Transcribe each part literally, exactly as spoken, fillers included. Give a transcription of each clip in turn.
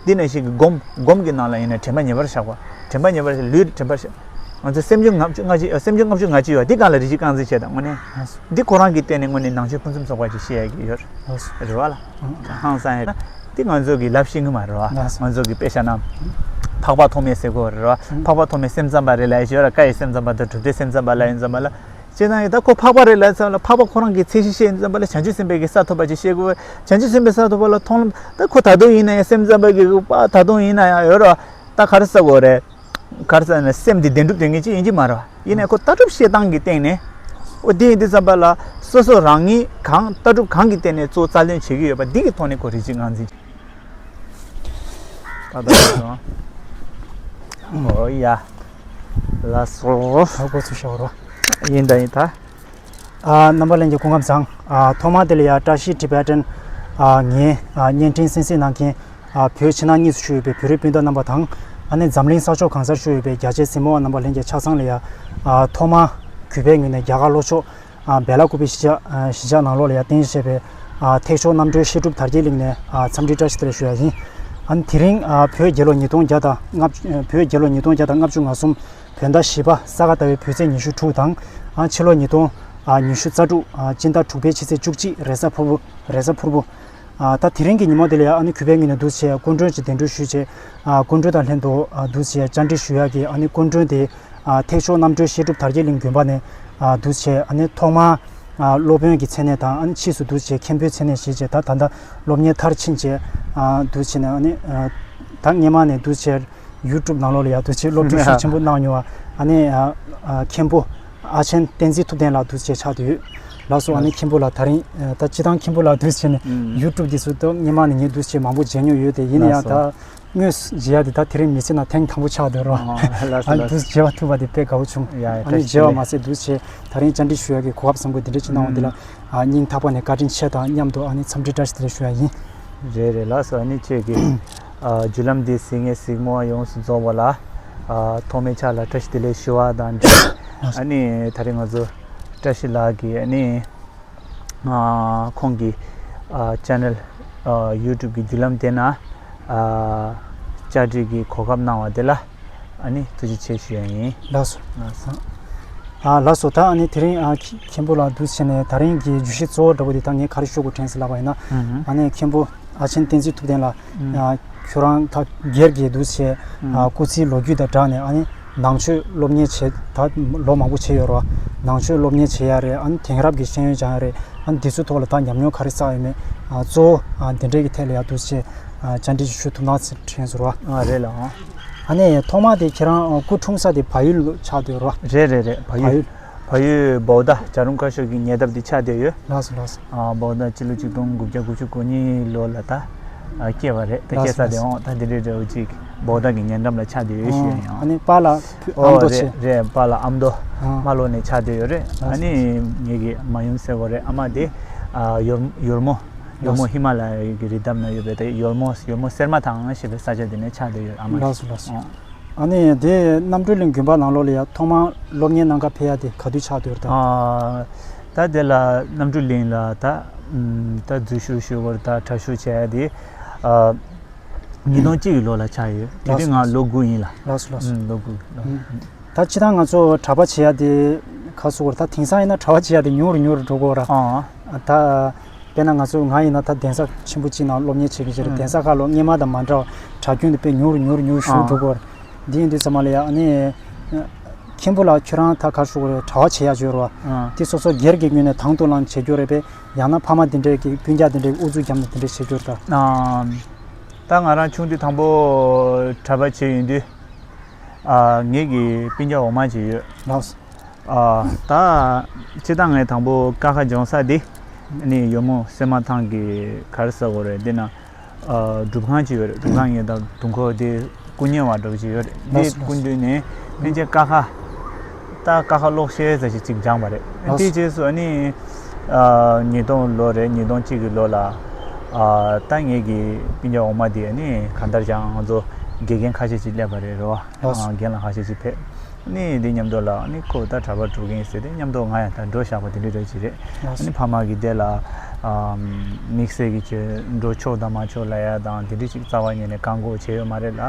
དེ་ནས་ཞིག་གི་སྒོམ་སྒོམ་གྱི་ནང་ལ་ཡིན་ན་དྲན་པ་ཉེ་བར་བཞག་པ། དྲན་པ་ཉེ་བར་བཞག་ལུས་དྲན་པར་བཞག་ང་ཚོ་སེམས་བྱུང་ལྔ་བཅུ་ལྔ་བཅུ་སེམས་བྱུང་ལྔ་བཅུ་ང་བཅུ་ཡོད་འདི་གང་ལ་རིགས་གཅིག་རྐང་འཛིན་བྱེད་དང་དངོས་གནས་འདི་ཁོ་རང་གི་སྟེང་ནས་དངོས་གནས་ནང་ཆོས་ཕུན་སུམ་ཚོགས་པ་ཅིག་ཤེས་ཡ་གི་ཡོད་རེད་བ་ལ། ཧང་སང་ཡ་འདི་ང་ཚོ་གི་ལབ་ཤེས་གི་མ་རེད་བ། ང་ཚོ་གི་དཔེ་བཞག་ན་འཕགས་པ་ཐོགས་མེད་ཟེར་གོ་རེད་བ། འཕགས་པ་ཐོགས་མེད་སེམས་ཙམ་པ་རེད་ལ་ཡོད་ར་ཀ་ཡི་སེམས་ཙམ་པ་དང་གྲུབ་མཐའི་སེམས་ཙམ་པ་ལ་ཡིན་ཙམ་པ་ལ། ཅེ་ན་ཡི་ད་ཁོ་འཕགས་པ་རེད་ལ་ཙམ་ལ་འཕགས་པ་ཁོ་རང་གི་ཚད་གཞི་ཤེས་ཙམ་པ་ལ་བྱང་ཆུབ་སེམས་དཔའི་གི་ས་ཐོབ་པ་ཅིག་ཤེས་དགོས། བྱང་ཆུབ་སེམས་དཔའི་ས་ཐོབ་པ་ལ་མཐོང་ལམ་ད་ཁོ་ད་དུང་ཡིན་ན་ཡང་སེམས་ཙམ་པ་གི་པ་ད་དུང་ཡིན་ན་ཡང་ཡོད་ར་ད་ག་རེ་ཟེར་དགོས་རེད། ག་རེ་ཟེར་ན་སེམས་འདི་བདེན་གྲུབ་དོན་གཉེར་ཅིག་ཡིན་གྱི་མ་རེད་བ། ཡིན་ནའི་ཁོ་ལྟ་གྲུབ་བཤད་སྟངས་ཀྱི་སྟེང་ནས་ཨོ་དེ་ཡིན་དུས་ཙམ་པ་ལ་སོ་སོ་རང་ཉིད་གང་ལྟ་གྲུབ་གང་གི་སྟེང་ནས་གཙོ་བོ་རྩ་ལེན་བྱེད་ཀྱི་ཡོད་པ་འདི་གི་ཐོག་ནས་ཁོ་རིགས་གཅིག་རྐང་འཛིན། ད་ད་ད་ཨོ་ཡ། ལགས་སོ། ཧ་གོ་ཚུལ་ཤོར་བ། ཡིན་ད་ཡིན་ད། ཨ་རྣམ་པ་ལྷན་རྒྱས་སྐུ་ཁམས་བཟང་། ཨ་ཐོག་མར་དེ་ལ་ཡ་བཀྲ་ཤིས་Tibetan་ཨ་ངའི་ཨ་བརྙན་འཕྲིན་གསན་གཟིགས་གནང་མཁན་ཨ་བོད་ཕྱི་ནང་གཉིས་སུ་བཞུགས་ཡོད་པའི་བོད་རིགས་སྤུན་ཟླ་རྣམ་པ་དང་ཨ་ནི་འཛམ་གླིང་ས་ཕྱོགས་གང་སར་བཞུགས་ཡོད་པའི་རྒྱ་ཆེའི་གཟིགས་མོ་བ་རྣམ་པ་ལྷན་རྒྱས་ཆ་ཚང་ལ་ཡ་ཨ་ཐོག་མར་གུས་པའི་ངོས་ནས་རྒྱ་གར་ལྷོ་ཕྱོགས་ཨ་བེ་ལ་ཀུ་པི་གཞིས་ཆགས་ཨ་གཞིས་ཆགས་ནང་ལོགས་ལ་ཡ་རྟེན་གཞི་བྱས་པའི་ཨ་ཐེག་མཆོག་རྣམ་གྲོལ་བཤད་སྒྲུབ་དར་རྒྱས་གླིང་ནས་ཨ་འཚམས་འདྲི་བཀྲ་ཤིས་བདེ་ལེགས་ཞུ་ཡ་ཡིན། ཨ་ནི་དེ་རིང་ཨ་བོད་རྒྱལ་ལོ་ཉིས་སྟོང་བརྒྱ་དང་ལྔ་བཅུ་བོད་རྒྱལ་ལོ་ཉིས་སྟོང་བརྒྱ་དང་ལྔ་བཅུ་ང་གསུམ་བོད་ཟླ་བཞི་པ་ས་ག་ཟླ་བའི་བོད་ཚེས་ཉི་ཤུ་དྲུག་དང་ཨ་ཕྱི་ལོ་ཉིས་སྟོང་ཨ་ཉི་ཤུ་རྩ་དྲུག་ཨ་སྤྱི་ཟླ་དྲུག་པའི་ཕྱི་ཚེས་བཅུ་གཅིག་རེས་གཟའ་ཕུར་བུ་རེས་གཟའ་ཕུར་བུ། ཨ་ད་དེ་རིང་གི་ཉིན་མོ་དེ་ལ་ཡ་ཨ་ནི་གུས་པའི་ངོས་ནས་འདུག་སེ་བྱས་སྐུ་མགྲོན་གྱི་གདན་འདྲེན་ཞུས་བྱས་ཨ་སྐུ་མགྲོན་དང་ལྷན་དུ་ཨ་འདུག་སེ་བཅར་འདྲི་ཞུ་ཡག་གི་ཨ་ནི་སྐུ་མགྲོན་དེ་ཨ་ཐེག་མཆོག་རྣམ་གྲོལ་བཤད་སྒྲུབ་དར་རྒྱས་གླིང་དགོན་པ་ནས་ཨ་འདུག་སེ་བྱས་ཨ་ནི་ཐོག་མར་ཨ་སློབ་དཔོན་གྱི་མཚན་གནས་དང་ཨ་ནི་ཕྱིས་སུ་འདུག་སེ་བྱས་མཁན་པོའི་མཚན་གནས་བཞེས་བྱས་ད་ད་ལྟ་སློབ་གཉེར་མཐར་ཕྱིན་བྱས་ཨ་འདུག་སེ་བྱས་ནས་ཨ་ནི་ཨ་ད་སྔས་མ་ནས་འདུག་སེ་བྱས་ཡུ་ཊུབ་ནང་ལོགས་ལ་ཡ་འདུག་སེ་བྱས་སློབ་ཁྲིད་ཤུགས་ཆེན་པོ་གནང་མྱོང་བ་ཨ་ནི་ཨ་ཨ་མཁན་པོ་ཨ་ཆེན་བསྟན་འཛིན་ཐུབ་བསྟན་ལགས་འདུག་སེ་བྱས་ཆགས་བསྡད་ཡོད། ལགས་སོ། ཨ་ནི་མཁན་པོ་ལགས་ད་རིང་ཨ་ད་སྤྱིར་བཏང་མཁན་པོ་ལགས་འདུག་སེ་བྱས་ནས་ཡུ་ཊུབ་འདི་ཚོ་ད་སྔས་མ་ནས་ངས་འདུག་སེ་བྱས་མང་པོ་མཇལ་མྱོང་ཡོད་དེ་ཡིན་ན་ཡང་ད་དངོས་སུ་མཇལ་ཡ་དེ་ད་དེ་རིང་མི་ཚེ་ནང་ཐེངས་དང་པོ་ཆགས་བསྡད་རོགས། ཨ་ལགས་སོ་ཨ་ནི་ལགས་འདུག་སེ་མཇལ་བ་ཐུབ་པ་དེ་དཔེ་དགའ་བོ་བྱུང་། ཡ་ཡ་ཨ་ནི་བཀྲ་ཤིས་བདེ་ལེགས། མཇལ་བ་མ་ཟད་འདུག་སེ་བྱས་ད་རིང་བཅར་འདྲི་ཞུ་ཡ་གི་གོ་སྐབས་བཟང་པོ་འདི་འདྲ་ཅིག་གནང་བ་འདི་ལ་ཨ་སྙིང་ཐག་པ་ནས་བཀའ་དྲིན་ཆེ་དང་མཉམ་དུ་ཨ་ནི་འཚམས་འདྲི་བཀྲ་ཤིས་བདེ་ལེགས་ཞུ་ཡ་ཡིན། རེད་རེད་ལགས་སོ། ཨ་ནི་ཁྱེད་ཀྱིས་ཨ་བརྒྱུད་ལམ་འདི་གཟིགས་མཁན་གཟིགས་མོ་ཡོངས་སུ་རྫོགས་པ་ལ་ཨ་ཐོག་མའི་ཆ་ལ་བཀྲ་ཤིས་བདེ་ལེགས་ཞུ་བ་དང་འབྲེལ་ཨ་ནི་ད་རེས་ང་ཚོ་བཀྲ་ཤིས་ལགས་ཀྱིས་ཨ་ནི་ཨ་ཁོང་གི་ཨ་ཅེ་ནལ་ཨ་ཡུ་ཊུབ་ཀྱི་བརྒྱུད་ལམ་དེ་ན་ཨ་བཅར་འདྲི་གི་གོ་སྐབས་གནང་བ་དེ་ལ་ཨ་ནི་ཐུགས་རྗེ་ཆེ་ཞུ་ཡ་ཡིན། ལགས་སོ། ལགས་སོ། ཨ་ལགས་སོ། ད་ཨ་ནི་དེ་རིང་ཨ་མཁན་པོ་ལགས་འདུག་སེ་བྱས་ནས་ད་རིང་གི་བརྗོད་གཞི་གཙོ་བོ་འདྲ་པོ་དེ་ད་ངས་ག་རེ་ཞུ་དགོས་དྲན་སོང་ལབ་པ་ཡིན་ན། ཨ་ནི་མཁན་པོ་ཨ་ཆེན་བསྟན་འཛིན་ཐུབ་བསྟན་ལགས་ཨ་ཁྱོད་རང་ད་སྒེར་གྱི་འདུག་སེ་ཨ་སྐུ་ཚེའི་ལོ་རྒྱུས་དང་སྦྲགས་ནས་ཨ་ནི་ནང་ཆོས་སློབ་གཉེར་བྱས་ད་ལོ་མང་པོ་བྱས་ཡོད་རེད་བ། ནང་ཆོས་སློབ་གཉེར་བྱེད་ཡ་རེད། ཨ་ནི་དེང་རབས་ཀྱི་ཤེས་ཡོན་སྦྱང་ཡ་རེད། ཨ་ནི་འདི་ཚོའི་ཐོག་ལ་ད་ཉམས་མྱོང་ག་རེ་བསགས་ཡོད་མེད་ཨ་གཙོ་བོ་ཨ་འདི་འདྲའི་གི་ཐད་ལ་ཡ་འདུག་སེ་ཨ་བཅར་འདྲི་ཞུ་ཐུབ་ན་ཟེར་དྲན་སོང་ར། ཨ་རེད་ལགས། ཨ་ནི་ཐོག་མ་དེ་ཁྱེད་རང་སྐུ་འཁྲུངས་ས་དེ་བལ་ཡུལ་ཆགས་བསྡད་ཡོད་ར། རེད་རེད་རེད། བལ་བལ་ཡུལ་ཡུལ། བལ་ཡུལ་བོའུ་དྷ་བྱ་རུང་ཁ་ཤོར་གྱི་ཉེ་འདབས་དེ་ཆགས་བསྡད་ཡོད། ལགས་སོ་ལགས་སོ། ཨ་བོའུ་དྷ་སྤྱི་ལོ་ཆིག་སྟོང་དགུ་བརྒྱ་དགུ་བཅུ་གོ་གཉིས་ལོ་ལ་ད་ཨ་སྐྱེས་པ་རེད། ད་ལགས་སོ་སྐྱེས་ས་དེ་ལགས་སོ། འོང་ད་དེ་འདྲའི་འདྲ་བོ་ཅིག་བོའུ་དྷ་གི་ཉེ་འགྲམ་ལ་ཆགས་བསྡད་ཡོད་ཞུ་ཡ་ཡིན། ཨ་ནི་པཱ་ལགས་ཨ་མདོ་ཨོ་རེད་ཆེ། རེད། པཱ་ལགས་ཨ་མདོ་ཨ་རྨ་ལྷོ་ནས་ཆགས་བསྡད་ཡོད་རེད། ཨ་ལགས་སོ་ནི་ལགས་སོ། ངེད་ཀྱི་མ་ཡུམ་ཟེར་བ་རེད། ཨ་མ་དེ་ཨ་ཡོལ་ཡོལ་མོ། ཡོལ་མོ་ཧི་མ་ལ་ཡའི་གི་རི་འདབས་ན་ཡོད་པའི་ད་ཡོལ་མོ་ཡོལ་མོ་སེར་མ་ཐང་ཞེས་པའི་ས་ཆ་དེ་ནས་ཆགས་བསྡད་ཡོད། ཨ་མ་ལགས་སོ་ལགས་སོ། ཨ་ནི་དེ་རྣམ་གྲོལ་གླིང་དགོན་པ་ནང་ལོགས་ལ་ཡ་ཐོག་མར་སློབ་གཉེར་གནང་ག་ཕེབས་ཡ་དེ་ག་དུས་ཆགས་བསྡད་ཡོད་རེད་ད། ཨ་ད་དེ་ལ་རྣམ་གྲོལ་གླིང་ལ་ད་ཨུམ་ད་འཛུལ་ཞུགས་ཞུ་བར་ད་གྲྭ་ཞུགས་བྱས་ཡ་དེ་ཨ་ཉིས་སྟོང་གཅིག་གི་ལོ་ལ་ཆགས་ཡོད། དེ་དུས་ང་ལོ་དགུ་ཡིན་ལ། ལགས་སོ་ལགས་སོ། ཨུམ་ལོ་དགུ་ལོ། ཨུམ། ད་སྤྱིར་བཏང་ང་ཚོ་གྲྭ་པ་བྱེད་ཡ་དེ་ཁ་སོ་བར་ད་དེང་སང་ཡིན་ན་གྲྭ་པ་བྱེད་ཡ་དེ་ཉུང་རུ་ཉུང་རུ་འགྲོ་གི་ཡོད་ར། ཨ་ད་དཔེར་ན་ང་ཚོ་ང་ཡིན་ན་ད་གདན་ས་ཆེན་པོ་གཅིག་ནང་སློབ་གཉེར་བྱེད་ཀྱི་ཡོད་རེད། ཨ་གདན་ས་ཁག་ལ་སྔས་མ་དང་མ་འདྲ་བ་གྲྭ་རྒྱུན་དེ་དཔེ་ཉུང་རུ་ཉུང་རུ་ཉུང་རུ་ཞུ་ཨ་འགྲོ་གི་ཡོད་ར། འདི་ཡིན་དུས་ཙམ་པ་ལ་ཡ་ཨ་ནི་མཁན་པོ་ལགས་ཁྱོད་རང་ད་ག་རེ་ཞུ་དགོས་རེད། གྲྭ་པ་བྱེད་ཡ་ཅིག་ཡོད་ར་བ། ཨ་དེ་སོ་སོ་སྒེར་གྱི་ངོས་ནས་དང་དུ་བླངས་བྱེད་རྒྱུ་རེད་པས། ཡང་ན་ཕ་མ་དེ་འདྲས་ཀྱི་སྤུན་ཀྱག་དེ་འདྲས་ཀྱི་ཨུ་ཚུགས་བརྒྱབ་ནས་དེ་འདྲས་བྱེད་རྒྱུ་རེད་ད། ཨ་ད་ང་རང་ཆུང་དུས་དང་པོ་གྲྭ་པ་བྱས་ཡོང་དུས། ཨ་ངེད་ཀྱི་སྤུན་ཀྱག་འོག་མ་ཅིག་ཡོད། ལགས་སོ། ཨ་ད་སྤྱིར་བཏང་ངས་དང་པོ་ཀ་ཁ་སྦྱོང་ས་འདི་ནི་ཡོལ་མོ་སེར་མ་ཐང་གི་ག་རེ་ཟེར་དགོས་རེད། འདི་ན་ཨ་སྒྲུབ་ཁང་ཅིག་ཡོད་རེད། སྒྲུབ་ཁང་ངས་ད་དུང་ཁོ་འདི་སྐུ་ཉེ་བ་འདྲ་པོ་ཅིག་ཡོད་རེད། འདི་ལགས་སོ་སྐུ་མདུན་ནས་ཕན་ཆད་ཀ་ཁ་ད་ཀ་ཁ་ཀློག་ཤེས་ཙམ་ཞིག་ཅིག་སྦྱངས་པ་རེད། ལགས་སོ། དེའི་རྗེས་སུ་ཨ་ནི་ཨ་ཉིས་སྟོང་ལོ་རེད། ཉིས་སྟོང་གཅིག་གི་ལོ་ལ་ཨ་ད་ངེད་ཀྱི་སྤུན་ཀྱག་འོག་མ་འདི་ཨ་ནི་གང་ལྟར་ཀྱང་ང་ཚོ་དགེ་རྒན་ཁ་ཤས་ཅིག་སླེབས་པ་རེད། རེད་བ། ལགས་སོ། ཨ་རྒན་ལགས་ཁ་ཤས་ཅིག་ཕེབས། ནི་འདི་མཉམ་དུ་ལ་ནི་ཁོ་ད་གྲྭ་པ་འགྲོ་མཁན་ཟེར་ཏེ་མཉམ་དུ་ང་ཡང་ད་འགྲོ་བཞག་པ་དེ་འདྲ་རེད་ཅིག་རེད། ལགས་སོ། ནི་ཕ་མ་གི་དེ་ལ་དམིགས་བསལ་གྱི་ཆོས་འགྲོ་ཆོག་དང་མ་ཆོག་ལ་ཡ་དང་དེ་འདྲ་ཅིག་རྩ་བ་ཉིད་ནས་བཀག་འགོག་བྱས་ཡོད་མ་རེད་ལ།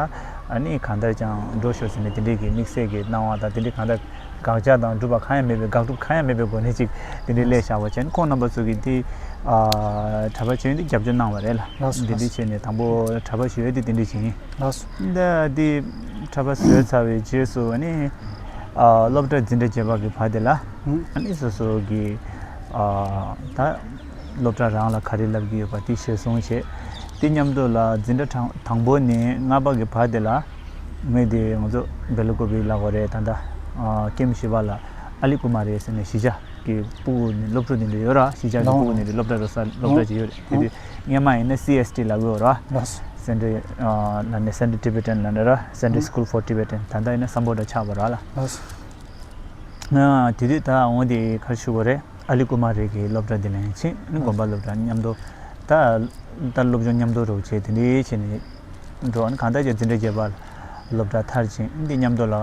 ཨ་ནི་གང་ལྟར་ཀྱང་འགྲོ་ཤོག་ཟེར་ནས་དེ་འདྲའི་གི་དམིགས་བསལ་གྱི་གནང་བ་དང་དེ་འདྲའི་གང་ལྟར་དགག་བྱ་དང་སྒྲུབ་པ་གང་ཡང་མེད་པའི་དགག་སྒྲུབ་གང་ཡང་མེད་པའི་སྒོ་ནས་ཅིག་དེ་འདྲའི་སླེབས་བཞག་པ་བྱས་ནས་ཁོང་རྣམ་པ་ཚོ་གིས་དེ་གྲྭ་པ་བྱས་ཡོད་དེ་རྒྱབ་སྐྱོར་གནང་བ་རེད་ལ། ལགས་སོ། དེ་འདྲའི་བྱས་ནས་དང་པོ་གྲྭ་པ་ཞུ་ཡོད་དེ་དེ་འདྲའི་བྱས་ཡིན། ལགས་སོ། ད་དེ་གྲྭ་པ་བཟོས་ཚར་བའི་རྗེས་སུ་ནི་སློབ་གྲྭ་འཛིན་གྲྭ་བརྒྱད་པ་གི་བར་དེ་ལ་ནི་སོ་སོ་གི་ད་སློབ་གྲྭ་རང་ལ་ག་རེ་བསླབ་ཀྱི་ཡོད་པ་དེ་གཞིར་བཟུང་བྱས། དེ་མཉམ་དུ་ལ་འཛིན་གྲྭ་དང་དང་པོ་ནས་ལྔ་པ་གི་བར་དེ་ལ་ངས་དེ་ང་ཚོ་སྦེལ་ཀོབ་ལ་གོ་རེད། ད་ལྟ་ཀེམ་བཞི་པ་ལ་ཨ་ལི་ཀུ་མ་རེ་ཟེར་ནས་གཞིས་ཆགས་ཀྱི་སྤུ་གུ་ནས་སློབ་ཕྲུག་དེ་འདྲ་ཡོད་ར། གཞིས་ཆགས་ཀྱི་སྤུ་གུ་དེ་འདྲ་སློབ་གྲྭ་ར་ས་སློབ་གྲྭ་ཅིག་ཡོད་རེད། དེ་དུས་སྔོན་མ་ཡིན་ན་སི་ཨེས་ཊི་ལབ་ཀྱི་ཡོད་ར། Central ལ་ནས་Central Tibetan ལ་ནས་ར། Central School for Tibetan ད་ལྟ་ཡིན་ན་སམ་བྷོ་ཊ་ཆགས་པ་ར་ལ། དེ་དུས་ད་འོང་དེ་ག་རེ་ཞུ་དགོས་རེད། ཨ་ལི་ཀུ་མ་རེ་གི་སློབ་གྲྭ་དེ་ལ་ཡང་ཕྱིན་ནི་དགོན་པ་སློབ་གྲྭ་མཉམ་དུ་ད་ད་སློབ་སྦྱོང་མཉམ་དུ་རོགས་བྱས་དེ་འདྲའི་བྱས་ནས་འགྲོ་ནི་གང་ལྟར་ཀྱང་འཛིན་གྲྭ་བརྒྱད་པ་སློབ་གྲྭ་མཐར་ཕྱིན་འདི་མཉམ་དུ་ལ་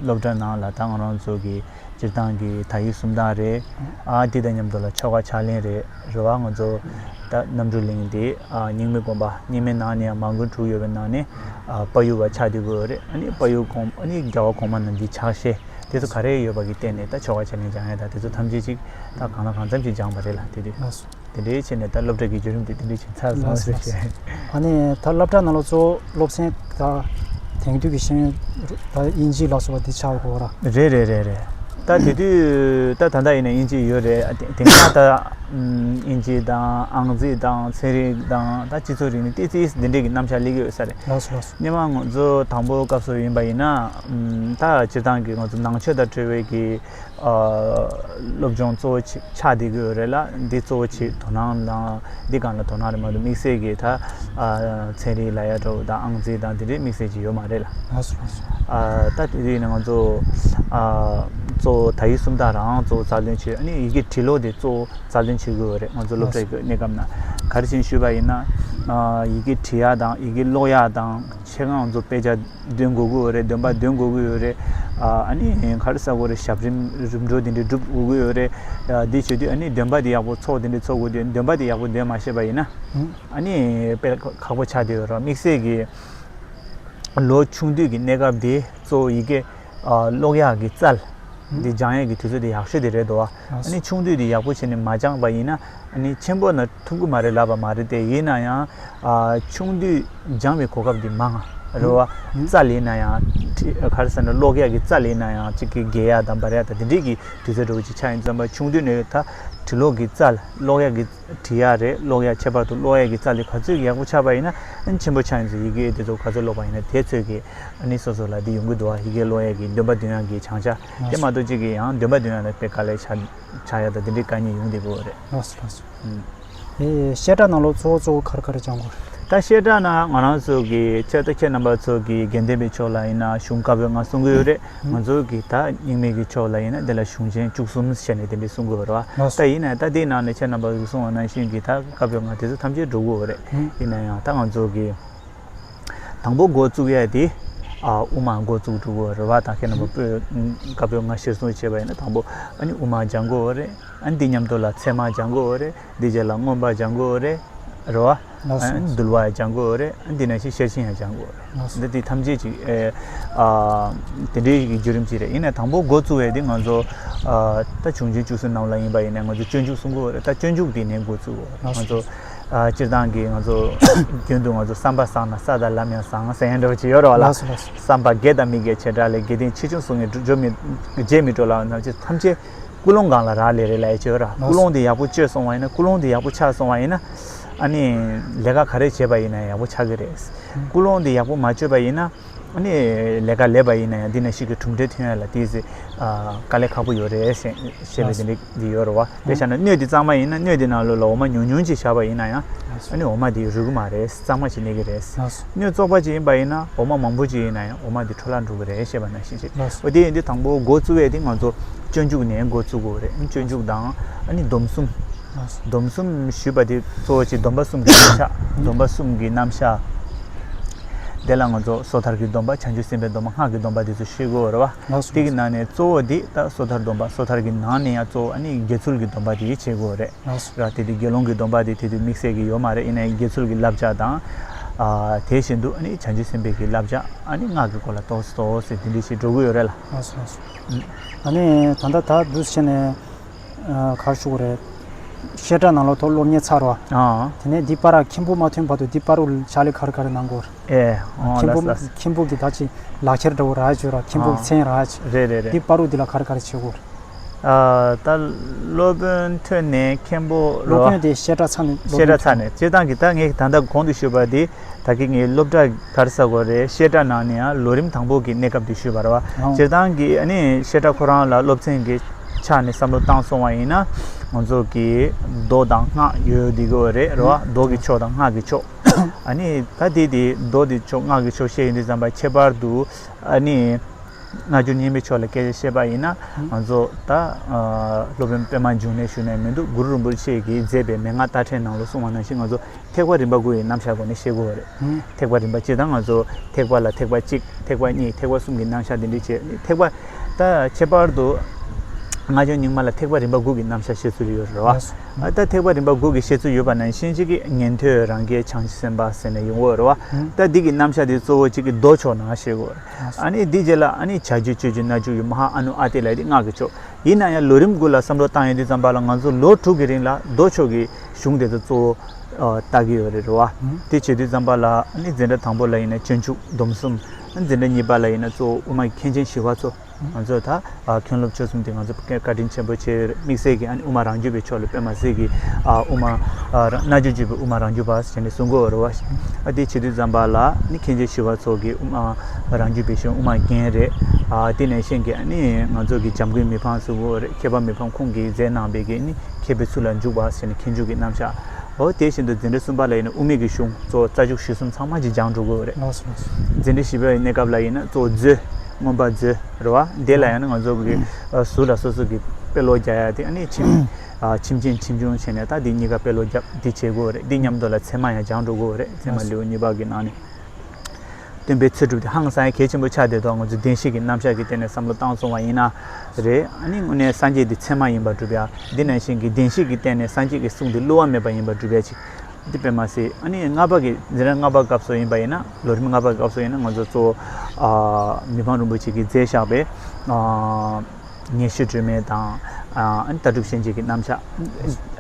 སློབ་གྲྭ་ནང་ལ་ད་ང་རང་ཚོ་གི་སྤྱིར་བཏང་གི་དག་ཡིག་སུམ་རྟགས་རེད། ཨ་འདི་དང་མཉམ་དུ་ལ་ཆོ་ག་ཕྱག་ལེན་རེད། རེད་བ། ང་ཚོ་ད་རྣམ་གྲོལ་གླིང་འདི་རྙིང་མའི་དགོན་པ་རྙིང་མའི་ནང་ནས་ཡང་མང་དགོན་དྲུག་ཡོད་པའི་ནང་ནས་དཔལ་ཡུལ་བ་ཆགས་བསྡད་ཀྱི་ཡོད་རེད། ཨ་ནི་དཔལ་ཡུལ་གོང་ཨ་ནི་རྒྱལ་བ་གོང་མ་རྣམས་ཀྱི་ཕྱག་བཞེས་དེ་ཚོ་ག་རེ་ཡོད་པ་གི་སྟེང་ནས་ད་ཆོ་ག་ཕྱག་ལེན་སྦྱང་ཡ་ད་དེ་ཚོ་ཐམས་ཅད་ཅིག་ད་གང་ལ་གང་འཚམ་ཞིག་སྦྱངས་པ་རེད་ལ། དེ་དུས་དེ་འདྲའི་བྱས་ནས་ད་སློབ་གྲྭ་གི་བརྒྱུད་རིམ་དེ་དེ་འདྲའི་ཕྱིན་ཚར་སོང་ཟེར་བཤད། ཨ་ནི་ད་སློབ་གྲྭ་ནང་ལ་གཙོ་བོ་སློབ་ཚན་ད་དེང་དུས་ཀྱི་ཤེས་ཡོན་ད་དབྱིན་ཇི་ལ་སོགས་པ་འདི་ཆགས་དགོས་ར། རེད་རེད་རེད་རེད། ད་དེ་དུས་ད་ད་ལྟ་ཡིན་ན་དབྱིན་ཇི་ཡོད་རེད། དེང་དེང་སང་ད་དབྱིན་ཇི་དང་ཨང་རྩིས་དང་ཚན་རིག་དང་ད་སྤྱི་ཚོགས་རིག་གནས་ཏོག་ཙམ་འདི་འདྲའི་གི་རྣམ་གཞག་སླེབས་ཀྱི་ཡོད་ས་རེད། ལགས་སོ་ལགས་སོ། སྔོན་མ་ང་ཚོ་དང་པོ་སྐབས་སུ་ཡིན་པ་ཡིན་ན་ད་སྤྱིར་བཏང་གི་ང་ཚོ་ནང་ཆོས་དང་འབྲེལ་བའི་གི་སློབ་སྦྱོང་གཙོ་བོ་ཆེ་ཆགས་བསྡད་ཀྱི་ཡོད་རེད་ལ། འདི་གཙོ་བོ་ཆེ་དོ་སྣང་དང་འདི་སྒང་ལ་དོ་སྣང་རེད་མ་གཏོགས་དམིགས་བསལ་གྱི་ད་ཚན་རིག་ལ་ཡ་འདྲ་བོ་དང་ཨང་རྩིས་དང་དེ་འདྲའི་དམིགས་བསལ་གྱི་ཡོད་མ་རེད་ལ། ལགས་སོ་ལགས་སོ། ད་དེ་དུས་ནས་ང་ཚོ་གཙོ་བོ་དག་ཡིག་སུམ་རྟགས་རང་གཙོ་བོ་རྩ་དོན་བྱས། ཨ་ནི་ཡི་གེ་འབྲི་ཀློག་དེ་གཙོ་བོ་རྩ་དོན་བྱེད་དགོས་ཡོད་རེད། ང་ཚོ་སློབ་གྲྭའི་གནས་སྐབས་ན་ག་རེ་བྱས་ནས་ཞུས་པ་ཡིན་ན་ཡི་གེ་འབྲི་ཡག་དང་ཡི་གེ་ཀློག་ཡག་དང་ཆེད་མངགས་ང་ཚོ་དཔེ་ཆ་འདོན་དགོས་ཀྱི་ཡོད་རེད། འདོན་པ་འདོན་དགོས་ཀྱི་ཡོད་རེད། ཨ་ནི་ག་རེ་ཟེར་དགོས་རེད། ཞབས་རིམ་རིམ་གྲོ་དེ་འདྲའི་སྒྲུབ་དགོས་ཀྱི་ཡོད་རེད། འདི་བྱེད་དུས་ཨ་ནི་འདོན་པ་དེ་ཡག་པོ་ཚོགས་དེ་འདྲའི་ཚོགས་དགོས་དུས་འདོན་པ་དེ་ཡག་པོ་འདོན་མ་ཤེས་པ་ཡིན་ན་ཨ་ནི་དཔེ་ཁག་པོ་ཆགས་བསྡད་ཡོད་རེད། དམིགས་བསལ་གྱི་ལོ་ཆུང་དུས་ཀྱི་གནས་སྐབས་དེ་གཙོ་བོ་ཡི་གེ་ཀློག་ཡག་གི་རྩལ་འདི་སྦྱང་ཡག་གི་དུས་ཚོད་དེ་ཡག་ཤོས་དེ་རེད་འདུག་ཨ་ནི་ཆུང་དུས་དེ་ཡག་པོ་བྱས་ནས་མ་སྦྱངས་པ་ཡིན་ན་ཨ་ནི་ཆེན་པོ་ན་ཐུབ་ཀྱི་མ་རེད་ལབ་པ་མ་རེད་དེ། ཡིན་ན་ཡང་ཆུང་དུས་སྦྱང་བའི་གོ་སྐབས་དེ་མང་ང་རེད་བ། རྩལ་ཡིན་ན་ཡང་ག་རེ་ཟེར་ན་ཀློག་ཡག་གི་རྩལ་ཡིན་ན་ཡང་གཅིག་གི་རྒྱས་ཡག་དང་འབར་ཡག་དང་དེ་འདྲས་ཀྱི་དུས་ཚོད་འདྲ་བོ་ཅིག་ཆགས་ཡིན་ཙམ་པ་ཆུང་དུས་ནས་ད་འབྲི་ཀློག་གི་རྩལ་ཀློག་ཡག་གི་འབྲི་ཡག་རེད། ཀློག་ཡག་ཁྱད་པར་དུ་ཀློག་ཡག་གི་རྩལ་དེ་ག་ཚོད་ཀྱི་ཡག་པོ་ཆགས་པ་ཡིན་ན་ཨ་ནི་ཆེན་པོ་ཆགས་ཡིན་ཙང་ཡི་གེ་དེ་ཚོ་ག་ཚོད་ཀློག་པ་ཡིན་ན་དེ་ཚོད་ཀྱི་ཨ་ནི་སོ་སོ་ལ་དེ་ཡོང་གི་འདུག་ཨ། ཡི་གེ་ཀློག་ཡག་གི་འདོན་པ་འདོན་ཡག་གི་བྱང་ཆ་དེ་མ་གཏོགས་གཅིག་གི་ཡང་འདོན་པ་འདོན་ཡག་ལ་དཔེ་དཀའ་ལས་ཆགས་ཆགས་ཡག་དང་དེ་འདྲའི་དཀའ་ངལ་ཡོང་བསྡད་ཀྱི་ཡོད་རེད། ལགས་སོ་ལགས་སོ། ཨེ་བཤད་གྲྭ་ནང་ལོགས་གཙོ་བོ་གཙོ་བོ་ག་རེ་ག་རེ་སྦྱང་དགོས་རེད། ད་བཤད་གྲྭ་ནང་ང་རང་ཚོ་གི་ཁྱེད་ད་ཁྱེད་རྣམ་པ་ཚོ་གི་དགེ་ལྡན་པའི་ཕྱོགས་ལ་ཡིན་ན་གཞུང་བཀའ་པོད་ལྔ་གསུང་གི་ཡོད་རེད། ང་ཚོ་གི་ད་རྙིང་མའི་གི་ཕྱོགས་ལ་ཡིན་ན་དེ་ལ་གཞུང་ཆེན་བཅུ་གསུམ་བཤད་ནས་དེ་འདྲའི་གསུང་གི་ཡོད་རེད་བ། ད་ཡིན་ན་ད་དེའི་ནང་ནས་ཁྱེད་རྣམ་པ་གི་གསུང་བ་ནང་བཞིན་གི་ད་བཀའ་པོད་ལྔ་དེ་ཚོ་ཐམས་ཅད་འགྲོ་གི་ཡོད་རེད། ཡིན་ན་ཡང་ད་ང་ཚོ་གི་དང་པོ་འགོ་བཙུགས་ཡ་དེ་ཨ་དབུ་མ་འགོ་བཙུགས་འགྲོ་གི་ཡོད་རེད་བ། ད་ཁྱེད་རྣམ་པ་པོད་བཀའ་པོད་ལྔ་གཞིར་བཟུང་བྱས་པ་ཡིན་ན་དང་པོ་ཨ་ནི་དབུ་མ་སྦྱང་དགོས་ཡོད་རེད། ཨ་ནི་འདི་མཉམ་དུ་ལ་ཚད་མ་སྦྱང་དགོས་ཡོད་རེད། འདི་རྗེས་ལ་མངོན་པ་སྦྱང་དགོས་རེད། རེད་བ། ལགས་སོ། ཨ་འདུལ་བ་སྦྱང་དགོས་རེད། ཨ་འདི་ནང་བཞིན་ཤེར་ཕྱིན་ཡང་སྦྱང་དགོས་རེད། ལགས་སོ། འདི་དེ་ཐམས་ཅད་ཅིག་ཨེ་ཨ་དེ་འདྲའི་གི་བརྒྱུད་རིམ་ཅིག་རེད། ཡིན་ནའི་དང་པོ་འགོ་བཙུགས་པའི་དེ་ང་ཚོ་ཨ་ད་གཞུང་ཆེན་བཅུ་གསུམ་ནང་ལ་ཡིན་པ་ཡིན་ནའི་ང་ཚོ་སྤྱོད་འཇུག་གསུང་དགོས་རེད། ད་སྤྱོད་འཇུག་དེ་ནས་འགོ་བཙུགས་དགོས། ལགས་སོ། ང་ཚོ་ཨ་སྤྱིར་བཏང་གི་ང་ཚོ་རྒྱུན་དུ་ང་ཚོ་བསམ་པ་བཟང་ན་ས་དང་ལམ་ཡང་བཟང་ཟེར་ཡ་འདྲ་བོ་ཅིག་ཡོད་རེད་བ་ལ། ལགས་སོ་ལགས་སོ། བསམ་པ་དགེ་དང་མི་དགེ་བྱེ་བྲག་ལས། དགེ་ལྡན་ཆེ་ཆུང་གསུམ་གྱི་རྗེས་མི་རྗེས་མི་འགྲོ་ལ་ནང་བཞིན་ཐམས་ཅད་ཀུན་སློང་སྒང་ལ་རག་ལས་རེད་ལབ་ཡ་ཅིག་ཡོད་ར། ལགས་སོ། ཀུན་སློང་དེ་ཡག་པོ་བཅོས་སོང་བ་ཡིན་ན། ཀུན་སློང་དེ་ཡག་པོ་ཆགས་སོང་བ་ཡིན་ན། ཨ་ནི་ལས་ཀ་ག་རེ་བྱས་པ་ཡིན་ན་ཡག་པོ་ཆགས་ཀྱི་རེད། ཀུན་སློང་དེ་ཡག་པོ་མ་བཅོས་པ་ཡིན་ན། ཨ་ནི་ལས་ཀ་ལས་པ་ཡིན་ན་ཡང་འདི་ནང་བཞིན་གྱི་གྲུབ་འབྲས་ཐོན་ཡ་ལ་དེ་ཚེ་དཀའ་ལས་ཁག་པོ་ཡོད་རེད་ཟེར་བཤད་པའི་དེ་འདྲ་འདི་ཡོད་རེད་བ། དཔེ་བཞག་ན་སྣོད་དེ་གཙང་མ་ཡིན་ན་སྣོད་དེ་ནང་ལོགས་ལ་འོ་མ་ཉུང་ཉུང་ཅིག་བཞག་པ་ཡིན་ན་ཡང་ཨ་ནི་འོ་མ་དེ་རུལ་གྱི་མ་རེད། གཙང་མ་ཞིག་གནས་ཀྱི་རེད། སྣོད་བཙོག་པ་ཅིག་ཡིན་པ་ཡིན་ན་འོ་མ་མང་པོ་ཅིག་ཡིན་ན་ཡང་འོ་མ་དེ་འཕྲོ་བརླག་འགྲོ་གི་རེད་ཞེས་པ་ནང་བཞིན་ཅིག་འོ་དེ་ཡིན་དུས་དང་པོ་འགོ་བཙུགས་ཡས་དེ་ང་ཚོ་སྤྱོད་འཇུག་ནས་འགོ་བཙུགས་དགོས་རེད། སྤྱོད་འཇུག་དང་ཨ་ནི་སྡོམ་གསུམ། སྡོམ་གསུམ་ཞུས་པ་དེ་གཙོ་བོ་ཅིག་སྡོམ་པ་གསུམ་གྱི་རྣམ་གཞག་སྡོམ་པ་གསུམ་གྱི་རྣམ་གཞག་དེ་ལ་ང་ཚོ་སོ་ཐར་གྱི་སྡོམ་པ། བྱང་ཆུབ་སེམས་དཔའི་སྡོམ་པ། སྔགས་ཀྱི་སྡོམ་པ་དེ་ཚོ་བཤད་དགོས་རེད་བ། ལགས་སོ། དེ་གི་ནང་ནས་གཙོ་བོ་དེ་ད་སོ་ཐར་སྡོམ་པ། སོ་ཐར་གྱི་ནང་ནས་ཡང་གཙོ་བོ་ཨ་ནི་དགེ་ཚུལ་གྱི་སྡོམ་པ་དེ་བྱེད་དགོས་རེད། ལགས་སོ། ར་དེ་དུས་དགེ་སློང་གི་སྡོམ་པ་དེ་དེ་དུས་དམིགས་བསལ་གྱི་ཡོད་མ་རེད། ཡིན་ནའི་དགེ་ཚུལ་གྱི་བསླབ་བྱ་དང་། ཨ་དེ་བཞིན་དུ་ཨ་ནི་བྱང་ཆུབ་སེམས་དཔའི་གི་བསླབ་བྱ། ཨ་ནི་སྔགས་ཀྱི་སྐོར་ལ་ཏོག་ཙམ་ཏོག་ཙམ་དེ་འདྲ་ཞིག་འགྲོ་གི་ཡོད་རེད་ལ། ལགས་སོ། ལགས་སོ། ཨ་ནི་ད་ལྟ་ད་འདུག་བྱས་ནས། ཨ་ག་རེ་ཞུ་དགོས་རེད། བཤད་གྲྭ་ནང་ལོགས་ཐོག་སློབ་གཉེར་ཚར་བ། ཨ་དེ་ནས་འདི་པར་མཁན་པོ་མ་ཐོན་བར་དུ་འདི་པར་རུ་ཕྱག་ལས་ག་རེ་ག་རེ་གནང་དགོས་རེད། ཨེ་ཨོ་མཁན་པོ། ལགས་ལགས། མཁན་པོ་གི་ད་ཅི་ལག་ཁྱེར་འདྲ་བོ་རག་ཡ་ཅིག་ཡོད་ར། མཁན་པོ་གི་ཨ་མཚན་རག་ཡ་ཅིག་རེད་རེད་རེད། འདི་པར་རུ་འདི་ལ་ག་རེ་ག་རེ་བྱེད་དགོས་རེད། ཨ་ད་སློབ་དཔོན་ཐོན་ནས་མཁན་པོ་རོ། སློབ་དཔོན་དེ་བཤད་གྲྭ་ཚར་ནས། བཤད་གྲྭ་ཚར་ནས། སྤྱིར་བཏང་གི་ད་ངས་ད་ལྟ་གོང་དུ་ཞུས་པ་དེ། ད་གིན་ངས་སློབ་གྲྭ་ག་རེ་ཟེར་དགོས་རེད། བཤད་གྲྭ་ནང་ནས་ཡང་ལོ་རིམ་དང་པོ་གི་གནས་སྐབས་དེ་ཞུས་པ་རེད་བ། ཨོ། སྤྱིར་བཏང་གི་ཨ་ནི་བཤད་གྲྭ་ཁོ་རང་ལ་སློབ་ཚན་གྱི་ཆ་ནས་བསམ་བློ་བཏང་སོང་བ་ཡིན་ན། ང་ཚོ་གི་མདོ་དང་སྔགས་ཡོད་དེ་གོ་རེད་རེད་བ། མདོ་གི་ཕྱོགས་དང་སྔགས་ཀྱི་ཕྱོགས། ཨ་ནི་ད་དེ་དེ་མདོ་དེ་ཕྱོགས་སྔགས་ཀྱི་ཕྱོགས་བཤད་ཡོང་དུས་ཙམ་པ། ཁྱད་པར་དུ་ཨ་ནི། སྔ་འགྱུར་རྙིང་མའི་ཕྱོགས་ལ་སྐད་ཆ་བཤད་པ་ཡིན་ན། ང་ཚོ་ད་ཨ་སློབ་དཔོན་པད་མ་འབྱུང་གནས་ཞུ་ནས་མི་འདུག་གུ་རུ་རིན་པོ་ཆེ་གིས་མཛད་པའི་མན་ངག་ལྟ་ཕྲན་ནང་ལ་གསུངས་པ་ནང་བཞིན། ང་ཚོ་ཐེག་པ་རིམ་པ་དགུ་ཡི་རྣམ་གཞག་སྒོ་ནས་བཤད་དགོས་པ་རེད། ཐེག་པ་རིམ་པ་སྤྱིར་བཏང་ང་ཚོ་ཐེག་པ་ལ་ཐེག་པ་གཅིག་ཐེག་པ་གཉིས། ཐེག་པ་གསུམ་གྱི་རྣམ་གཞག་འདི་འདྲ་བྱས། ཐེག་པ་ད་ཁྱད་པར་དུ་སྔ་འགྱུར་རྙིང་མ་ལ་ཐེག་པ་རིམ་པ་དགུ་གི་རྣམ་གཞག་བཤད་ཚུལ་ཡོད་རེད་བ། ཨ་ད་ཐེག་པ་རིམ་པ་དགུ་གི་བཤད་ཚུལ་ཡོད་པ་ནང་བཞིན་གཅིག་གི་ཉན་ཐོས་རང་རྒྱལ་བྱང་ཆུབ་སེམས་དཔའ་ཟེར་ནས་ཡོང་གི་ཡོད་རེད་བ། ད་འདི་གི་རྣམ་གཞག་འདི་གཙོ་བོ་གཅིག་གི་མདོ་ཕྱོགས་ནང་བཤད་དགོས་རེད། ཨ་ནི་འདི་རྗེས་ལ་ཨ་ནི་བྱ་རྒྱུད་སྤྱོད་རྒྱུད་རྣལ་འབྱོར་རྒྱུད། མ་ཧཱ་ཨ་ནུ་ཨ་ཏི་ལབ་ཡ་དེ་སྔགས་ཀྱི་ཕྱོགས། ཡིན་ན་ཡང་ལོ་རིམ་དགུ་ལ་བསམ་བློ་བཏང་ཡོང་དུས་ཙམ་པ་ལ། ང་ཚོ་ལོ་དྲུག་གི་རིང་ལ་མདོ་ཕྱོགས་ཀྱི་གཞུང་དེ་ཚོ་གཙོ་བོ་ཨ་ལྟ་གི་ཡོད་རེད་རེད་བ། དེ་བྱེད་དུས་ཙམ་པ་ལ་ཨ་ནི་འཛིན་གྲྭ་དང་པོ་ལ་ཡིན་ན་སྤྱོད་འཇུག་སྡོམ་གསུམ། ཨ་ནི་འཛིན་གྲྭ་གཉིས་པ་ལ་ཡིན་ན་གཙོ་བོ་དབུ་མ་མཁན་ཆེན་ཞི་བ་འཚོ། ང་ཚོ་ད་ཨ་མཁན་སློབ་ཆོས་གསུམ་དེ་ང་ཚོ་བཀའ་དྲིན་ཆེན་པོ་བྱས་ཡོད་རེད། དམིགས་བསལ་གྱི་ཨ་ནི་དབུ་མ་རང་རྒྱུད་པའི་ཕྱོགས་ལ་དཔེ་མ་སྲིད་ཀྱི་ཨ་དབུ་མ་ཨ་ར་རྣལ་འབྱོར་རྒྱུད་པའི་དབུ་མ་རང་རྒྱུད་པ་ཟེར་ནས་གསུང་གི་ཡོད་རེད་བ། ཨ་དེ་བྱེད་དུས་ཙམ་པ་ལ་ནི་མཁན་ཆེན་ཞི་བ་འཚོ་གིས་དབུ་མ་རང་རྒྱུད་པའི་གཞུང་དབུ་མ་རྒྱན་རེད། ཨ་དེ་ནང་བཞིན་གྱི་ཨ་ནི་ང་ཚོ་གི་འཇམ་མགོན་མི་ཕམ་གསུང་གི་ཡོད་རེད། མཁས་པ་མི་ཕམ་ཁོང་གིས་མཛད་གནང་བའི་གི་ནི་མཁས་པའི་ཚུལ་ལ་འཇུག་པ་ཟེར་ནས་མཁས་འཇུག་གི་རྣམ་གཞག་འོ་དེ་བཞིན་དུ་འཛིན་གྲྭ་གསུམ་པ་ལ་ཡིན་ན་དབུ་མའི་གི་གཞུང་གཙོ་བོ་རྩ་རྒྱུགས་གཞི་གསུམ་ཚང་མ་ཅིག་སྦྱངས་འགྲོ་གི་ཡོད་རེད། ལགས་སོ་ལགས་སོ། འཛིན་གྲྭ་བཞི་པའི་གནས་སྐབས་ལ་ཡིན་ན་གཙོ་བོ་མཛོད། མངོན་པ་མཛོད་རེད་བ། དེ་ལ་ཡང་ན་ང་ཚོ་གི་ཨ་ཟུར་ལ་སོ་སོ་གི་དཔེ་ཀློག་རྒྱག་ཡ་དེ། ཨ་ནི་ཁྱིམ་ཨ་ཁྱིམ་ཆེན་ཁྱིམ་ཆུང་བྱས་ནས་ད་དེ་གཉིས་ཀ་དཔེ་ཀློག་རྒྱབ་དེ་བྱེད་དགོས་རེད། དེ་མཉམ་དུ་ལ་ཚད་མ་ཡང་སྦྱངས་འགྲོ་དགོས་རེད། ཚད་མ་ལེའུ་གཉིས་པ་གི་ནང་ནས། སྟོན་པའི་ཚེ་སྒྲུབ་དེ་ཧང་སང་ཡ་གལ་ཆེན་པོ་ཆགས་བསྡད་དོ། ང་ཚོ་བདེན་བཞི་གི་རྣམ་གཞག་གི་སྟེང་ནས་བསམ་བློ་བཏང་སོང་བ་ཡིན་ན་རེད། ཨ་ནི་དངོས་གནས་སངས་རྒྱས་དེ་ཚད་མ་ཡིན་པར་སྒྲུབ་ཡ། འདི་ནང་བཞིན་གྱི་བདེན་བཞི་གི་སྟེང་ནས་སངས་རྒྱས་ཀྱི་གསུང་དེ་བསླུ་བ་མེད་པ་ཡིན་པར་སྒྲུབ་ཡ་ཅིག་འདི་དཔེ་མ་སྲིད། ཨ་ནི་ལྔ་པ་གི་འཛིན་གྲྭ་ལྔ་པ་སྐབས་སུ་ཡིན་པ་ཡིན་ན། ལོ་རིམ་ལྔ་པ་སྐབས་སུ་ཡིན་ན་ང་ཚོ་གཙོ་བོ་ཨ་མི་ཕམ་རིན་པོ་ཆེ་གིས་མཛད་བཞག་པའི་ཨ་ཉན་ཤེས་སྒྲོན་མེ་དང་། ཨ་ནི་ལྟ་གྲུབ་གཞན་གཅེས་ཀྱི་རྣམ་གཞག་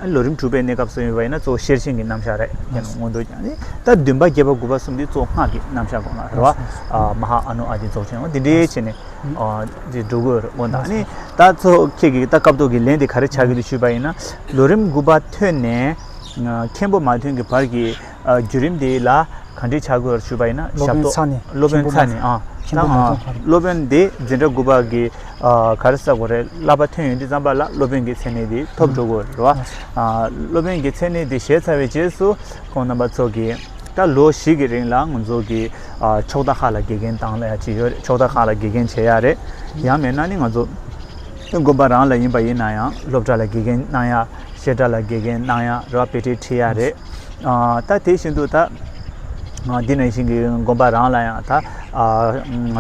ཨ་ལོ་རིམ་དྲུག་པའི་གནས་སྐབས་སུ་ཡིན་པ་ཡིན་ན་གཙོ་བོ་ཤེར་ཕྱིན་གྱི་རྣམ་གཞག་རེད། དེ་ནི་མངོན་རྟོགས་ཀྱི། ཨ་ནི་ད་བདུན་པ་བརྒྱད་པ་དགུ་པ་གསུམ་འདི་གཙོ་བོ་སྔགས་ཀྱི་རྣམ་གཞག་སྒོ་ནས་རེད་བ། ཨ་མ་ཧཱ་ཨ་ནུ་ཨ་ཏི་རྫོགས་ཆེན། འོ་འདི་འདྲའི་བྱས་ནས་ཨ་འདི་འགྲོ་དགོས་རེད། འོ་ད་ཨ་ནི་ད་གཙོ་བོ་ཁྱེད་ཀྱིས་ད་སྐབས་ཐོག་གི་ལན་དེ་ག་རེ་ཆགས་ཀྱི་འདུག་ཞུས་པ་ཡིན་ན། ལོ་རིམ་དགུ་པ་ཐོན་ནས་ཨ་མཁན་པོ་མ་ཐོན་གྱི་བར་གྱི་ཨ་བརྒྱུད་རིམ་དེ་ལ་ག་འདྲས་ཆགས་དགོས་ཞུས་པ་ཡིན་ན། སློབ་དཔོན་ཞབས་ཏོག་ཚར་ནས་སློབ་དཔོན་མཁན་པོ་ཚར་མ་ནས། ཨ་མཁན་པོ་མ་ཐོན་བར། སློབ་དཔོན་དེ་འཛིན་གྲྭ་དགུ་པ་གི་ཨ་ག་རེ་ཟེར་དགོས་རེད། བསླབ་པ་ཐོན་ཡོང་དུས་ཙམ་པ་ལ་སློབ་དཔོན་གྱི་མཚན་གནས་དེ་ཐོབ་འགྲོ་དགོས་རེད་བ། ཨ་སློབ་དཔོན་གྱི་མཚན་གནས་དེ་བཞེས་ཚར་བའི་རྗེས་སུ་ཁོང་རྣམ་པ་ཚོ་གིས་ད་ལོ་བཞི་གི་རིང་ལ་ང་ཚོ་གི་ཨ་ཕྱོགས་མཐའ་ཁག་ལ་དགེ་རྒན་བཏང་ཡ་ཅིག་ཡོད་རེད། ཕྱོགས་མཐའ་ཁག་ལ་དགེ་རྒན་བྱེད་ཡ་རེད། ཡང་མེད་ན་ནི་ང་ཚོ་དགོན་པ་རང་ལ་ཡིན་པ་ཡིན་ན་ཡང་སློབ་གྲྭ་ལ་དགེ་རྒན་གནང་ཡ། བཤད་གྲྭ་ལ་དགེ་རྒན་གནང་ཡ་རེད་བ། དཔེ་ཁྲིད་ཁྲིད་ཡ་རེད། ཨ་ད་དེ་བཞིན་དུ་ད་ཨ་འདི་ནང་བཞིན་གྱི་དགོན་པ་རང་ལ་ཡང་ད་ཨ་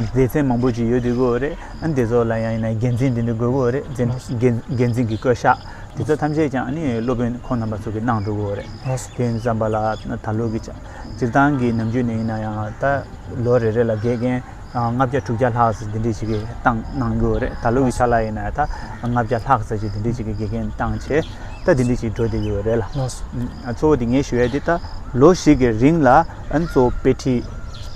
སྡེ་ཚན་མང་པོ་ཅིག་ཡོད་དུས་ཀྱི་རེད། ཨ་འདི་ཚོ་ལ་ཡང་ཡིན་ན་འགན་འཛིན་འདི་འདྲ་དགོས་ཀྱི་རེད། འཛིན་འགན་འགན་འཛིན་གྱི་བསྐོ་བཞག་དེ་ཚོ་ཐམས་ཅད་ཀྱང་ཨ་ནི་སློབ་དཔོན་ཁོང་རྣམ་པ་ཚོ་གིས་གནང་འགྲོ་གི་རེད། དེ་ཡིན་ཙམ་པ་ལ་ད་ལོ་གི་སྤྱིར་བཏང་གི་ནམ་རྒྱུན་ནས་ཡིན་ན་ཡང་ད་ལོ་རེ་རེ་ལ་དགེ་རྒན་ཨ་ལྔ་བརྒྱ་དྲུག་བརྒྱ་ལྷག་ཙམ་འདི་འདྲས་ཅིག་གིས་བཏང་གནང་གི་ཡོད་རེད། ད་ལོ་གི་ཆ་ལ་ཡིན་ན་ད་ལྔ་བརྒྱ་ལྷག་ཙམ་ཅིག་འདི་འདྲས་ཅིག་གིས་དགེ་རྒན་བཏང་བྱས། ད་འདི་འདྲས་ཅིག་འགྲོ་བསྡད་ཀྱི་ཡོད་རེད་ལ། ལགས་སོ། ཨ་གཙོ་བོ་འདི་ངས་ཞུ་ཡ་འདི་ད་ལོ་བཞི་གི་རིང་ལ་ཨ་ནི་གཙོ་བོ་དཔེ་ཁྲིད་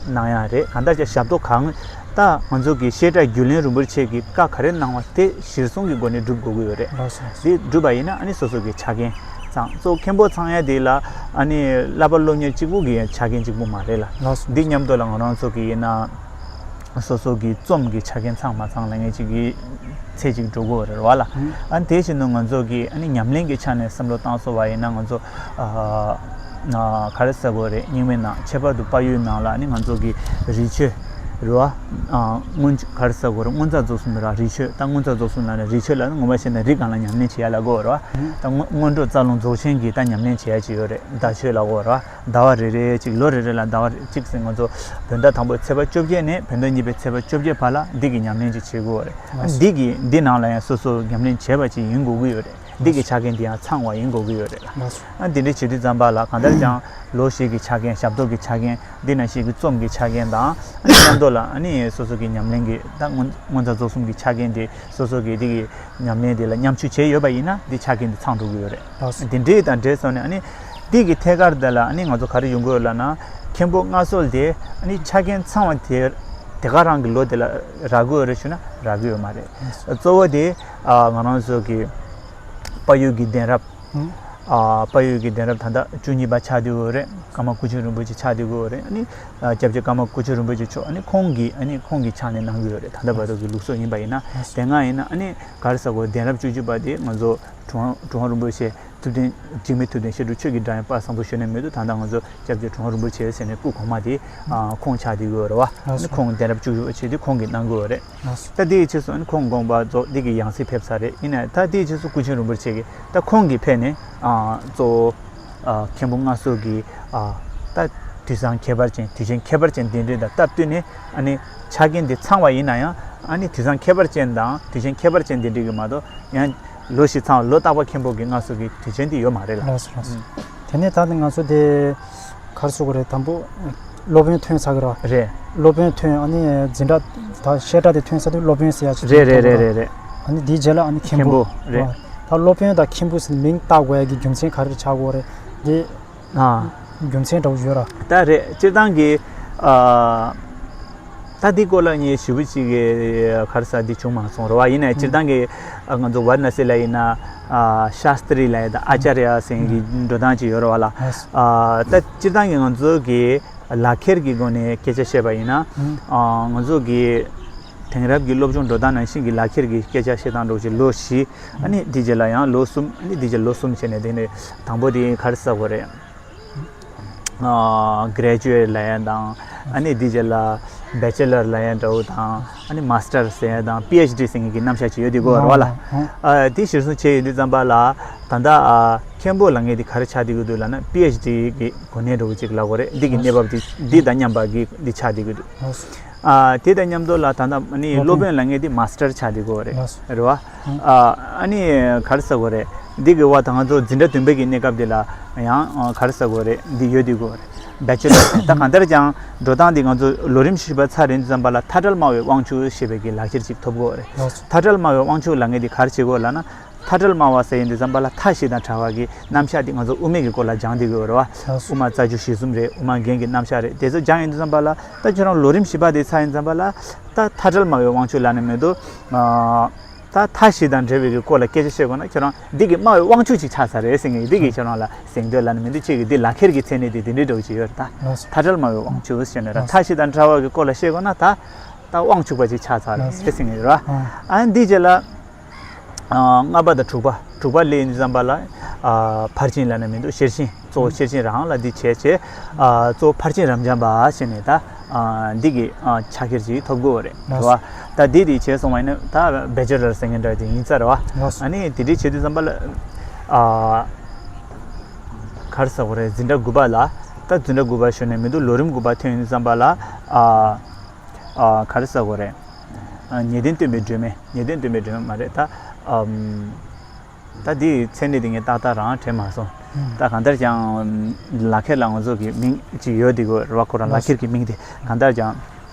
གནང་ཡ་རེད། གང་ལྟར་ཀྱང་ཞབས་ཏོག་གང་ད་ང་ཚོ་གི་བཤད་གྲྭ་རྒྱུན་ལས་རིན་པོ་ཆེ་གིས་བཀའ་ག་རེ་གནང་བ་དེ་གཞིར་བཟུང་གི་སྒོ་ནས་སྒྲུབ་དགོས་ཀྱི་ཡོད་རེད། ལགས་སོ། དེ་སྒྲུབ་པ་ཡིན་ན་ཨ་ནི་སོ་སོ་གི་ཆ་རྐྱེན་ཚང་། གཙོ་བོ་མཁན་པོ་ཚང་ཡ་དེ་ལ་ཨ་ནི་བསླབ་པ་སློབ་གཉེར་གཅིག་པུ་གི་ཆ་རྐྱེན་གཅིག་པུ་མ་རེད་ལ། ལགས་སོ། འདི་མཉམ་དུ་ལ་ང་རང་ཚོ་གི་ཡིན་ན། སོ་སོ་གི་རྩོམ་གྱི་ཆ་རྐྱེན་ཚང་མ་ཚང་ལ་ངེས་ཅིག་གི་ཚད་ཅིག་འགྲོ་གི་ཡོད་རེད་བ་ལ། ཨ་ནི་དེ་བཞིན་དུ་ང་ཚོ་གི་ཨ་ནི་ཉམས་ལེན་གྱི་ཆ་ནས་བསམ་བློ་བཏང་སོང་བ་ཡིན་ན། ང་ཚོ་ཨ་ཨ་ག་རེ་ཟེར་དགོས་རེད། རྙིང་མའི་ནང་ཁྱད་པར་དུ་དཔལ་ཡུལ་ནང་ལ་ཨ་ནི་ང་ཚོ་གི་རི་ཆོས་ རེད་བ། ཨ། སྔོན་ག་རེ་ཟེར་དགོས་རེད། སྔོ་ཚལ་རྫོགས་གསུམ་ར་རི་ཆོས། ད་སྔོ་ཚལ་རྫོགས་གསུམ་ལབ་ན་རི་ཆོས་ལ་ངོ་མ་བཤད་ན་རི་སྒང་ལ་ཉམས་ལེན་བྱེད་ཡ་ལབ་དགོས་རེད་བ། ད་སྔོ་སྔོན་འགྲོ་རྩ་རླུང་རྫོགས་ཆེན་གྱི་ད་ཉམས་ལེན་བྱེད་ཡ་ཅིག་ཡོད་རེད། ཟླ་ཆོས་ལབ་དགོས་རེད་བ། ཟླ་བ་རེ་རེ་ཅིག་ལོ་རེ་རེ་ལ་ཟླ་བ་རེ་གཅིག་ཟེར་ང་ཚོ་བོད་ཟླ་དང་པོའི་ཚེས་པ་བཅོ་བརྒྱད་ནས་བོད་ཟླ་གཉིས་པའི་ཚེས་པ་བཅོ་བརྒྱད་བར་ལ་འདི་གི་ཉམས་ལེན་ཅིག་བྱེད་དགོས་རེད། འདི་གི་འདི་ནང་ལ་ཡང་སོ་སོ་ཉམས་ལེན་བྱས་པ་ཅིག་ཡིན་དགོས་ཀྱི་ཡོད་རེད། འདི་གི་ཆ་རྐྱེན་འདི་ཡང་ཚང་བ་ཡིན་དགོས་ཀྱི་ཡོད་རེད་ལ། ལགས་སོ། ཨ། འདི་འདྲའི་བྱེད་དུས་ཙམ་པ་ལ་གང་ལྟར་ཀྱང་ལོ་བཞི་གི་ཆ་རྐྱེན། ཞབས་ཏོག་གི་ཆ་རྐྱེན། འདི་ནང་བཞིན་གྱི་རྩོམ་གྱི་ཆ་རྐྱེན་དང་། ཨ་ནི་མཉམ་དུ་ལ་ཨ་ནི་སོ་སོ་གི་ཉམས་ལེན་གྱི་ད་སྔོ་སྔོ་ཚལ་རྫོགས་གསུམ་གྱི་ཆ་རྐྱེན་དེ་སོ་སོ་གི་འདི་གི་ཉམས་ལེན་དེ་ལ་མཉམ་སྤྱོད་བྱས་ཡོད་པ་ཡིན་ན་འདི་ཆ་རྐྱེན་དེ་ཚང་འགྲོ་གི་ཡོད་རེད། ལགས་སོ། འདི་འདྲའི་དང་འབྲེལ་སོང་ནས་ཨ་ནི་འདི་གི་ཐད་ཀར་དེ་ལ་ཨ་ནི་ང་ཚོ་ག་རེ་ཡོང་གི་ཡོད་ལབ་ན། མཁན་པོ་མངའ་གསོལ་དེ་ཨ་ནི་ཆ་རྐྱེན་ཚང་བ་དེ་དེ་ག་རང་གི་ལོ་དེ་ལ་རག་གི་ཡོད་རེད་ཞུ་ན་རག་གི་ཡོད་མ་རེད། ལགས་སོ། གཙོ་བོ་དེ་ཨ་ང་རང་ཚོ་གི་དཔལ་ཡུལ་གྱི་གདན་རབས། ཨ། དཔལ་ཡུལ་གྱི་གདན་རབས་ད་ལྟ་བཅུ་གཉིས་པ་ཆགས་བསྡད་ཡོད་རེད། ཀརྨ་སྐུ་ཆེན་རིན་པོ་ཆེ་ཆགས་བསྡད་ཡོད་རེད། ཨ་ནི་ཨ་སྐྱབས་རྗེ་ཀརྨ་སྐུ་ཆེན་རིན་པོ་ཆེ་མཆོག་ཨ་ནི་ཁོང་གིས་ཨ་ནི་ཁོང་གི་ཕྱག་ནས་གནང་གི་ཡོད་རེད། ད་ལྟ་བར་དུ་གི་ལུགས་སྲོལ་ཡིན་པ་ཡིན་ན། དེ་སྔ་ཡིན་ན་ཨ་ནི་ག་རེ་ཟེར་དགོས། གདན་རབས་བཅུ་གཅིག་པ་དེ་ང་ཚོ་གྲུབ་དབང་གྲུབ་དབང་རིན་པོ་ཆེ་ཐུབ་བསྟན་འཇིགས་མེད་ཐུབ་བསྟན་བཤད་སྒྲུབ་ཆོས་ཀྱི་སྒྲ་དབྱངས་དཔལ་བཟང་པོ་གཞོན་ནུའི་མེས་པོ། ད་ལྟ་ང་ཚོ་སྐྱབས་རྗེ་གྲུབ་དབང་རིན་པོ་ཆེ་ཟེར་ནས་སྐུ་གོང་མ་དེ་ཨ་ཁོང་ཆགས་བསྡད་ཡོད་རེད་བ། ལགས་སོ། ཁོང་གདན་རབས་བཅུ་གཅིག་པ་བྱས་དུས་ཁོང་གིས་གནང་གི་ཡོད་རེད། ད་འདི་ཡི་རྗེས་སུ་ཨ་ནི་ཁོང་དགོངས་པ་རྫོགས། འདི་གི་ཡང་སྲིད་ཕེབས་ཚར་རེད། ཡིན་ནའི་ད་འདི་ཡི་རྗེས་སུ་སྐུ་ཆེན་རིན་པོ་ཆེ་གིས་ད་ཁོང་གིས་ཕེབས་ནས་ཨ་གཙོ་བོ་ཨ་མཁན་པོ་མངའ་གསོལ་གྱི་ཨ་ད་དུས་བཟང་ཁྱད་པར་ཅན། དུས་ཆེན་ཁྱད་པར་ཅན་འདི་འདྲའི་དང་སྟབས་བསྟུན་ནས་ཨ་ནི་ཆ་རྐྱེན་འདི་ཚང་བ་ཡིན་ན་ཡང་། ཨ་ནི་དུས་བཟང་ཁྱད་པར་ཅན་དང་དུས་ཆེན་ཁྱད་པར་ཅན་འདི་འདྲའི་གི་མ་གཏོགས་ཡང་ལོ་བཞི་ཚང་བ། ལོ་རྟག་པར་མཁན་པོ་གི་མངའ་གསོལ་གྱི་དུས་ཆེན་འདི་ཡོད་མ་རེད་ལ། ལགས་སོ། ལགས་སོ། དེ་ནས་ད་ནི་ང་ཚོ་དེ་ག་རེ་ཟེར་དགོས་རེད། དང་པོ་སློབ་དཔོན་ཐོན་ཚར་གི་རེད། རེད། སློབ་དཔོན་ཐོན། ཨ་ནི་འཛིན་གྲྭ་ད་བཤད་གྲྭ་དེ་ཐོན་ཚར་དུས་སློབ་དཔོན་ཟེར་ཡ་ཞིག་རེད་རེད་རེད་རེད་རེད། ཨ་ནི་དེའི་རྗེས་ལ་ཨ་ནི་མཁན་པོ། མཁན་པོ་རེད། ད་སློབ་དཔོན་དང་མཁན་པོ་ཟེར་མིང་བཏགས་དགོས་ཡ་གི་རྒྱུ་མཚན་ག་རེ་ཆགས་དགོས་རེད། དེ་ཨ་རྒྱུ་མཚན་འདྲ་བོ་ཡོད་ར། ད་རེད། སྤྱིར་བཏང་གི་ཨ་ད་འདི་སྐོར་ལ་ངས་ཞེ་པོ་ཅིག་གི་ག་རེ་ཟེར་འདི་བྱུང་མ་སོང་རེད་བ། ཡིན་ནའི་སྤྱིར་བཏང་གི་ཨ་ང་ཚོ་ཝཱ་ར་ཎ་སི་ལ་ཡིན་ན་ཨ་ཤཱ་སྟྲི་ལབ་ཡ་དང་ཨ་ཅཱརྱ་ཟེར་མཁན་གྱི་འགྲོ་སྟངས་ཅིག་ཡོད་རེད་བ་ལ། ཨ་ད་སྤྱིར་བཏང་གི་ང་ཚོ་གི་ལག་ཁྱེར་གྱི་སྒོ་ནས་སྐད་ཆ་བཤད་པ་ཡིན་ན། ཨ་ང་ཚོ་གི་དེང་རབས་ཀྱི་སློབ་སྦྱོང་འགྲོ་སྟངས་ནང་བཞིན་གྱི་ལག་ཁྱེར་གྱི་སྐད་ཆ་བཤད་སྟངས་འདྲ་བོ་ཅིག་ལོ་བཞི། ཨ་ནི་དེའི་རྗེས་ལ་ཡང་ལོ་གསུམ། ཨ་ནི་དེའི་རྗེས་ལོ་གསུམ་བྱས་ནས། དེ་ནས་དང་པོ་དེ་ག་རེ་ཟེར་དགོས་རེད། ཨ་གྷི་རེ་ཇུ་ཨེཊ་ལབ་ཡ་དང་། ཨ་ནི་དེའི་རྗེས་ལ་བེ་ཅེ་ལར་ལབ་ཡ་འདྲ་བོ་དང་། ཨ་ནི་མཱ་སི་ཊར་ཟེར་ཡ་དང་པི་ཨེཆ་ཌི་ཟེར་མཁན་གྱི་རྣམ་གཞག་ཅིག་ཡོད་དེ་གོ་ར་བ་ལ། ཨ་དེ་གཞིར་བཟུང་བྱས་ཡོད་དུས་ཙམ་པ་ལ་ད་ལྟ་ཨ་མཁན་པོ་ལབ་མཁན་དེ་ག་རེ་ཆགས་བསྡད་ཀྱི་འདུག་ལབ་ན། པི་ཨེཆ་ཌི་གི་གོ་གནས་འདྲ་བོ་ཅིག་ལབ་དགོས་རེད། འདི་གི་གནས་བབ་འདི་འདི་དང་མཉམ་པ་གི་འདི་ཆགས་བསྡད་ཀྱི་འདུག་ཨ་དེ་དང་མཉམ་དུ་ལ་ད་ལྟ་ཨ་ནི་སློབ་དཔོན་ལབ་མཁན་དེ་མཱ་སི་ཊར་ཆགས་བསྡད་ཀྱི་ཡོད་རེད། རེད་བ། ཨ་ཨ་ནི་ག་རེ་ཟེར་དགོས་རེད། འདི་གི་བ་ད་ང་ཚོ་འཛིན་གྲྭ་བདུན་པའི་གི་གནས་སྐབས་འདི་ལ་ཡང་ཨ་ག་རེ་ཟེར་དགོས་རེད། འདི་ཡོད་བསྡད་ཀྱི་ཡོད་རེད། བེ་ཅེ་ལར། ད་གང་ལྟར་ཀྱང་འགྲོ་སྟངས་འདི་ང་ཚོ་ལོ་རིམ་བཞི་པ་ཚར་ཡོང་དུས་ཙམ་པ་ལ་མཐའ་བྲལ་སྨྲ་བའི་དབང་ཕྱུག་ཞེས་པའི་གི་ལག་ཁྱེར་ཅིག་ཐོབ་ཀྱི་ཡོད་རེད། ལགས་སོ། མཐའ་བྲལ་སྨྲ་བའི་དབང་ཕྱུག་ལབ་མཁན་འདི་ག་རེ་བྱེད་ཀྱི་ཡོད་ལབ་ན། མཐའ་བྲལ་སྨྲ་བ་ཟེར་ཡོང་དུས་ཙམ་པ་ལ་མཐའ་བཞི་དང་བྲལ་བ་གི་རྣམ་གཞག་འདི་ང་ཚོ་དབུ་མའི་གི་སྐོར་ལ་སྦྱངས་བསྡད་ཀྱི་ཡོད་རེད་བ། དབུ་མ་རྩ་རྒྱུད་གཞིར་གསུམ་རེད། དབུ་མ་རྒྱན་གྱི་རྣམ་གཞག་རེད། དེ་ཚོ་སྦྱངས་ཡོང་དུས་ཙམ་པ་ལ་ད་ཁྱོད་རང་ལོ་རིམ་བཞི་པ་དེ་ཚར་ཡོང་དུས་ཙམ་པ་ལ་ད་མཐའ་བྲལ་སྨྲ་བའི་དབང་ཕྱུག་ལབ་ནས་མི་འདུག་ཨ་ད་མཐའ་བཞི་དང་བྲལ་བའི་གི་སྐོར་ལ་སྐད་ཆ་བཤད་དགོས་ན་ཁྱོད་རང་འདི་གི་སྨྲ་བའི་དབང་ཕྱུག་ཅིག་ཆགས་ཚར་རེད་ཟེར་མཁན་གྱི་འདི་གི་ཁྱོད་རང་ལ་གཟེངས་བསྟོད་ལབ་ནས་མི་འདུག་ཁྱེད་ཀྱི་འདི་ལག་ཁྱེར་གྱི་མཚན་གནས་དེ་འདི་འདྲའི་འདྲ་བོ་ཅིག་ཡོད་རེད་ད། མཐའ་བྲལ་སྨྲ་བའི་དབང་ཕྱུག་ཟེར་ནས་ར། མཐའ་བཞི་དང་བྲལ་བ་གི་སྐོར་ལ་བཤད་དགོས་ན་ད་ད་དབང་ཕྱུག་པ་ཅིག་ཆགས་ཚར་རེད་ཟེར་མཁན་ཡོད་ར། ཨ་འདི་རྗེས་ལ། ཨ་ལྔ་པ་དང་དྲུག་པ། དྲུག་པ་སླེབས་ཡོང་དུས་ཙམ་པ་ལ་ཨ་ཕར་ཕྱིན་ལབ་ན་མི་འདུག་ཤེར་ཕྱིན། གཙོ་བོ་ཤེར་ཕྱིན་རང་ལ་འདི་བྱས་བྱས། ཨ་གཙོ་བོ་ཕར་ཕྱིན་རབ་འབྱམས་པ་བྱས་ནས་ད་ཨ་འདི་གི་ཨ་ཕྱག་འཁྱེར་ཅིག་ཐོབ་དགོས་རེད། ལགས་སོ། རེད་བ། ད་འདི་འདི་བྱས་སོང་བ་ཡིན་ན་ད་བེ་ཅེ་ལར་ཟེར་མཁན་འདྲ་དེ་ཡིན་ས་རེད་བ། ལགས་སོ། ཨ་ནི་དེ་འདྲའི་བྱེད་དུས་ཙམ་པ་ལ་ཨ་ག་རེ་ཟེར་དགོས་རེད། འཛིན་གྲྭ་དགུ་པ་ལ། ད་འཛིན་གྲྭ་དགུ་པ་ཞུ་ནས་མི་འདུག་ལོ་རིམ་དགུ་པ་ཐོན་ཡོང་དུས་ཙམ་པ་ལ་ཨ་ཨ་ག་རེ་ཟེར་དགོས་རེད། ཨ་ངེས་དོན་སྟོན་པའི་སྒྲོན་མེ། ངེས་དོན་སྟོན་པའི་སྒྲོན་མེ་མ་རེད་ད། ཨམ། ད་འདིའི་མཚན་གནས་དེ་ངས་ཏག་ཏག་རང་དྲན་མ་སོང་། ད་གང་ལྟར་ཀྱང་ལག་ཁྱེར་ལ་ང་ཚོ་གི་མིང་ཅིག་ཡོད་དེ་གོ་ར། ཁོ་རང་ལག་ཁྱེར་གྱི་མིང་དེ་གང་ལྟར་ཀྱང་།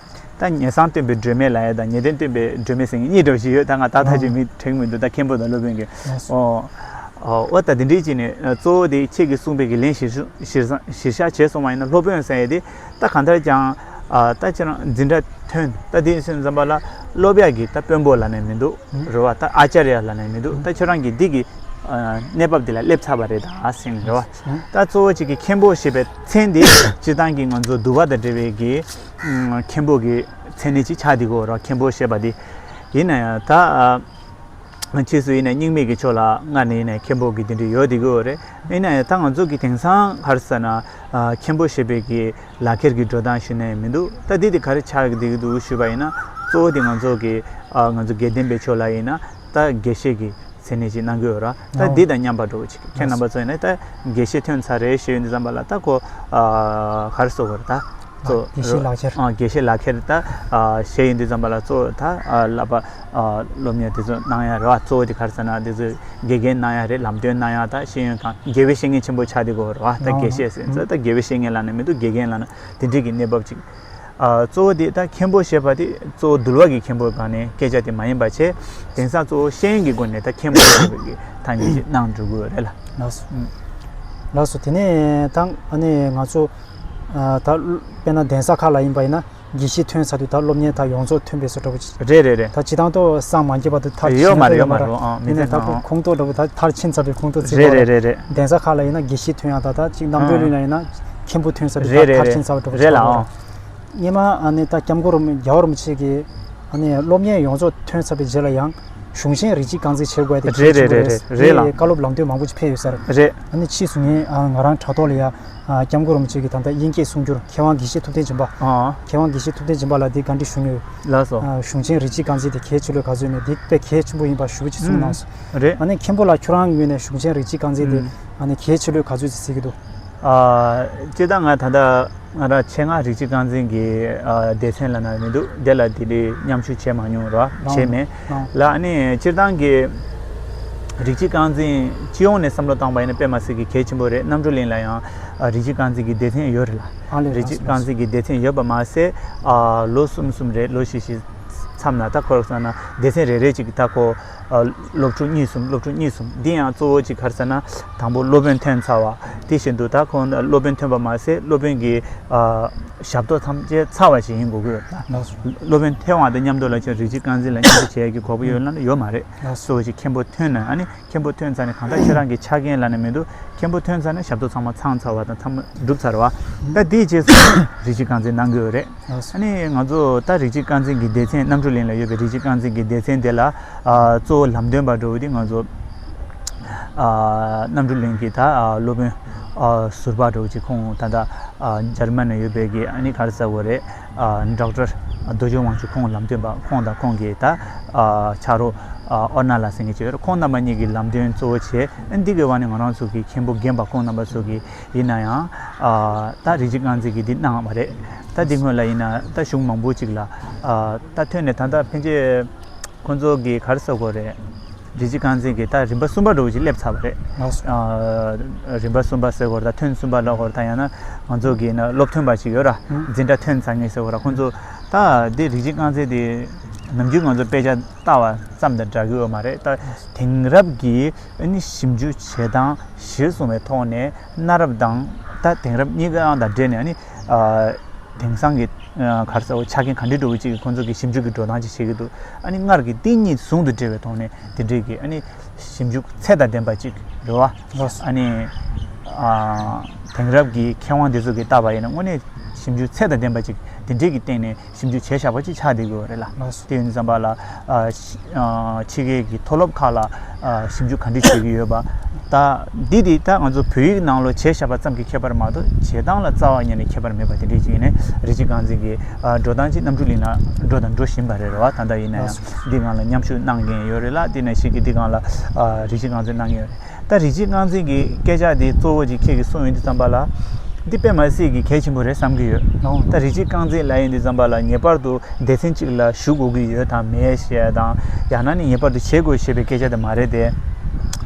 ད་ངེས་གསང་སྟོན་པའི་སྒྲོན་མེ་ལབ་ཡ་དང་ངེས་དོན་སྟོན་པའི་སྒྲོན་མེ་ཟེར་མཁན་གཉིས་འདྲ་བོ་ཞིག་ཡོད། ད་ང་ཏག་ཏག་ཅིག་མིང་དྲན་མི་འདུག་ད་མཁན་པོ་དང་སློབ་དཔོན་གྱི། ཨོ། ཨོ་ད་དེ་འདྲའི་ཅིག་ནས་གཙོ་བོ་དེ་ཁྱེད་ཀྱིས་གསུངས་པའི་གི་ལན་གཞིར་གཞིར་བཞག་བྱས་སོང་བ་ཡིན་ན། སློབ་དཔོན་ཟེར་ཡ་དེ་ད་གང་ལྟར་ཀྱང་ཨ་ད་ཁྱེད་རང་འཛིན་གྲྭ་ཐོན། ད་དེ་ཡིན་ཙམ་པ་ལ་སློབ་ཡ་གི་ད་དཔོན་པོ་ལབ་ནས་མི་འདུག་རེད་བ། ད་ཨ་ཅཱརྱ་ལབ་ནས་མི་འདུག་ད་ཁྱོད་རང་གིས་འདི་གི་ཨ་གནས་བབ་འདི་ལ་སླེབས་ཚར་བ་རེད་ད་ཟེར་ནས་རེད་བ། ད་གཙོ་བོ་གཅིག་གི་མཁན་པོ་ཞེས་པའི་མཚན་འདི་སྤྱིར་བཏང་གི་ང་ཚོ་འདུལ་བ་དང་འབྲེལ་བའི་གི་ཨ་མཁན་པོ་གི་མཚན་གནས་ཅིག་ཆགས་འདུག་གོ་ར། མཁན་པོ་ཞེས་པ་འདི་ཡིན་ན་ཡང་ད་ཨ་ ཕྱིས་སུ་ཡིན་ནའི་རྙིང་མའི་གི་ཕྱོགས་ལ་སྔར་ནས་ཡིན་ནའི་མཁན་པོ་གི་དེ་འདྲ་ཡོད་དེ་གི་ཡོད་རེད། ཡིན་ནའི་ད་ང་ཚོ་གི་དེང་སང་ག་རེ་ཟེར་ན་མཁན་པོ་ཞེས་པའི་གི་ལག་ཁྱེར་གྱི་འགྲོ་སྟངས་ཞུས་ནའི་མི་འདུག་ད་འདི་དེ་ག་རེ་ཆགས་ཀྱི་འདུག་ཞུས་པ་ཡིན་ན། གཙོ་བོ་དེ་ང་ཚོ་གི་ང་ཚོ་དགེ་ལྡན་པའི་ཕྱོགས་ལ་ཡིན་ན་ད་དགེ་བཤེས་ཀྱི་མཚན་གནས་ཅིག་གནང་གི་ཡོད་ར། ད་འདི་དང་མཉམ་པ་འགྲོ་ཅིག་ཁྱེད་རྣམ་པ་ཚོ་ཡིན་ན་ད་དགེ་བཤེས་ཐོན་ཚར་རེད་ཞེས་ཡོང་དུས་ཙམ་པ་ལ་ད་ཁོ་ག་རེ་ཟེར་དགོས་རེད་ད། གཙོ་དགེ་བཤེས་ལག་ཁྱེར། ཨ། དགེ་བཤེས་ལག་ཁྱེར་ད་ཨ་བཞེས་ཡོང་དུས་ཙམ་པ་ལ་གཙོ་ད་ཨ་བསླབ་པ་ཨ་སློབ་གཉེར་དེ་ཚོ་གནང་ཡ་རེད་བ། གཙོ་བོ་དེ་ག་རེ་ཟེར་ན་དེ་ཚོ་དགེ་རྒན་གནང་ཡ་རེད། ལམ་སྟོན་གནང་ཡ་ད་ཤེས་ཡོན་གང་དགེ་བའི་བཤེས་གཉེན་ཆེན་པོ་ཆགས་བསྡད་ཀྱི་ཡོད་རེད་བ། ད་དགེ་བཤེས་ཟེར་ཚོ་ད་དགེ་བའི་བཤེས་གཉེན་ལབ་ན་མི་འདུག་དགེ་རྒན་ལབ་ན་དེ་འདྲས་ཀྱི་གནས་བབ་ཅིག་ཨ། གཙོ་བོ་དེ་ད་མཁན་པོ་ཞེས་པ་དེ་གཙོ་བོ་འདུལ་བ་གི་མཁན་པོའི་སྒང་ནས་སྐད་ཆ་དེ་མ་ཡིན་པ་བྱས། དེང་སང་གཙོ་བོ་ཤེས་ཡོན་གྱི་སྒོ་ནས་ད་མཁན་པོ་ཞེས་པའི་གི་ཐ་སྙད་ཅིག་གནང་འགྲོ་གི་ཡོད་རེད་ལ། ལགས་སོ། ཨུམ། ལགས་སོ། དེ་ནས་ད་ཨ་ནི་ང་ཚོ་ཨ་ད་དཔེར་ན་གདན་ས་ཁག་ལ་ཡིན་པ་ཡིན་ན་དགེ་བཤེས་ཐོན་ཚར་དུས་ད་སློབ་གཉེར་ད་ཡོངས་རྫོགས་ཐོན་པའི་བཟོ་འདྲ་པོ་ཅིག་རེད་རེད་རེད། ད་སྤྱི་བཏང་ཏོ་སང་མ་འགྱེད་བར་དུ་མཐར་ཕྱིན་ཡོད་མ་རེད་ཡོད་མ་རེད། ཨང་། མི་ཡིན་ནས་ད་ཁོ་ཁོང་ཏོ་འདྲ་པོ་ད་མཐར་ཕྱིན་ཚར་བའི་ཁོང་ཏོ་བརྩི་རེད་དགོས་རེད་རེད་རེད། གདན་ས་ཁག་ལ་ཡིན་ན་དགེ་བཤེས་ཐོན་ཡག་ད་ད་ཅིག་རྣམ་གྲོལ་གླིང་ལ་ཡིན་ན་མཁན་པོ་ཐོན་ཚར་དུས་ད་རེད་རེད་མཐར་རེད། ཕྱིན་ཚར་བ་འདྲ་པོ་རེད་ཅིག་ལ། ཡོད་མ་རེད། ཨང་། སྔོན་མ་ཨ་ནི་ད་སྐྱབས་མགོན་རིན་པོ་རྒྱལ་བ་རིན་པོ་ཆེ་གིས་ཨ་ནི་སློབ་གཉེར་ཡོངས་རྫོགས་ཐོན་ཚར་བའི་རྗེས་ལ་ཡང་གཞུང་ཆེན་རིགས་གཅིག་རྐང་འཛིན་བྱེད་དགོས་ཡ་དེ་གལ་ཆེན་པོ་རེད། རེད་རེད་རེད་རེད་ལ། དེ་བཀའ་སློབ་ལམ་སྟོན་མང་པོ་ཅིག་ཕེབས་ཡོད་ས་རེད། རེད། ཨ་ནི་ཕྱིས་སུ་ངས་ཨ་ང་རང་དྲ་ཐོག་ལ་ཡ་ཨ་སྐྱབས་མགོན་རིན་པོ་ཆེ་གི་ད་ལྟ་དབྱིན་སྐད་གསུང་སྒྱུར་མཁས་དབང་དགེ་བཤེས་ཐུབ་བསྟན་སྦྱིན་པ། ཨ། མཁས་དབང་དགེ་བཤེས་ཐུབ་བསྟན་སྦྱིན་པ་ལ་འདི་བཀའ་འདྲི་ཞུ་མྱོང་ཡོད། ལགས་སོ། ཨ་གཞུང་ཆེན་རིགས་གཅིག་རྐང་འཛིན་དེ་གལ་ཆེ་ལོས་ག་ཚོད་ཡོད་མེད་འདི་དཔེ་གལ་ཆེན་པོ་ཡིན་པ་ཞུ་བ་ཅིག་གསུངས་གནང་སོང་། རེད། ཨ་ནི་མཁན་པོ་ལགས་ཁྱོད་རང་ངོས་ནས་གཞུང་ཆེན་རིགས་གཅིག་རྐང་འཛིན་དེ་ཨ་ནི་གལ་ཆེ་ལོས་ག་ཚོད་ཅིག་གཟིགས་ཀྱི་འདུག་ཨ། སྤྱིར་བཏང་ང་ད་ལྟ་ང་རང་ཆེད་མངགས་རིགས་གཅིག་རྐང་འཛིན་གྱི་ཨ་སྡེ་ཚན་ལབ་ན་མི་འདུག་དེ་ལ་དེ་འདྲའི་མཉམ་ཞུགས་བྱས་མ་མྱོང་ར། བྱས་མེད་ལ། ཨ་ནི་སྤྱིར་བཏང་གི་རིགས་གཅིག་རྐང་འཛིན་སྤྱི་ཡོངས་ནས་བསམ་བློ་བཏང་པ་ཡིན་ན་དཔེ་མ་སྲིད་ཀྱི་གལ་ཆེན་པོ་རེད། རྣམ་གྲོལ་གླིང་ལ་ཡང་ཨ་རིགས་གཅིག་རྐང་འཛིན་གྱི་སྡེ་ཚན་ཡོད་རེད་ལ། ཨ་ལས། རིགས་གཅིག་རྐང་འཛིན་གྱི་སྡེ་ཚན་ཡོད་པ་མ་ཟད་ཨ་ལོ་གསུམ་གསུམ་རེ་ལོ་བཞི་བཞི་མཚམས་ལ་ད་ཁོ་རང་ཚོ་ན་སྡེ་ཚན་རེ་རེ་གཅིག་གི་ད་ཁོ་ཨ་སློབ་ཕྲུག་གཉིས་གསུམ་སློབ་ཕྲུག་གཉིས་གསུམ་འདི་ཡང་གཙོ་བོ་གཅིག་ག་རེ་ཟེར་ན་དང་པོ་སློབ་དཔོན་ཐོན་ཚར་བ་དེ་བཞིན་དུ་ད་ཁོང་སློབ་དཔོན་ཐོན་པ་མ་ཟད་སློབ་དཔོན་གྱི་ཨ་ཞབས་ཏོག་ཐམས་ཅད་ཚར་བ་ཞིག་ཡིན་དགོས་ཀྱི་ཡོད་ད། ལགས་སོ། སློབ་དཔོན་ཐོན་བ་དང་མཉམ་དུ་ལ་ཅིག་རིགས་གཅིག་རྐང་འཛིན་ལ་མཉམ་དུ་བྱེད་ཡག་གི་གོ་སྐབས་ཡོད་ལབ་ན་ཡོད་མ་རེད། ལགས་སོ། གཙོ་བོ་གཅིག་མཁན་པོ་ཐོན་ན་ཨ་ནི། མཁན་པོ་ཐོན་ཚར་ནས་གང་ལྟར་ཁྱེད་རང་གི་ཆ་རྐྱེན་ལབ་ནས་མི་འདུག་མཁན་པོ་ཐོན་ཚར་ནས་ཞབས་ཏོག་ཚང་མ་ཚང་ཚར་བ་དང་ཚང་མ་གྲུབ་ཚར་བ། ད་དེའི་རྗེས་སུ་རིགས་གཅིག་རྐང་འཛིན་གནང་གི་ཡོད་རེད། ཨ་ནི་ང་ཚོ་ད་རིགས་གཅིག་རྐང་འཛིན་གྱི་སྡེ་ཚན་རྣམ་གྲོལ་གླིང་ལ་ཡོད་པའི་རིགས་གཅིག་རྐང་འཛིན་གྱི་སྡེ་ཚན་དེ་ལ་ཨ་གཙོ་བོ་ལམ་སྟོན་པ་འདྲ་བོ་དེ་ང་ཚོ་ཨ་རྣམ་གྲོལ་གླིང་གི་ད་ཨ་སློབ་དཔོན་ཨ་ཟུར་པ་འདྲ་བོ་ཅིག་ཁོང་ད་ལྟ་ཨ་འཇར་མན་ན་ཡོད་པའི་གི་ཨ་ནི་ག་རེ་ཟེར་དགོས་རེད། ཨ་ཌོག་ཊར་རྡོ་རྗེ་དབང་ཕྱུག་ཁོང་ལམ་སྟོན་པ་ཁོང་དང་ཁོང་གི་ད་ཨ་ཆ་རོགས་ཨ་ཨོ་ན་ལ་ཟེར་མཁན་ཅིག་ཡོད་རེད། ཁོང་རྣམ་པ་གཉིས་ཀྱིས་ལམ་སྟོན་གཙོ་བོ་བྱས། ཨ་འདི་གི་བར་ནས་ང་རང་ཚོ་གི་མཁན་པོ་རྒན་པ་ཁོང་རྣམ་པ་ཚོ་གི་ཡིན་ན་ཡང་ཨ་ད་རིགས་གཅིག་རྐང་འཛིན་གྱི་འདི་གནང་བ་རེད། ད་འདི་སྔོན་ལ་ཡིན་ན་ད་གཞུང་མང་པོ་ཅིག་ལ་ཨ་ད་ཐོན་ནས་ད་ལྟ་ཕན་ཆད་ཁོང་ཚོ་གི་ག་རེ་ཟེར་དགོས་རེད། རིགས་གཅིག་རྐང་འཛིན་གྱི་ད་རིམ་པ་གསུམ་པ་འདྲ་བོ་ཅིག་སླེབས་ཚར་བ་རེད། ལགས་སོ། ཨ་རིམ་པ་གསུམ་པ་ཟེར་དགོས་རེད། ད་ཐོན་གསུམ་པ་ལབ་དགོས་རེད། ད་ཡང་ན་ང་ཚོ་གི་ན་སློབ་ཐོན་པ་ཅིག་ཡོད་ར། ཨང་། འཛིན་གྲྭ་ཐོན་ཚར་མཁན་ཟེར་དགོས་ར། ཁོང་ཚོ་ད་འདི་རིགས་གཅིག་རྐང་འཛིན་དེ་ནམ་རྒྱུན་ང་ཚོ་དཔེ་ཆ་ལྟ་བ་ཙམ་དང་འདྲ་གི་ཡོད་མ་རེད། ད་དེང་རབས་ཀྱི་ཨ་ནི་ཞིབ་འཇུག་བྱེད་སྟངས་གཞིར་བཟུང་བའི་ཐོག་ནས་གནའ་རབས་དང་ད་དེང་རབས་གཉིས་ཀའང་དང་འབྲེལ་ནས་ཨ་ནི་ཨ་དེང་སང་གི་ཨ་ག་རེ་ཟེར་བ་ཆ་རྐྱེན་ག་འདྲ་འདྲ་བོ་ཅིག་གིས་ཁོང་ཚོ་གི་ཞིབ་འཇུག་གི་འགྲོ་སྟངས་ཅིག་བྱེད་ཀྱི་འདུག་ཨ་ནི་སྔར་གྱི་དེ་གཉིས་ཟུང་དུ་འབྲེལ་བའི་ཐོག་ནས་དེ་འདྲའི་གི་ཨ་ནི་ཞིབ་འཇུག་ཚད་དང་ལྡན་པ་ཅིག་རེད་བ། ལགས་སོ། ཨ་ནི་ཨ་དེང་རབས་ཀྱི་མཁས་དབང་དེ་ཚོ་གིས་བལྟས་པ་ཡིན་ན་དངོས་གནས་ཞིབ་འཇུག་ཚད་དང་ལྡན་པ་ཅིག་དེ་འདྲའི་གི་སྟེང་ནས་ཞིབ་འཇུག་བྱས་བཞག་པ་ཅིག་ཆགས་བསྡད་ཀྱི་ཡོད་རེད་ལ། ལགས་སོ། དེ་ཡིན་དུས་ཙམ་པ་ལ་ཨ་ཕྱི་ཨ་ཕྱི་རྒྱལ་གྱི་མཐོ་སློབ་ཁག་ལ་ཨ་ཞིབ་འཇུག་ག་འདྲ་བྱེད་ཀྱི་ཡོད་པ། ད་འདི་དེ་ད་ང་ཚོ་བོད་ཡིག་ནང་ལོགས་བྱས་བཞག་པ་ཙམ་གྱི་ཁྱད་པར་མ་གཏོགས་བྱེད་སྟངས་ལ་རྩ་བ་ཉིད་ནས་ཁྱད་པར་མེད་པ་དེ་འདྲ་ཅིག་ཡིན་ནའི་རིགས་གཅིག་རྐང་འཛིན་གྱི་ཨ་འགྲོ་སྟངས་ཅིག་རྣམ་གྲོལ་གླིང་ན་འགྲོ་དང་འགྲོ་བཞིན་པ་རེད་རེད་བ། ད་ལྟ་ཡིན་ན་ཡང་འདི་སྒང་ལ་མཉམ་ཞུགས་གནང་མཁན་ཡོད་རེད་ལ། དེ་ནང་བཞིན་གྱི་འདི་སྒང་ལ་ཨ་རིགས་གཅིག་རྐང་འཛིན་གནང་མཁན་ཡོད་རེད། ད་རིགས་གཅིག་རྐང་འཛིན་གྱི་སྐད་ཆ་འདི་གཙོ་བོ་ཅིག་ཁྱེད་ཀྱིས་གསུངས་ཡོང་དུས་ཙམ་པ་ལ་འདི་དཔེ་མ་སྲིད་ཀྱི་གལ་ཆེན་པོ་རེད་བསམ་གྱི་ཡོད། ལགས། ད་རིགས་གཅིག་རྐང་འཛིན་ལབ་ཡོང་དུས་ཙམ་པ་ལ་ངེས་པར་དུ་སྡེ་ཚན་གཅིག་ལ་ཞུགས་དགོས་ཀྱི་ཡོད་དང་མེད་ཞེས་དང་ཡང་ན་ནི་ངེས་པར་དུ་བྱེད་དགོས་ཞེས་པའི་སྐད་ཆ་དེ་མ་རེད་དེ།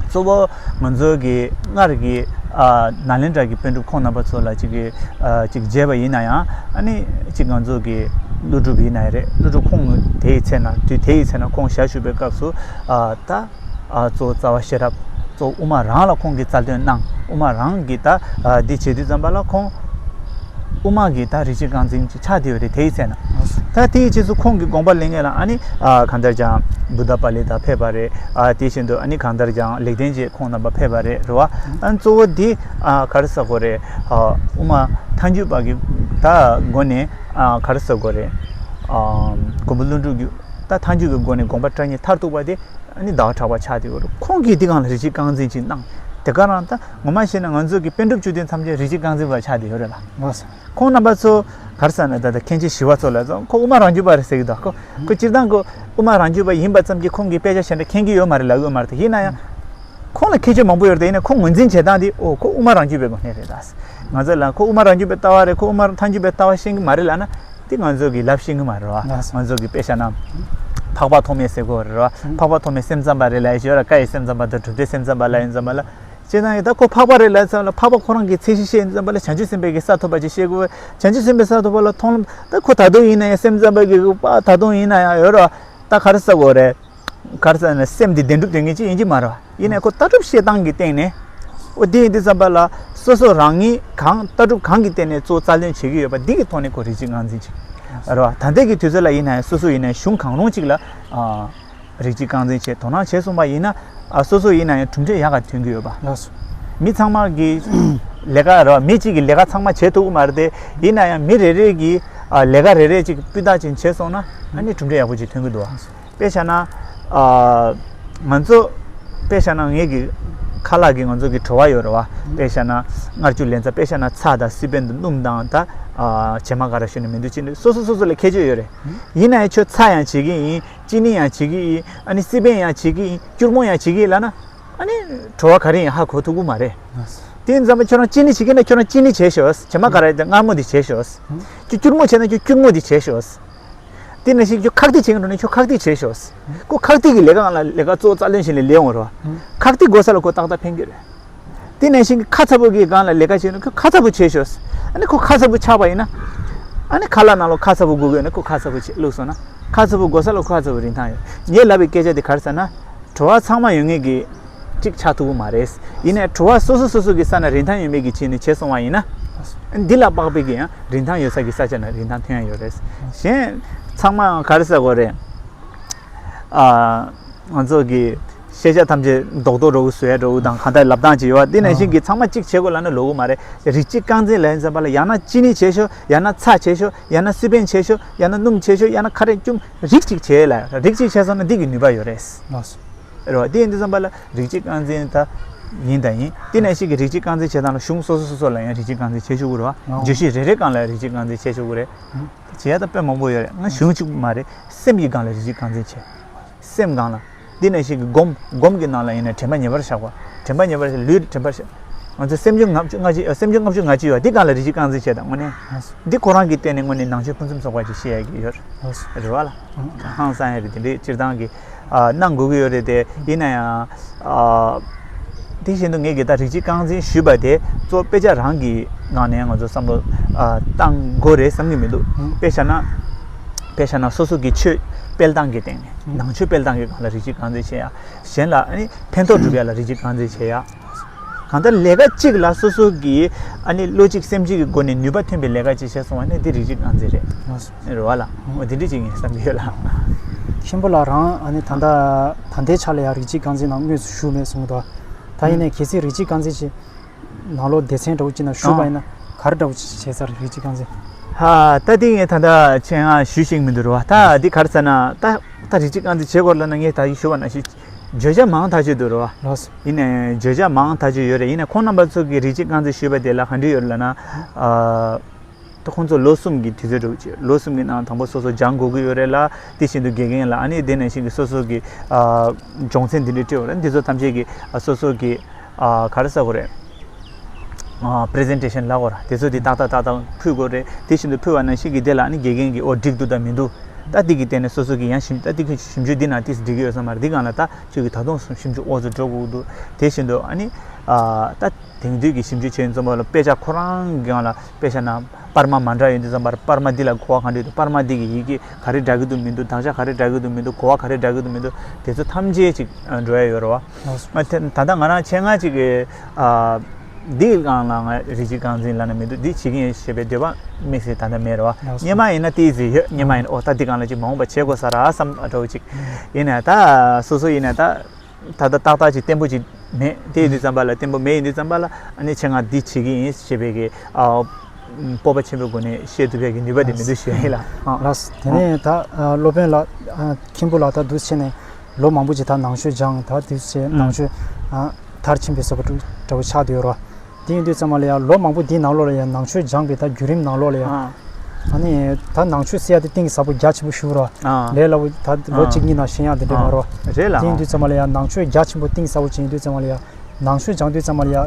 གཙོ་བོ་ང་ཚོ་གི་སྔར་གྱི་ཨ་ནཱ་ལེནྡྲ་གི་པཎ་གྲུབ་ཁོང་རྣམ་པ་ཚོ་ལ་གཅིག་གི་ཨ་གཅིག་མཇལ་བ་ཡིན་ན་ཡང་ཨ་ནི་གཅིག་ང་ཚོ་གི་ཀླུ་སྒྲུབ་ཡིན་ན་རེད། ཀླུ་སྒྲུབ་ཁོང་དེ་ཡི་ཚེ་ན་དུས་དེ་ཡི་ཚེ་ན་ཁོང་ཞལ་བཞུགས་པའི་སྐབས་སུ་ཨ་ད་ཨ་གཙོ་བོ་རྩ་བ་ཤེས་རབ་གཙོ་བོ་དབུ་མ་རང་ལ་ཁོང་གིས་རྩ་འདོན་གནང་། དབུ་མ་རང་གིས་ད་ཨ་འདི་བྱེད་དུས་ཙམ་པ་ལ་ཁོང་དབུ་མ་གི་ད་རིགས་གཅིག་རྐང་འཛིན་ཅིག་ཆགས་བསྡད་ཡོད་རེད། དེ་ཡི་ཚེ་ན། ད་དེའི་རྗེས་སུ་ཁོང་གི་དགོངས་པ་ལེན་མཁན་ལ་ཨ་ནི་ཨ་གང་ལྟར་ཀྱང་བུདྡྷ་པཱ་ལི་ཏ་ཕེབས་པ་རེད། ཨ་དེ་བཞིན་དུ་ཨ་ནི་གང་ལྟར་ཀྱང་ལེགས་ལྡན་འབྱེད་ཁོང་རྣམ་པ་ཕེབས་པ་རེད་རེད་བ། ཨ་གཙོ་བོ་འདི་ཨ་ག་རེ་ཟེར་དགོས་རེད། ཨ་དབུ་མ་ཐལ་འགྱུར་བ་གི་ད་སྒོ་ནས་ཨ་ག་རེ་ཟེར་དགོས་རེད། ཨ་མགོན་པོ་ཀླུ་སྒྲུབ་ཀྱི་ད་ཐལ་འགྱུར་གྱི་སྒོ་ནས་དགོངས་པ་བཀྲལ་མཁན་མཐར་ཐུག་པ་དེ། ཨ་ནི་ཟླ་བ་གྲགས་པ་ཆགས་བསྡད་ཡོད་རེད། ཁོང་གིས་འདི་སྒང་ལ་རིགས་གཅིག་རྐང་འཛིན་ཅིག་གནང་། དེ་ག་རང་ད་ངོ་མ་བཤད་ན་ང་ཚོ་གི་པཎ་གྲུབ་བཅུ་བདུན་ཐམས་ཅད་རིགས་གཅིག་རྐང་འཛིན་པ་ཆགས་བསྡད་ཡོད་རེད་ལ། ལགས་སོ། ཁོང་རྣམ་པ་ཚོ་ག་རེ་ཟེར་ན་ད་ལྟ་མཁན་ཆེན་ཞི་བ་འཚོ་ལགས་ཚོ་ཁོ་དབུ་མ་རང་རྒྱུད་པ་རེད་ཟེར་གི་འདུག་ཁོ་ཁོ་སྤྱིར་བཏང་ཁོ་དབུ་མ་རང་རྒྱུད་པ་ཡིན་པ་ཙམ་གྱིས་ཁོང་གི་དཔེ་ཆ་གཞན་དག་མཁྱེན་གྱི་ཡོད་མ་རེད་ལབ་ཡོད་མ་རེད། ཡིན་ན་ཡང་ཁོང་ལ་ཁྱད་ཆོས་མང་པོ་ཡོད་རེད། ཡིན་ན་ཁོ་ངོས་འཛིན་བྱེད་སྟངས་དེ་ཨོ་ཁོ་དབུ་མ་རང་རྒྱུད་པའི་སྒོ་ནས་རེད་ད། ང་ཚོ་ལ་ཁོ་དབུ་མ་རང་རྒྱུད་པའི་ལྟ་བ་རེད། ཁོ་དབུ་མ་ཐལ་འགྱུར་བའི་ལྟ་བ་ཤེས་གི་མ་རེད་ལབ་ན། དེ་ང་ཚོ་གི་ལབ་ཤེས་གི་མ་རེད་བ། ལགས་སོ། ང་ཚོ་གི་དཔེ་བཞག་ན་འཕགས་པ་ཐོགས་མེད་ཟེར་གོ་རེད་བ། ཨང་། འཕགས་པ་ཐོགས་མེད་སེམས་ཙམ་པ་རེད་ལབ་ཡ་ཞིག་ཡོད་ར། བཀའ་ཡི་སེམས་ཙམ་པ་དང་གྲུབ་མཐའི་སེམས་ཙམ་པ་ལབ་ཡིན་ཙམ་པ་ལ། བྱས་ཙང་ཡང་ད་ཁོ་འཕགས་པ་རེད་ལབ་ཙམ་ལ་འཕགས་པ་ཁོ་རང་གི་ཚད་གཞི་བཤད་ཡིན་ཙམ་པ་ལ་བྱང་ཆུབ་སེམས་དཔའི་གི་ས་ཐོབ་པ་ཅིག་བཤད་དགོས། བྱང་ཆུབ་སེམས་དཔའི་ས་ཐོབ་པ་ལ་མཐོང་ལམ་ད་ཁོ་ད་དུང་ཡིན་ན་ཡང་སེམས་ཙམ་པ་གི་པ་ད་དུང་ཡིན་ན་ཡང་ཡོད་ར། ད་ག་རེ་ཟེར་དགོས་རེད། ག་རེ་ཟེར་ན་སེམས་འདི་བདེན་གྲུབ་དོན་གཉེར་ཅིག་ཡིན་གྱི་མ་རེད་བ། ཡིན་ནའི་ཁོ་ལྟ་གྲུབ་བཤད་སྟངས་ཀྱི་སྟེང་ནས། འོ་འདི་ཡིན་དུས་ཙམ་པ་ལ་སོ་སོ་རང་ཉིད་གང་ལྟ་གྲུབ་གང་གི་སྟེང་ནས་གཙོ་བོ་རྩ་ལེན་བྱེད་ཀྱི་ཡོད་པ་འདི་གི་ཐོག་ནས་ཁོ་རིགས་གཅིག་རྐང་འཛིན་ཅིག་རེད་བ། ད་ལྟའི་གི་དུས་ཚོད་ལ་ཡིན་ནའི་སོ་སོ་ཡིན་ནའི་གཞུང་གང་རུང་ཅིག་ལ་ཨ། རིགས་གཅིག་རྐང་འཛིན་བྱས་དོ་སྣང་བྱས་སོང་བ་ཡིན་ན། ཨ་སོ་སོ་ཡིན་ན་ཡང་གྲུབ་འབྲས་ཡག་ག་ཐོན་གྱི་ཡོད་པ། ལགས་སོ། མི་ཚང་མ་གི་ལས་ཀ་རེད་བ། མི་གཅིག་གི་ལས་ཀ་ཚང་མ་བྱེད་ཐུབ་ཀྱི་མ་རེད་དེ། ཡིན་ན་ཡང་མི་རེ་རེ་གི་ཨ་ལས་ཀ་རེ་རེ་གཅིག་སྤུས་དག་ཅིག་བྱས་སོང་ན་ཨ་ནི་གྲུབ་འབྲས་ཡག་པོ་ཅིག་ཐོན་གྱི་འདུག་བ། དཔེ་བཞག་ན། ཨ་ང་ཚོ། དཔེ་བཞག་ན་ངེད་ཀྱི་ཁ་ལག་གི་ང་ཚོ་གི་བྲོ་བ་ཡོད་རེད་བ། དཔེ་བཞག་ན་མངར་སྐྱུར་ལན་ཚྭ། དཔེ་བཞག་ན་ཚྭ་དང་སི་པན་དང་སྣུམ་དང་ད། ཨ་བྱེ་མ་ག་རེ་ཞུ་ནི་མི་འདུག་ཅི་ནི་སོ་སོ་སོ་སོ་ལ་ཁྱད་ཆོས་ཡོད་རེད། ཡིན་ན་ཡང་ཁྱོད་ཚྭ་ཡང་བྱེད་ཀྱི་ཡིན། ཅི་ནི་ཡང་བྱེད་ཀྱི་ཡིན། ཨ་ནི་སི་པན་ཡང་བྱེད་ཀྱི་ཡིན། སྐྱུར་མོ་ཡང་བྱེད་ཀྱི་ཡིན་ལབ་ན། ཨ་ནི་བྲོ་བ་ག་རེ་ཡིན་ཧ་གོ་ཐུབ་ཀྱི་མ་རེད། དེ་ཡིན་ཙམ་པ་ཁྱོད་རང་ཅི་ནི་བྱེད་ཀྱི་ན་ཁྱོད་རང་ཅི་ནི་བྱེད་ཤོག་བྱེ་མ་ག་རེ་དང་མངར་མོ་འདི་བྱེད་ཤོག་ཁྱོད་སྐྱུར་མོ་བྱེད་ན་ཁྱོད་སྐྱུར་མོ་འདི་བྱེད་ཤོག་དེ་ནང་བཞིན་ཁྱོད་ཁག་ཏིག་བྱེད་ཀྱི་འགྲོ་ན་ཁྱོད་ཁག་ཏིག་བྱེད་ཤོག་ཁོ་ཁག་ཏིག་གི་ལས་ཀ་ལ་ལས་ཀ་གཙོ་བོ་རྩ་ལེན་བྱས་ནས་ལས་འོང་རོགས། ཁག་ཏིག་དགོས་ས་ལ་ཁོ་ཏག་ཏག་ཕན་གྱི་རེད། དེ་ནང་བཞིན་གྱི་ཁ་ཚ་པོ་གི་སྒང་ལ་ལས་ཀ་བྱེད་ན་ཁོ་ཁ་ཚ་པོ་བྱེད་ཤོག་ཨ་ནི་ཁོ་ཁ་ཚ་པོ་ཆགས་པ་ཡིན་ན། ཨ་ནི་ཁ་ལག་ནང་ལོགས་ཁ་ཚ་པོ་དགོས་ཀྱི་ཡོད་ན་ཁོ་ཁ་ཚ་པོ་བྱེད་བླུགས་སོང་ན། ཁ་ཚ་པོ་དགོས་ས་ལ་ཁོ་ཁ་ཚ་པོ་རིན་ཐང་ཡོད། ངས་ལབ་པའི་སྐད་ཆ་དེ་ག་རེ་ཟེར་ན། བྲོ་བ་ཚང་མ་ཡོད་ངེས་ཀྱི་གཅིག་ཆགས་ཐུབ་ཀྱི་མ་རེད། ཡིན་ནའི་བྲོ་བ་སོ་སོ་སོ་སོ་གི་ས་ན་རིན་ཐང་ཡོད་མེད་ཀྱི་ཆེད་ནས་བྱས་སོང་བ་ཡིན་ན། འདི་ལ་དཔག་པའི་གི་ཡང་རིན་ཐང་ཡོད་ས་གི་ས་ཆ་ན་རིན་ཐང་ཐོན་ཡ་ཡོད་རེད། གཞན་ཚང་མ་ག་རེ་ཟེར་དགོས་རེད། ཨ། ང་ཚོ་གི་ཤེས་བྱ་ཐམས་ཅད་རྡོག་རྡོག་འདྲ་བོ་བཟོ་ཡ་འདྲ་བོ་དང་གང་ལྟར་ལབ་སྟངས་ཅིག་ཡོད་པ་འདི་ནང་བཞིན་གྱི་ཚང་མ་གཅིག་བྱེད་དགོས་ལབ་ན་ལོག་གི་མ་རེད། རིགས་གཅིག་རྐང་འཛིན་ལབ་ཡིན་ཙམ་པ་ལ་ཡང་ན་ཅི་ནི་བྱེད་ཤོག་ཡང་ན་ཚྭ་བྱེད་ཤོག་ཡང་ན་སི་པན་བྱེད་ཤོག་ཡང་ན་སྣུམ་བྱེད་ཤོག་ཡང་ན་ཁ་རས་ཅུང་རིགས་གཅིག་བྱེད་ལ་རིགས་གཅིག་བྱས་སོང་ན་འདི་གི་ནུས་པ་ཡོད་རེད། ལགས་སོ། རེད་བ། འདི་ཡིན་དུས་ཙམ་པ་ལ་རིགས་གཅིག་རྐང་འཛིན་ད་ཡིན་ད་ཡིན། འདི་ནང་བཞིན་གྱི་རིགས་གཅིག་རྐང་འཛིན་བྱེད་སྟངས་ལ་གཞུང་སོ་སོ་སོ་སོ་ལ་ཡང་རིགས་གཅིག་རྐང་འཛིན་བྱེད་ཆོག་གི་རེད་བ། ཨོ། བརྗོད་གཞི་རེ་རེ་སྒང་ལ་རིགས་གཅིག་རྐང་འཛིན་བྱེད་ཆོག་གི་རེད། བྱེད་ཡ་ད་དཔེ་མང་པོ་ཡོད་རེད། ང་གཞུང་གཅིག་པུ་མ་རེད། སེམས་ཀྱི་སྒང་ལ་རིགས་གཅིག་རྐང་འཛིན་བྱེད། སེམས་སྒང་ལ། འདི་ནང་བཞིན་གྱི་སྒོམ། སྒོམ་གྱི་ནང་ལ་ཡིན་ན་དྲན་པ་ཉེ་བར་བཞག་པ། དྲན་པ་ཉེ་བར་བཞག་ལུས་དྲན་པར་བཞག་ང་ཚོ་སེམས་བྱུང་ལྔ་བཅུ་ང་གཅིག་ཡོད། སེམས་བྱུང་ལྔ་བཅུ་ང་གཅིག་ཡོད། འདི་སྒང་ལ་རིགས་གཅིག་རྐང་འཛིན་བྱེད་དང་དངོས་གནས། འདི་ཁོ་རང་གི་སྟེང་ནས་དངོས་གནས་ནང་ཆོས་ཕུན་སུམ་ཚོགས་པ་ཅིག་ཤེས་ཡ་གི་ཡོད་རེད། རེད་བ་ལ། ཧང་སང་ཡ་རེད། དེ་འདྲའི་སྤྱིར་བཏང་གི་ཨ་གནང་དགོས་ཀྱི་ཡོད་རེད་དེ། ཡིན་ན་ཡང་ཨ། དེ་བཞིན་དུ་ངས་གི་ད་རིགས་གཅིག་རྐང་འཛིན་ཞུས་པ་དེ་གཙོ་བོ་དཔེ་ཆ་རང་གི་ངང་ནས་ང་ཚོ་བསམ་བློ་ཨ་བཏང་དགོས་རེད་བསམ་གྱི་མི་འདུག་དཔེ་བཞག་ན། དཔེ་བཞག་ན་སོ་སོ་གི་ཆོས་སྤེལ་སྟངས་ཀྱི་སྟེང་ནས་ནང་ཆོས་སྤེལ་སྟངས་ཀྱི་སྒང་ལ་རིགས་གཅིག་རྐང་འཛིན་བྱེད་ཡ། གཞན་ལ་ཨ་ནི་ཕན་ཐོགས་སྒྲུབ་ཡ་ལ་རིགས་གཅིག་རྐང་འཛིན་བྱེད་ཡ། གང་ལྟར་ལས་ཀ་གཅིག་ལ་སོ་སོ་གི་ཨ་ནི་བློ་གཅིག་སེམས་གཅིག་གི་སྒོ་ནས་ནུས་པ་ཐོན་པའི་ལས་ཀ་ཅིག་བྱས་སོང་བ་ནི་འདི་རིགས་གཅིག་རྐང་འཛིན་རེད། ལགས་སོ། རེད་བ་ལ། འོ་དེ་འདྲ་ཅིག་ཡིན་བསམ་གྱི་ཡོད་ལ། མཁན་པོ་ལགས་རང་ཨ་ནི་ད་ལྟ་ད་ལྟའི་ཆ་ལ་ཡང་རིགས་གཅིག་རྐང་འཛིན་ནང་དངོས་སུ་ཞུགས་མེད་གསུངས་འདུག་ད་ཡིན་ནའི་གལ་སྲིད་རིགས་གཅིག་རྐང་འཛིན་ཅིག་ནང་ལོགས་སྡེ་ཚན་འདྲ་བོ་ཅིག་ནང་ཞུགས་པ་ཡིན་ན་ག་རེ་འདྲ་བོ་ཅིག་བྱས་ཚར་རིགས་གཅིག་རྐང་འཛིན། ཧ་ད་འདི་ངས་ད་ལྟ་ཆེད་མངགས་ཞུ་ཤེས་མི་འདུག་རེད་བ། ད་འདི་ག་རེ་ཟེར་ན་ད་ད་རིགས་གཅིག་རྐང་འཛིན་བྱེད་དགོས་ལབ་ན་ངས་ད་ཡིག་ཞུ་བ་ནང་བཞིན་བརྗོད་བྱ་མང་ཐག་ཆོད་འདུག་རེད་བ། ལགས་སོ། ཡིན་ནའི་བརྗོད་བྱ་མང་ཐག་ཆོད་ཡོད་རེད། ཡིན་ནའི་ཁོང་རྣམ་པ་ཚོ་གིས་རིགས་གཅིག་རྐང་འཛིན་ཞུས་པ་དེ་ལ་ག་འདྲ་ཡོད་རེད་ལབ་ན། ཨ། ད་ཁོང་ཚོ་ལོ་གསུམ་གྱི་དུས་ཚོད་འགྲོ་གི་ལོ་གསུམ་གྱི་ནང་དང་པོ་སོ་སོ་སྦྱང་དགོས་ཀྱི་ཡོད་རེད་ལ། དེ་བཞིན་དུ་དགེ་རྒན་ལ་ཨ་ནི་དེ་ནང་བཞིན་གྱི་སོ་སོ་གི་ཨ་སྦྱོང་ཚན་འདི་འདྲ་སྤྲད་ཡོད་རེད། འདི་ཚོ་ཐམས་ཅད་ཀྱི་ཨ་སོ་སོ་གི་ཨ་ག་རེ་ཟེར་དགོས་རེད། ཨ་པི་རི་ཛེན་ཊེ་ཤན་ལབ་དགོས་རེད། དེ་ཚོ་དེ་ཏག་ཏག་ཏག་ཏག་ཕུལ་དགོས་རེད། དེ་བཞིན་དུ་ཕུལ་བ་ནང་བཞིན་གྱི་དེ་ལ་ཨ་ནི་དགེ་རྒན་གྱིས་ཨོ་འགྲིག་འདུག་དང་མི་འདུག་ད་འདི་གི་སྟེང་ནས་སོ་སོ་གི་ཡང་ཞིབ་ད་འདི་གི་ཞིབ་འཇུག་འདི་ནང་ཏིས་འགྲིག་གི་ཡོད་ས་མ་རེད། འདི་སྒང་ལ་ད་ཁྱོད་ཀྱི་ད་དུང་ཞིབ་འཇུག་ཨོ་ཚོ་འགྲོ་དགོས་འདུག་དེ་བཞིན་དུ་ཨ་ནི་ཨ་ད་དེང་དུས་ཀྱི་ཞིབ་འཇུག་བྱས་ཙམ་པ་ལ་དཔེ་ཆ་ཁོ་རང་གི་སྒང་ལ་དཔེ་ཆ་ནང་པར་མ་མ་འདྲ་ཡོད་དུས་ཙམ་པར་པར་མ་འདི་ལ་གོ་བ་ག་འདྲ་ཡོད་འདུག་པར་མ་འདི་གི་ཡི་གེ་ག་རེ་འདྲ་གི་འདུག་མི་འདུག་དག་ཆ་ག་རེ་འདྲ་གི་འདུག་མི་འདུག་གོ་བ་ག་རེ་འདྲ་གི་འདུག་མི་འདུག་དེ་ཚོ་ཐམས་ཅད་ཅིག་འགྲོ་ཡ་ཡོད་རེད་བ། ད་ལྟ་ང་རང་ཆེད་མངགས་ཅིག་གི་འདིའི་སྒང་ལ་ང་རིགས་གཅིག་རྐང་འཛིན་ལབ་ན་མི་འདུག་འདི་བྱེད་ཀྱི་ཡིན་ཞེས་པའི་འདོད་པ་དམིགས་བསལ་ད་ལྟ་མེད་རེད་བ། སྔོན་མ་ཡིན་ན་ཏིས་ཟིག་ཡོད། སྔོན་མ་ཡིན་ན་ཨོ་ད་འདི་སྒང་ལ་ཅིག་མ་འོངས་པ་བྱེད་དགོས་ས་ར་བསམ་འདྲ་བོ་ཅིག་ཡིན་ན་ད་སོ་སོ་ཡིན་ན་ད། ད་ལྟ་ཏག་ཏག་ཅིག་བརྟན་པོ་ཅིག་མེད། དེ་ཡིན་དུས་ཙམ་པ་ལ་བརྟན་པོ་མེད་ཡིན་དུས་ཙམ་པ་ལ་ཨ་ནི་ཆེད་མངགས་འདི་བྱེད་ཀྱི་ཡིན་ཞེས་པའི་གི་ཨ་སྤོབས་པ་ཆེན་པོའི་སྒོ་ནས་བཤད་ཐུབ་པའི་གི་ནུས་པ་དེ་མི་འདུག་ཞུ་ཡ་ཡིན་ལ། ཨ། ལགས་སོ། དེ་ནས་ད་ཨ་སློབ་དཔོན་ལགས་ཨ་མཁན་པོ་ལགས་ད་འདུག་བྱས་ནས་ ལོ་མང་པོ་ཅིག་ད་ནང་ཆོས་སྦྱངས། ད་དུས་ཚོད་ནང་ཆོས་ཨ་མཐར་ཕྱིན་པའི་བཟོ་འདྲ་བོ་ཆགས་བསྡད་ཡོད་རེད་བ། དེ་ཡིན་དུས་ཙམ་པ་ལ་ཡ་ལོ་མང་པོ་འདིའི་ནང་ལོགས་ལ་ཡ་ནང་ཆོས་སྦྱངས་པའི་ད་བརྒྱུད་རིམ་ནང་ལོགས་ལ་ཡ། ཨ། ཨ་ནི་ད་ནང་ཆོས་ཟེར་ཡ་དེ་གཏིང་ཟབ་པོ་རྒྱ་ཆེན་པོ་ཞིག་རེད་བ། ཨ། ལས་སླ་པོ་ད་ལོ་ཨ་གཅིག་གཉིས་ནང་ཤེས་ཡ་དེ་འདྲ་མ་རེད་བ། རེད་ལ། དེ་ཡིན་དུས་ཙམ་པ་ལ་ཡ་ནང་ཆོས་རྒྱ་ཆེན་པོ་གཏིང་ཟབ་པོ་ཅིག་ཡིན་དུས་ཙམ་པ་ལ་ཡ། ནང་ཆོས་སྦྱང་དུས་ཙམ་པ་ལ་ཡ་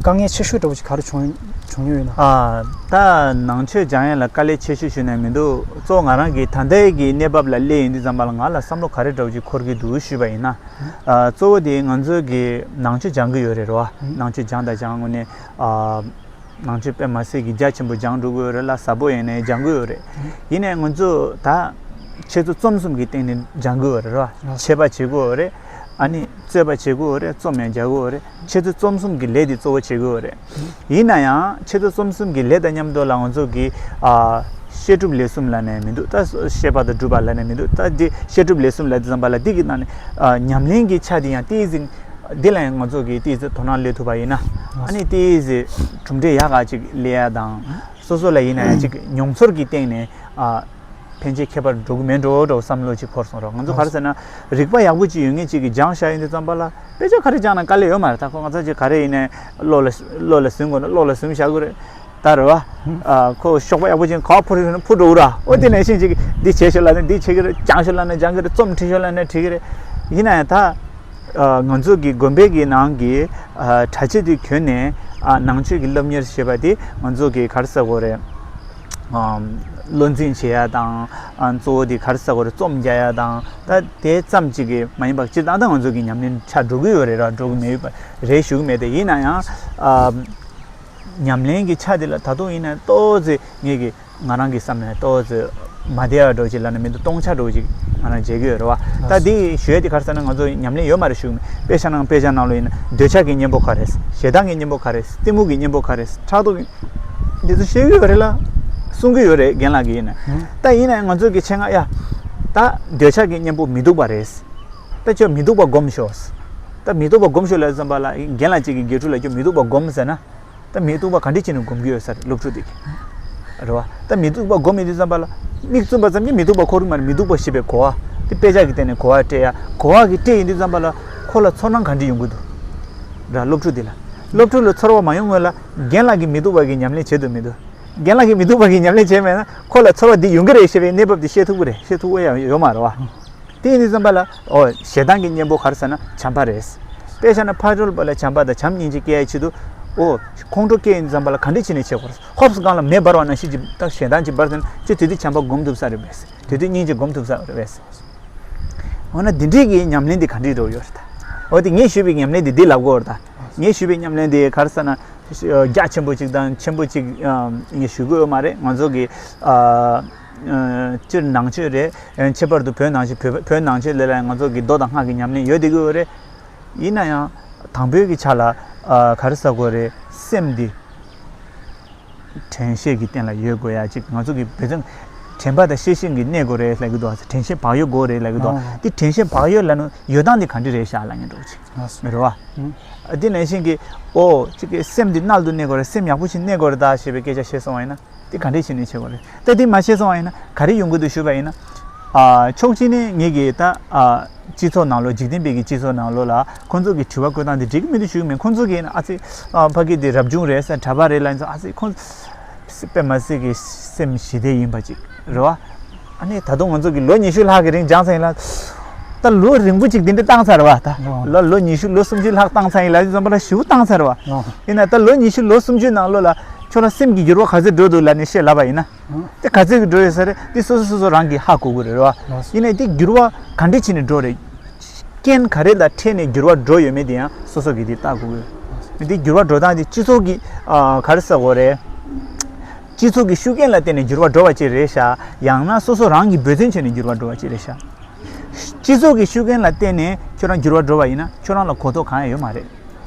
དཀའ་ངལ་ཆེ་ཤོས་འདྲ་བོ་ཅིག་ག་རེ་བྱུང་བྱུང་ཡོད་ན། ཨ། ད་ནང་ཆོས་སྦྱང་ཡ་ལ་དཀའ་ལས་ཆེ་ཤོས་ཞུས་ན་མི་འདུག་གཙོ་བོ་ང་རང་གི་ད་ལྟའི་གི་གནས་བབ་ལ་སླེབས་ཡོང་དུས་ཙམ་པ་ལ་ང་ལ་བསམ་བློ་ག་རེ་འདྲ་བོ་ཅིག་འཁོར་གྱི་འདུག་ཞུས་པ་ཡིན་ན། ཨ། གཙོ་བོ་དེ་ང་ཚོ་གི་ནང་ཆོས་སྦྱང་གི་ཡོད་རེད་རོ། ཨ། ནང་ཆོས་སྦྱང་དང་སྦྱང་དངོས་གནས། ཨ། ནང་ཆོས་དཔེ་མ་སྲིད་ཀྱི་རྒྱ་ཆེན་པོ་སྦྱང་འགྲོ་གི་ཡོད་རེད་ལ། ཟབ་པོ་ཡིན་ནའི་སྦྱང་གི་ཡོད་རེད། ཡིན་ནའི་ང་ཚོ་ད་འཆད་རྩོད་རྩོམ་གསུམ་གྱི་སྟེང་ནས་སྦྱང་གི་ཡོད་རེད་རོ། འཆད་པ་བྱེད་དགོས་ཡོད་རེད། ཨ་ནི་རྩོད་པ་བྱེད་དགོས་ཡོད་རེད། རྩོམ་ཡང་རྒྱག་དགོས་ཡོད་རེད། འཆད་རྩོད་རྩོམ་གསུམ་གྱི་ལས་དེ་གཙོ་བོ་བྱེད་དགོས་ཡོད་རེད། ཡིན་ན་ཡང་འཆད་རྩོད་རྩོམ་གསུམ་གྱི་ལས་དང་མཉམ་དུ་ལ་ང་ཚོ་གི་ཨ་བཤད་སྒྲུབ་ལས་གསུམ་ལབ་ནའི་མི་འདུག་ད་བཤད་པ་དང་སྒྲུབ་པ་ལབ་ནའི་མི་འདུག་ད་འདི་བཤད་སྒྲུབ་ལས་གསུམ་ལབ་དུས་ཙམ་པ་ལ་འདི་གི་ནང་ནས་ཨ་ཉམས་ལེན་གྱི་ཆ་དེ་ཡང་ཏོག་ཙམ། འདི་ལ་ཡང་ང་ཚོ་གིས་ཏོག་ཙམ་དོ་སྣང་སླེབས་ཐུབ་པ་ཡིན་ན། ཨ་ནི་ཏོག་ཙམ་གྲུབ་འབྲས་ཡག་ག་ཅིག་སླེབས་ཡ་དང་། སོ་སོ་ལ་ཡིན་ན་ཡང་ཅིག་མྱོང་ཚོར་གྱི་སྟེང་ནས་ཨ་ཕན་ཆད་ཁྱད་པར་འགྲོ་གི་མེད་འགྲོ་འགྲོ་བསམ་བློ་ཅིག་འཁོར་སོང་རོགས། ང་ཚོ་ག་རེ་ཟེར་ན་རིག་པ་ཡག་པོ་ཅིག་ཡོད་མཁན་ཅིག་གིས་སྦྱངས་བཞག་ཡོང་དུས་ཙམ་པ་ལ་དཔེ་ཆ་ག་རེ་སྦྱངས་ན་དཀའ་ལས་ཡོད་མ་རེད། ད་ཁོ་ང་ཚོ་ཅིག་ག་རེ་ཡིན་ནའི་བློ་ལ་བློ་ལ་ཟིན་དགོས་ན་བློ་ལ་ཟིན་བཞག་དགོས་རེད། ད་རེད་བ། ཨ་ཁོ་ཞོགས་པ་ཡག་པོ་ཅིག་ག་པར་འཕུར་ཡོང་ན་འཕུར་འགྲོ་གི་ར། ཨོ་དེ་ནས་ཤིང་ཅིག་འདི་བྱེད་ཤོག་ལབ་ན་འདི་བྱེད་ཀྱི་རེད། སྦྱང་ཤོག་ལབ་ན་སྦྱང་གི་རེད། རྩོམ་ཁྲིད་ཤོག་ལབ་ན་ཁྲིད་ཀྱི་རེད། ཡིན་ན་ཡང་ད། ཨ་ང་ཚོ་གི་དགོན་པའི་གི་ནང་གི་ཨ་གྲྭ་ཆས་དེ་གྱོན་ནས་ཨ་ནང་ཆོས་ཀྱི་སློབ་གཉེར་ཞེས་པ་དེ་ང་ཚོ་གི་ག་རེ་ཟེར་དགོས་རེད། ཨ་བློ་འཛིན་བྱེད་ཡ་དང་། ཨ་གཙོ་བོ་དེ་ག་རེ་ཟེར་དགོས་རེད། རྩོམ་རྒྱག་ཡ་དང་། ད་དེ་ཙམ་ཅིག་གི་མ་ཡིན་པ་སྤྱིར་བཏང་ད་ང་ཚོ་གི་ཉམས་ལེན་ཆགས་འགྲོ་གི་ཡོད་རེད་ར། འགྲོ་གི་མེད་པ་རེད་ཞུ་གི་མེད་དེ། ཡིན་ན་ཡང་ཨ་ཉམས་ལེན་གྱི་ཆ་དེ་ལ་ད་དུང་ཡིན་ན་ཏོག་ཙམ་ངེད་ཀྱི། ང་རང་གི་བསམ་ནས་ཏོག་ཙམ་མ་བདེ་བ་འདྲ་ཅིག་ལབ་ན་མི་འདུག་སྟོང་ཆ་འདྲ་ཅིག་ང་རང་མཇལ་གྱི་ཡོད་རེད་བ། ད་འདི་ཞུ་ཡས་དེ་ག་རེ་ཟེར་ན་ང་ཚོ་ཉམས་ལེན་ཡོད་མ་རེད་ཞུ་གི་མེད། དཔེ་ཆ་ནང་དཔེ་ཆ་ནང་ལོགས་ཡིན་ན་འདོད་ཆགས་ཀྱི་གཉེན་པོ་ག་རེ། ཞེ་སྡང་གི་གཉེན་པོ་ག་རེ། གཏི་མུག་གི་གཉེན་པོ་ག་རེ། ཕྲག་དོག་གི། འདི་ཚོ་བཤད་ཀྱི་ཡོད་རེད་ལ། གསུང་གི་ཡོད་རེད། རྒན་ལགས་ཀྱིས་ཡིན་ན། ད་ཡིན་ན་ང་ཚོ་གི་ཆེད་མངགས་ཡ། ད་འདོད་ཆགས་ཀྱི་གཉེན་པོ་མི་སྡུག་པ་རེད། ད་ཁྱོད་མི་སྡུག་པ་སྒོམ་ཤོག་ད་མི་སྡུག་པ་སྒོམ་ཤོག་ལབ་ཙམ་པ་ལ་རྒན་ལགས་གཅིག་གིས་དགེ་ཕྲུག་ལ་ཁྱོད་མི་སྡུག་པ་སྒོམ་ཟེར་ན། ད་མི་སྡུག་པ་ག་འདྲ་བྱས་ནས་སྒོམ་གྱི་ཡོད་ས་རེད། སློབ་ཕྲུག་དེ་གིས། རེད་བ། ད་མི་སྡུག་པ་སྒོམ་ཡོང་དུས་ཙམ་པ་ལ། མིག་བཙུམ་པ་ཙམ་གྱིས་མི་སྡུག་པ་འཁོར་གྱི་མ་རེད། མི་སྡུག་པ་ཞེས་པའི་གོ་བ་དེ་དཔེ་ཆ་གི་སྟེང་ནས་གོ་བ་སྤྲད་ཡ། གོ་བ་གི་སྤྲད་ཡོང་དུས་ཙམ་པ་ལ་ཁོ་ལ་ཚོར་སྣང་ག་འདྲ་ཡོང་གི་འདུག་ར། སློབ་ཕྲུག་དེ་ལ། སློབ་ཕྲུག་ལ་ཚོར་བ་མ་ཡོང་སྔོན་ལ་རྒན་ལགས་ཀྱིས་མི་སྡུག་པ་གི་ཉམས་ལེན་བྱེད་འདུག་མི་འདུག་རྒན་ལགས་ཀྱིས་མི་སྡུག་པ་གི་ཉམས་ལེན་བྱས་མེད་ན་ཁོ་ལ་ཚོར་བ་འདི་ཡོང་གི་རེད་ཞེས་པའི་གནས་བབ་འདི་ཤེས་ཐུབ་ཀྱི་རེད། ཤེས་ཐུབ་ཀྱི་ཡང་ཡོད་མ་རེད་བ། དེ་ཡིན་དུས་ཙམ་པ་ལ། ཨོ། ཞེ་སྡང་གི་གཉེན་པོ་ག་རེ་ཟེར་ན་བྱམས་པ་རེད། དཔེ་བཞག་ན་ཕ་རོལ་པོ་ལ་བྱམས་པ་དང་བྱམས་སྙིང་རྗེ་སྐྱེ་ཡའི་ཆེད་དུ། ཨོ། ཁོང་ཁྲོ་སྐྱེ་ཡོང་དུས་ཙམ་པ་ལ་ག་འདྲ་བྱས་ནས་བྱེད་དགོས་རེད། ཧོབ་སི་སྒང་ལ་མེ་འབར་བ་ནང་བཞིན་གྱི་ད་ཞེ་སྡང་ཅིག་འབར་ཟིན་ན་ཁྱོད་དེ་དུས་བྱམས་པ་སྒོམ་ཐུབ་ས་རེད་པས། དེ་དུས་སྙིང་རྗེ་སྒོམ་ཐུབ་ས་རེད་པས། འོ་ན་འདི་འདྲའི་གི་ཉམས་ལེན་འདི་ག་འདྲས་འགྲོ་ཡོད་རེད་ད། འོ་དེ་ངས་ཞུས་པའི་ཉམས་ལེན་འདི་འདི་ལབ་དགོས་རེད་ད། ངས་ཞུས་པའི་ཉམས་ལེན་འདི་ག་རེ་ཟེར་ན། རྒྱ་ཆེན་པོ་ཅིག་དང་ཆེན་པོ་ཅིག་ཨ་ངས་ཞུ་གི་ཡོད་མ་རེད། ང་ཚོ་གི་ཨ་ཨ་སྤྱིར་ནང་ཆོས་རེད། ཨ་ཁྱད་པར་དུ་བོད་ནང་ཆོས། བོད་བོད་ནང་ཆོས་ལ་ལ་ང་ཚོ་གི་མདོ་དང་སྔགས་ཀྱི་ཉམས་ལེན་ཡོད་བསྡད་ཀྱི་ཡོད་རེད། ཡིན་ན་ཡང་དང་པོའི་གི་ཆ་ལ་ཨ་ག་རེ་ཟེར་དགོས་རེད། སེམས་འདི་དྲན་ཤེས་ཀྱི་སྟེང་ལ་ཡོད་དགོས་ཡ་ཅིག་ང་ཚོ་གི་བོད་དོན་དྲན་པ་དང་ཤེས་བཞིན་གྱི་གནས་དགོས་རེད་ལབ་ཀྱི་འདུག་དྲན་ཤེས་བག་ཡོད་དགོས་རེད་ལབ་ཀྱི་འདུག་ཨོ། འདི་དྲན་ཤེས་བག་ཡོད་ལབ་ན་ཡོད་སྟངས་འདི་ག་འདྲ་རེད་ཤག་ལབ་མཁན་འདྲ་བོ་ཅིག་ཨོ། རེད་བ། ཨ་འདི་ནང་བཞིན་གྱི་ཨོ་ཅིག་གི་སེམས་འདི་གནད་དུ་གནས་དགོས་རེད། སེམས་ཡག་པོ་ཞིག་གནས་དགོས་རེད་ད་ཞེས་པའི་སྐད་ཆ་བཤད་སོང་བ་ཡིན་ན། དེ་ག་འདྲས་བྱས་ནས་བྱེད་དགོས་རེད། ད་དེ་མ་བྱས་སོང་བ་ཡིན་ན་ག་རེ་ཡོང་གི་འདུག་ཞུས་པ་ཡིན་ན། ཨ་ཕྱོགས་གཅིག་ནས་ངེད་ཀྱིས་ད་ཨ་སྤྱི་ཚོགས་ནང་ལོགས། འཇིག་རྟེན་པའི་གི་སྤྱི་ཚོགས་ནང་ལོགས་ལ་ཁོང་ཚོ་གི་དྲི་བ་བཀོད་སྟངས་དེ་འགྲིག་གི་མི་འདུག་ཞུ་གི་མེད། ཁོང་ཚོ་གིས་ཨ་ཙི་ཨ་ཕ་གི་དེ་རབ་བྱུང་རེད་ཟེར། གྲྭ་པ་རེད་ལབ་ཡིན་ཙང་ཨ་ཙི་ཁོང་དཔེ་མ་སྲིད་ཀྱི་སེམས་ཞི་བདེ་ཡིན་པ་ཅིག་རེད་བ། ཨ་ནི་ད་དུང་ང་ཚོ་གི་ལོ་ཉི་ཤུ་ལྷག་གི་རིང་སྦྱངས་ཚར་ཡིན་ལ། ད་ལོ་རིང་པོ་ཅིག་འདི་འདྲ་བཏང་ཚར་བ་ད། ལོ་ལོ་ཉི་ཤུ་ལོ་སུམ་ཅུ་ལྷག་བཏང་ཚར་ཡིན་ལ་ཙམ་པ་ལ་ཞེ་པོ་བཏང་ཚར་བ། ཡིན་ན་ད་ལོ་ཉི་ཤུ་ལོ་སུམ་ཅུ་ནང་ལོགས་ལ་ཁྱོད་རང་སེམས་ཀྱི་འགྱུར་བ་ག་ཚོད་འགྲོ་འདུག་ལབ་ནས་བཤད་ལབ་པ་ཡིན་ན། དེ་ག་ཚོད་ཀྱི་འགྲོ་ཡོད་ས་རེད། དེ་སོ་སོ་སོ་སོ་རང་གིས་ཧ་གོ་དགོས་རེད་བ། ཡིན་ནའི་དེ་འགྱུར་བ་ག་འདྲ་བྱས་ནས་འགྲོ་རེད། རྐྱེན་ག་རེ་ལ་འཕྲད་ནས་འགྱུར་བ་འགྲོ་ཡོད་མེད་དེ་ཡང་སོ་སོ་གིས་དེ་བལྟ་དགོས་ཀྱི་ཡོད། དེ་འགྱུར་བ་འགྲོ་སྟངས་དེ་སྤྱི་ཚོགས་ཀྱི་ཨ་ག་རེ་ཟེར་དགོས་རེད། སྤྱི་ཚོགས་ཀྱི་ཤུགས་རྐྱེན་ལ་བརྟེན་ནས་འགྱུར་བ་འགྲོ་བ་ཅིག་རེད་ཤག་ཡང་ན་སོ་སོ་རང་གི་འབད་བརྩོན་བྱས་ནས་འགྱུར་བ་འགྲོ་བ་ཅིག་རེད་ཤག་སྤྱི་ཚོགས་ཀྱི་ཤུགས་རྐྱེན་ལ་བརྟེན་ནས་ཁྱོད་རང་འགྱུར་བ་འགྲོ་བ་ཡིན་ན་ཁྱོད་རང་ལ་གོ་རྟོགས་གང་ཡང་ཡོད་མ་རེད།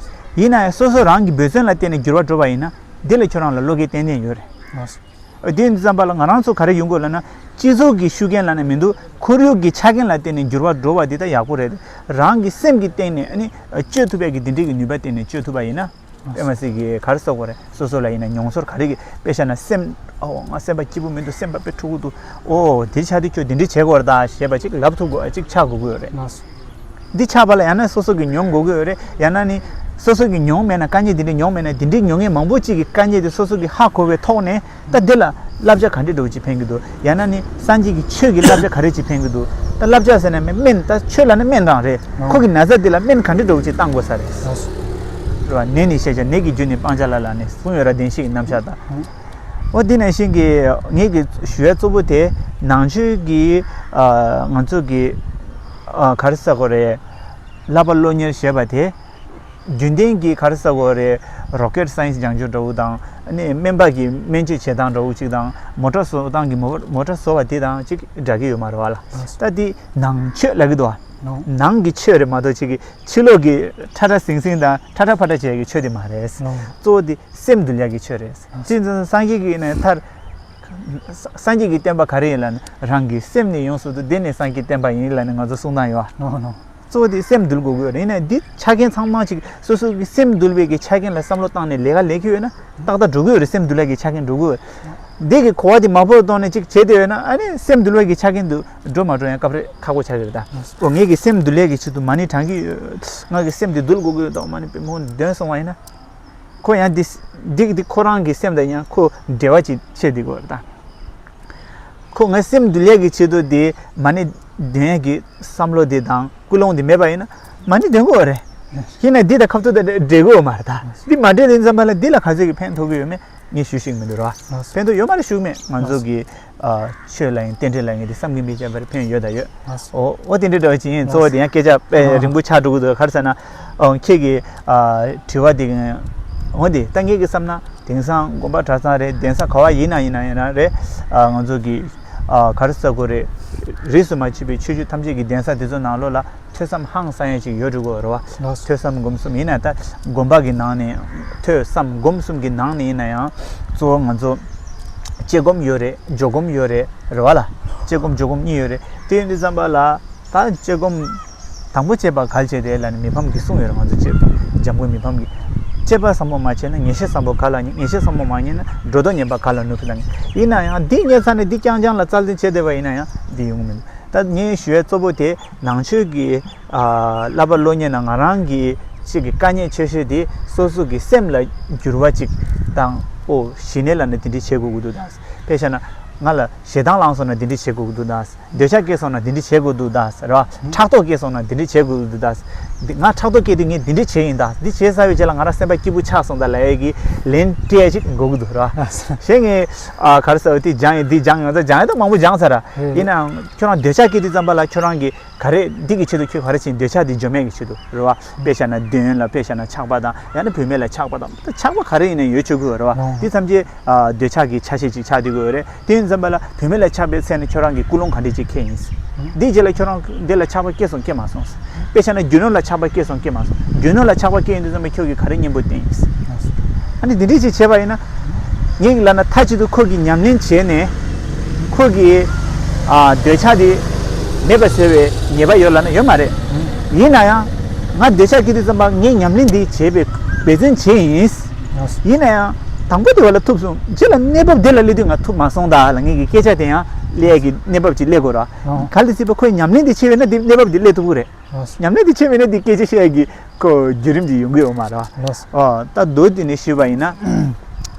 ཡིན་ན་ཡང་སོ་སོ་རང་གི་འབད་བརྩོན་ལ་བརྟེན་ནས་འགྱུར་བ་འགྲོ་བ་ཡིན་ན་འདི་ལ་ཁྱོད་རང་ལ་བློ་སྐྱེད་ཏན་ཏན་ཡོད་རེད། དེ་ཡིན་དུས་ཙམ་པ་ལ་ང་རང་ཚོ་ག་རེ་ཡོང་དགོས་ལབ་ན། སྤྱི་ཚོགས་ཀྱི་ཤུགས་རྐྱེན་ལབ་ནས་མི་འདུག་ཁོར་ཡུག་གི་ཆ་རྐྱེན་ལ་བརྟེན་ནས་འགྱུར་བ་འགྲོ་བ་འདི་ད་ཡག་པོ་རེད། རང་གི་སེམས་ཀྱི་སྟེང་ནས་ཨ་ནི་བཅོས་ཐུབ་པའི་གི་འདི་འདྲའི་གི་ནུས་པ་བརྟེན་ནས་བཅོས་ཐུབ་པ་ཡིན་ན། དཔེ་མ་སྲིད་ཀྱི་ག་རེ་ཟེར་དགོས་རེད། སོ་སོ་ལ་ཡིན་ན་མྱོང་ཚོར་ག་རེ་གི་དཔེ་བཞག་ན་སེམས། ཨོ་ང་སེམས་པ་སྐྱིད་པོ་མི་འདུག་སེམས་པ་དཔེ་འཁྲུག་གི་འདུག་ཨོ་དེ་ཆགས་དུས་ཁྱོད་འདི་འདྲའི་བྱེད་དགོས་རེད་ད་ཞེས་པ་ཅིག་ལབ་ཐུབ་དགོས་ཅིག་ཆགས་དགོས་ཀྱི་ཡོད་རེད། ལགས་སོ། འདི་ཆགས་པ་ལ་ཡང་ན་སོ་སོ་གིས་མྱོང་དགོས་ཀྱི་ཡོད་རེད། ཡང་ན་ནི་སོ་སོ་གིས་མྱོང་མེད་ན། དཀའ་ངལ་འདི་འདྲའི་མྱོང་མེད་ན། འདི་འདྲའི་མྱོང་མཁན་མང་པོ་ཅིག་གིས་དཀའ་ངལ་དེ་སོ་སོ་གིས་ཧ་གོ་བའི་ཐོག་ནས། ད་འདི་ལ་བསླབ་བྱ་ག་འདྲ་འདྲ་བོ་ཅིག་ཕན་གྱི་འདུག་ཡང་ན་ནི་སངས་རྒྱས་ཀྱི་ཆོས་ཀྱི་བསླབ་བྱ་ག་རེ་ཅིག་ཕན་གྱི་འདུག་ད་བསླབ་བྱ་ཟེར་ན་སྨན། ད་ཆོས་ལབ་ན་སྨན་རང་རེད། ཨོ། ཁོ་གི་ན་ཚ་འདི་ལ་སྨན་ག་འདྲ་འདྲ་བོ་ཅིག་བཏང་དགོས་ས་རེད། ལགས་སོ། རེད་བ། ནད་ནི་ཤེས་བྱ། ནད་ཀྱི་རྒྱུ་ནི་སྤང་བྱ་ལ་ལ་ནི། གསུངས་ཡོད་ར། བདེན་བཞིའི་རྣམ་གཞག་དང་། ཨོ། འོ་འདི་ནང་བཞིན་གྱི་ངེད་ཀྱི་ཞུ་ཡ་གཙོ་བོ་དེ་ནང་ཆོས་ཀྱི། ཨ། ང་ཚོ་གི། ཨ། ག་རེ་ཟེར་དགོས་རེད། བསླབ་པ་སློབ་གཉེར་ཞེས་པ་དེ། རྒྱུན་ལྡན་གྱི་ག་རེ་ཟེར་དགོས་རེད། རོ་ཀེཊ་སའེན་སི་སྦྱང་རྒྱུ་འདྲ་བོ་དང་། ཨ་ནི་སྨན་པ་གི་སྨན་བཅོས་བྱེད་སྟངས་འདྲ་བོ་ཅིག་དང་། མོ་ཊ་བཟོ་སྟངས་ཀྱི་མོ་མོ་ཊ་བཟོ་བ་དེ་དང་ཅིག་འདྲ་གི་ཡོད་མ་རེད་བ་ལ། ད་དེ་ནང་ཆོས་ལབ་ཀྱི་འདུག་བ། ནང་གི་ཆོས་རེད་མ་གཏོགས་ཅིག་གི་ཕྱི་ལོགས་ཀྱི་ཁྲ་ཁྲ་ཟིང་ཟིང་དང་ཁྲ་ཁྲ་ཕ་ཁྲ་བྱེད་ཀྱི་ཆོས་དེ་མ་རེད། གཙོ་བོ་དེ་སེམས་འདུལ་ཡག་གི་ཆོས་རེད། བྱས་ཙང་སངས་རྒྱས་ཀྱིས་ནི་མཐར། སངས་རྒྱས་ཀྱི་བསྟན་པ་ག་རེ་ཡིན་ལབ་ན། རང་གི་སེམས་ནི་ཡོངས་སུ་འདུལ། དེ་ནི་སངས་རྒྱས་བསྟན་པ་ཡིན་ལབ་ནས་ང་ཚོ་གསུང་སྟངས་ཡོད་བ། གཙོ་བོ་དེ་སེམས་འདུལ་དགོས་ཀྱི་ཡོད་རེད། ཡིན་ནའི་འདི་ཆ་རྐྱེན་ཚང་མ་ཅིག་སོ་སོ་གི་སེམས་འདུལ་བའི་གི་ཆ་རྐྱེན་ལ་བསམ་བློ་བཏང་ནས་ལས་ཀ་ལས་ཀྱི་ཡོད་ན་ཏག་ཏག་འགྲོ་གི་ཡོད་རེད། སེམས་འདུལ་ཡག་གི་ཆ་རྐྱེན་འགྲོ་གི་ཡོད་རེད། འདི་གི་གོ་བ་དེ་མ་ཕོག་གཏོང་ནས་ཅིག་བྱེད་བསྡད་ཡོད་ན། ཨ་ནི་སེམས་འདུལ་བའི་གི་ཆ་རྐྱེན་དུ་འགྲོ་མ་འགྲོ་ཡང་སྐབས་རེ་ཁག་པོ་ཆགས་ཀྱི་རེད་ད། འོ། ངེད་ཀྱི་སེམས་འདུལ་ཡག་གི་ཆེད་དུ་མ་ཎི་བགྲང་གི་ཡོད། ང་གི་སེམས་དེ་འདུལ་དགོས་ཀྱི་ཡོད་དོ། མ་ཎི་པུས་མོ་འདོན་སོང་བ་ཡིན་ན། ཁོ་ཡང་འདི་འདི་འདི་ཁོ་རང་གི་སེམས་དང་ཡང་ཁོ་འབྲེལ་བ་ཅིག་ཆད་བསྡད་ཀྱི་ཡོད་རེད་ད། ཁོ་ངའི་སེམས་འདུལ་ཡག་གི་ཆེད་དུ་དེ་མ་ཎི་འདོན་ཡག་གི་བསམ་བློ་དེ་དང་ཀུན་སློང་དེ་མེད་པ་ཡིན་ན་མ་ཎི་འདོན་དགོས་རེད། ཡིན་ན་འདི་དང་ཁ་ཐུག་དང་འབྲེལ་དགོས་མ་རེད་ད། འདི་མ་འབྲེལ་དུས་ཙམ་པ་ལ་འདི་ལ་ག་ཚོད་ཀྱི་ཕན་ཐོགས་ཀྱི་ཡོད་མེད་ངས་ཞུ་ཤེས་ཀྱི་མི་འདུག་ར། ཕན་ཐོགས་ཡོད་མ་རེད་ཞུ་གི་མེད། ང་ཚོ་གི། ཨ། ཆོས་ལ་ཡང་རྟེན་འབྲེལ་ལ་ཡང་དེ་བསམ་གྱིས་མི་ཁྱབ་པར་ཕན་ཡོད་ད་ཡོད། ལགས་སོ། འོ། འོ་དེ་འདྲ་འདྲ་བ་ཅིག་ཡིན། ལགས་སོ། གཙོ་བོ་དེ་ཡང་སྐད་ཆ་དཔེ་ཨ། རིང་པོ་ཆགས་འགྲོ་གི་འདུག་ག་རེ་ཟེར་ན། ཨོ། ཁྱེད་ཀྱི། ཨ། དྲི་བ་དེ། འོ་དེ་ད་ངེད་ཀྱི་བསམ་ན་དེང་སང་དགོན་པ་གྲྭ་ཚང་རེད། གདན་ས་ག་བ་ཡིན་ན་ཡིན་ན་ཡིན་ན་རེད། ཨ། ང་ཚོ་གི། ཨ། ག་རེ་ཟེར་དགོས་རེད། རིས་སུ་མ་ཆད་པའི་ཆོས་བརྒྱུད་ཐམས་ཅད་ཀྱི་གདན་ས་དེ་ཚོ་ནང་ལོགས་ལ། ཐོས་བསམ་ཧང་སང་ཡ་ཅིག་ཡོད་འགྲོ་གི་རེད་བ། ལགས་སོ། ཐོས་བསམ་སྒོམ་གསུམ་ཡིན་ན་ད་དགོན་པ་གི་ནང་ནས། ཐོས་བསམ་སྒོམ་གསུམ་གྱི་ནང་ནས་ཡིན་ན་ཡང་གཙོ་བོ་ང་ཚོ་དཔྱད་སྒོམ་ཡོད་རེད། འཇོག་སྒོམ་ཡོད་རེད། རེད་བ་ལ། དཔྱད་སྒོམ་འཇོག་སྒོམ་གཉིས་ཡོད་རེད། དེ་ཡིན་དུས་ཙམ་པ་ལ་ད་དཔྱད་སྒོམ་དང་པོ་དཔྱད་པ་གལ་ཆེ་རེད་ལབ་ནས་མི་ཕམ་གྱིས་གསུངས་ཡོད་རེད། ང་ཚོ་དཔྱད་པ་འཇམ་མགོན་མི་ཕམ་གྱིས། དཔྱད་པ་བཟང་པོ་མ་བྱས་ན་ཉེས་བྱས་བཟང་པོ་ག་ལ་རྙེད། ཉེས་བྱས་བཟང་པོ་མ་རྙེད་ན་འགྲོ་ལྡོག་ངན་པ་ག་ལ་ནུབ་ལ་ངེས། ཡིན་ན་ཡང་འདི་རྙེད་ཚར་ནས་འདི་རྐྱང་རྐྱང་ལ་རྩ་འཛིན་བྱས་བསྡད་པ་ཡིན་ན་ཡང་འདི་ཡོང་མི་འདུག་ད་ངས་ཞུ་ཡས་གཙོ་བོ་དེ་ནང་ཆོས་ཀྱི། ཨ། བསླབ་པ་སློབ་གཉེར་ནང་ང་རང་གི་ཅིག་གི་དཀའ་ངལ་ཆེ་ཤོས་དེ་སོ་སོ་གི་སེམས་ལ་འགྱུར་བ་ཅིག་བཏང་། ཨོ། ཞི་གནས་ལབ་ན་དེ་འདྲ་བྱེད་དགོས་ཀྱི་འདུག་ད། དཔེ་བཞག་ན་ང་ལ་ཞེ་སྡང་ལངས་སོང་ན་དེ་འདྲ་བྱེད་དགོས་ཀྱི་འདུག་ད། འདོད་ཆགས་སྐྱེས་སོང་ན་དེ་འདྲ་བྱེད་དགོས་ཀྱི་འདུག་ད་ཟེར་བ། ཕྲག་དོག་སྐྱེས་སོང་ན་དེ་འདྲ་བྱེད་དགོས་ཀྱི་འདུག་ད། འདི་ང་ཕྲག་དོག་སྐྱེས་དུས་ངས་འདི་འདྲ་བྱས་ཡིན་ད། འདི་བྱས་ཚར་བའི་རྗེས་ལ་ང་རང་སེམས་པ་སྐྱིད་པོ་ཆགས་སོང་ད་ལབ་ཡས་ཀྱི་ལན་སྤྲད་ཅིག་དགོས་ཀྱི་འདུག་ར། གཞན་ངས། ཨ། ག་རེ་ཟེར། འདི་སྦྱངས་ཡིན། འདི་སྦྱངས་ཡིན། ད་སྦྱངས་ཡིན་ད་མང་པོ་སྦྱངས་ཚར་ར། ཡིན་ནའང་ཁྱོད་རང་འདོད་ཆགས་སྐྱེས་དུས་ཙམ་པ་ལ་ཁྱོད་རང་གི་ག་རེ། འདི་གི་ཆེད་དུ་ཁྱོད་ག་རེ་བྱེད། འདོད་ཆགས་འདི་འཇོམས་ཡས་ཀྱི་ཆེད་དུ་རེད་བ། དཔེ་བཞག་ན་དོན་ལ་དཔེ་བཞག་ན་ཆགས་པ་དང་། ཡང་ན་བུད་མེད་ལ་ཆགས་པ་དང་། ད་ཆགས་པ་ག་རེ་ཡིན་ན་ཡོད་ཆོག་གི་ཡོད་རེད་བ། འདི་ཐམས་ཅད། ཨ། འདོད་ཆགས་ཀྱི་ཆ་ཤས་ཅིག་ཆགས་བསྡད་ཀྱི་ཡོད་རེད། དེ་ཡིན་ཙམ་པ་ལ་བུད་མེད་ལ་ཆགས་པའི་ཚེ་ནི་ཁྱོད་རང་གི་ཀུན་སློང་ག་འདྲ་ཅིག་འཁྱེར་ཡིན། འདིའི་རྗེས་ལ་ཁྱོད་རང་འདི་ལ་ཆགས་པ་སྐྱེས་སོང་སྐྱེས་མ་སོང་། དཔེ་བཞག་ན་རྒྱུ་ནོར་ལ་ཆགས་པ་སྐྱེས་སོང་སྐྱེས་མ་སོང་། རྒྱུ་ནོར་ལ་ཆགས་པ་སྐྱེས་ཡོང་དུས་ཙམ་པ་ཁྱོད་ཀྱིས་ག་རེ་གཉེན་པོ་བསྟེན་ཡིན། ཨ་ནི་འདི་འདྲ་ཅིག་བྱས་པ་ཡིན་ན། ངས་ལབ་ན་མཐའ་གཅིག་ཏུ་ཁོ་གིས་ཉམས་ལེན་བྱས་ནས་ཁོ་གི། ཨ། འདོད་ཆགས་དེ་མེད་པ་བཟོ་བའི་ངེས་པ་ཡོད་ལབ་ན་ཡོད་མ་རེད། ཡིན་ན་ཡང་ང་འདོད་ཆགས་སྐྱེས་དུས་ཙམ་པ་ངས་ཉམས་ལེན་འདི་བྱས་པའི་འབད་བརྩོན་བྱས་ཡིན། ཡིན་ན་ཡང་དང་པོ་དེ་བ་ལ་ཐུབ་སོང་། རྗེས་ལ་གནས་བབ་དེ་ལ་སླེབས་དུས་ང་ཐུབ་མ་སོང་ད་ལ་ངས་ཀྱི་སྐད་ཆ་དེ་ཡང་སླེབས་ཡས་ཀྱི་གནས་བབ་ཅིག་སླེབས་དགོས་ར། ག་ལ་སྲིད་པ་ཁོས་ཉམས་ལེན་དེ་བྱས་པས་ན་དེ་གནས་བབ་དེ་སླེབས་ཐུབ་ཀྱི་རེད། ལགས་སོ། ཉམས་ལེན་དེ་བྱས་མེད་ན་འདི་སྐད་ཆ་བཤད་ཡག་གི་ཁོ་བརྒྱུད་རིམ་ཅིག་ཡོང་གི་ཡོད་མ་རེད་བ། ལགས་སོ། ཨོ། ད་མདོར་བསྡུས་ནས་ཞུས་པ་ཡིན་ན།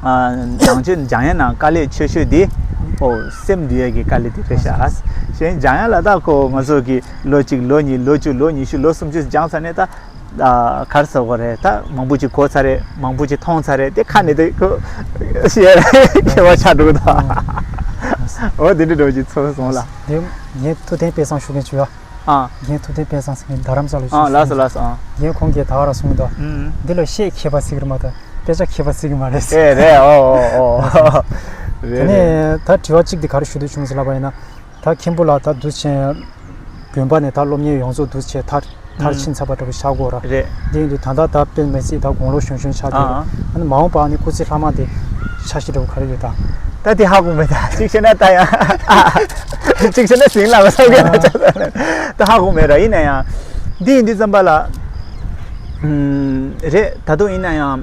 ཨ། ནང་ཆོས་སྦྱང་ཡ་ནང་དཀའ་ལས་ཆེ་ཤོས་དེ། ཨོ། སེམས་འདུལ་ཡ་གི་དཀའ་ལས་དེ་རེད་ཤག་གཞན་སྦྱང་ཡ་ལ་ད་ཁོ་ང་ཚོ་གི་ལོ་གཅིག་ལོ་གཉིས་ལོ་བཅུ་ལོ་ཉི་ཤུ་ལོ་སུམ་ཅུ་སྦྱངས་ཚར་ནས་ད། ཨ། ག་རེ་ཟེར་དགོས་རེད། ད་མང་པོ་ཅིག་གོ་ཚར་རེད། མང་པོ་ཅིག་མཐོང་ཚར་རེད། དེ་ཁ་ནས་དེ་ཁོ་བཤད་ཡ་ཁྱད་པར་ཆགས་འགྲོ་གི་འདུག་ཨོ། དེ་འདྲ་འདྲ་བོ་ཅིག་ཚོར་སོང་ལ། དེ་ངས་ཐུབ་བསྟན་དཔེ་བཟང་ཞུ་མཁན་ཅིག་ཡོད། ཨ། རྒན་ཐུབ་བསྟན་དཔལ་བཟང་ཟེར་མཁན་རྡ་རམ་ས་ལ་ཨ། ལགས་སོ་ལགས་སོ། ཨ། རྒན་ཁོང་གིས་ད་ག་རང་གསུངས་འདུག་ཨུམ། འདི་ལ་བཤད་མཁས་པ་ཟེར་གི་རེད་མ་གཏོགས་དཔེ་ཆ་མཁས་པ་ཟེར་གི་མ་རེད་ཟེར། ཨེ་རེད། ཨོ་ཨོ་ཨོ། དེ་རེད་ནས་རེད། ད་དྲི་བ་གཅིག་འདི་ག་རེ་ཞུ་འདོད་བྱུང་ཟེར་ལབ་པ་ཡིན་ན། ད་མཁན་པོ་ལགས་ད་འདུག་བྱས། དགོན་པ་ནས་ད་སློབ་གཉེར་ཡོངས་རྫོགས་འདུག་བྱས་མཐར་མཐར་ཕྱིན་ཚར་བ་འདྲ་པོ་ཆགས་ཀྱི་ཡོད་ར། རེད། འདི་ཡིན་དུས་ད་ལྟ་ད་དཔེ་མི་སྲིད་ད་དགུང་ལོ་གཞོན་གཞོན་ཆགས་བསྡད་ཡོད་ར། ཨ་ནི་མ་འོངས་པ་ཨ་ནི་སྐུ་ཚེ་ལྷག་མ་དེ་འཆར་གཞི་འདྲ་པོ་ག་རེ་ཡོད་ད། ད་དེ་ཧ་གོ་མེད་ད། གཅིག་བྱས་ན་ད་ཡང་། གཅིག་བྱས་ན་ཟིང་ལ་མ་སོང་གི་ན་ཆ་ད་ཧ་གོ་མེད་ར། ཡིན་ན་ཡང་། འདི་ཡིན་དུས་ཙམ་པ་ལ། ཨུམ། རེད། ད་དུང་ཡིན་ན་ཡང་།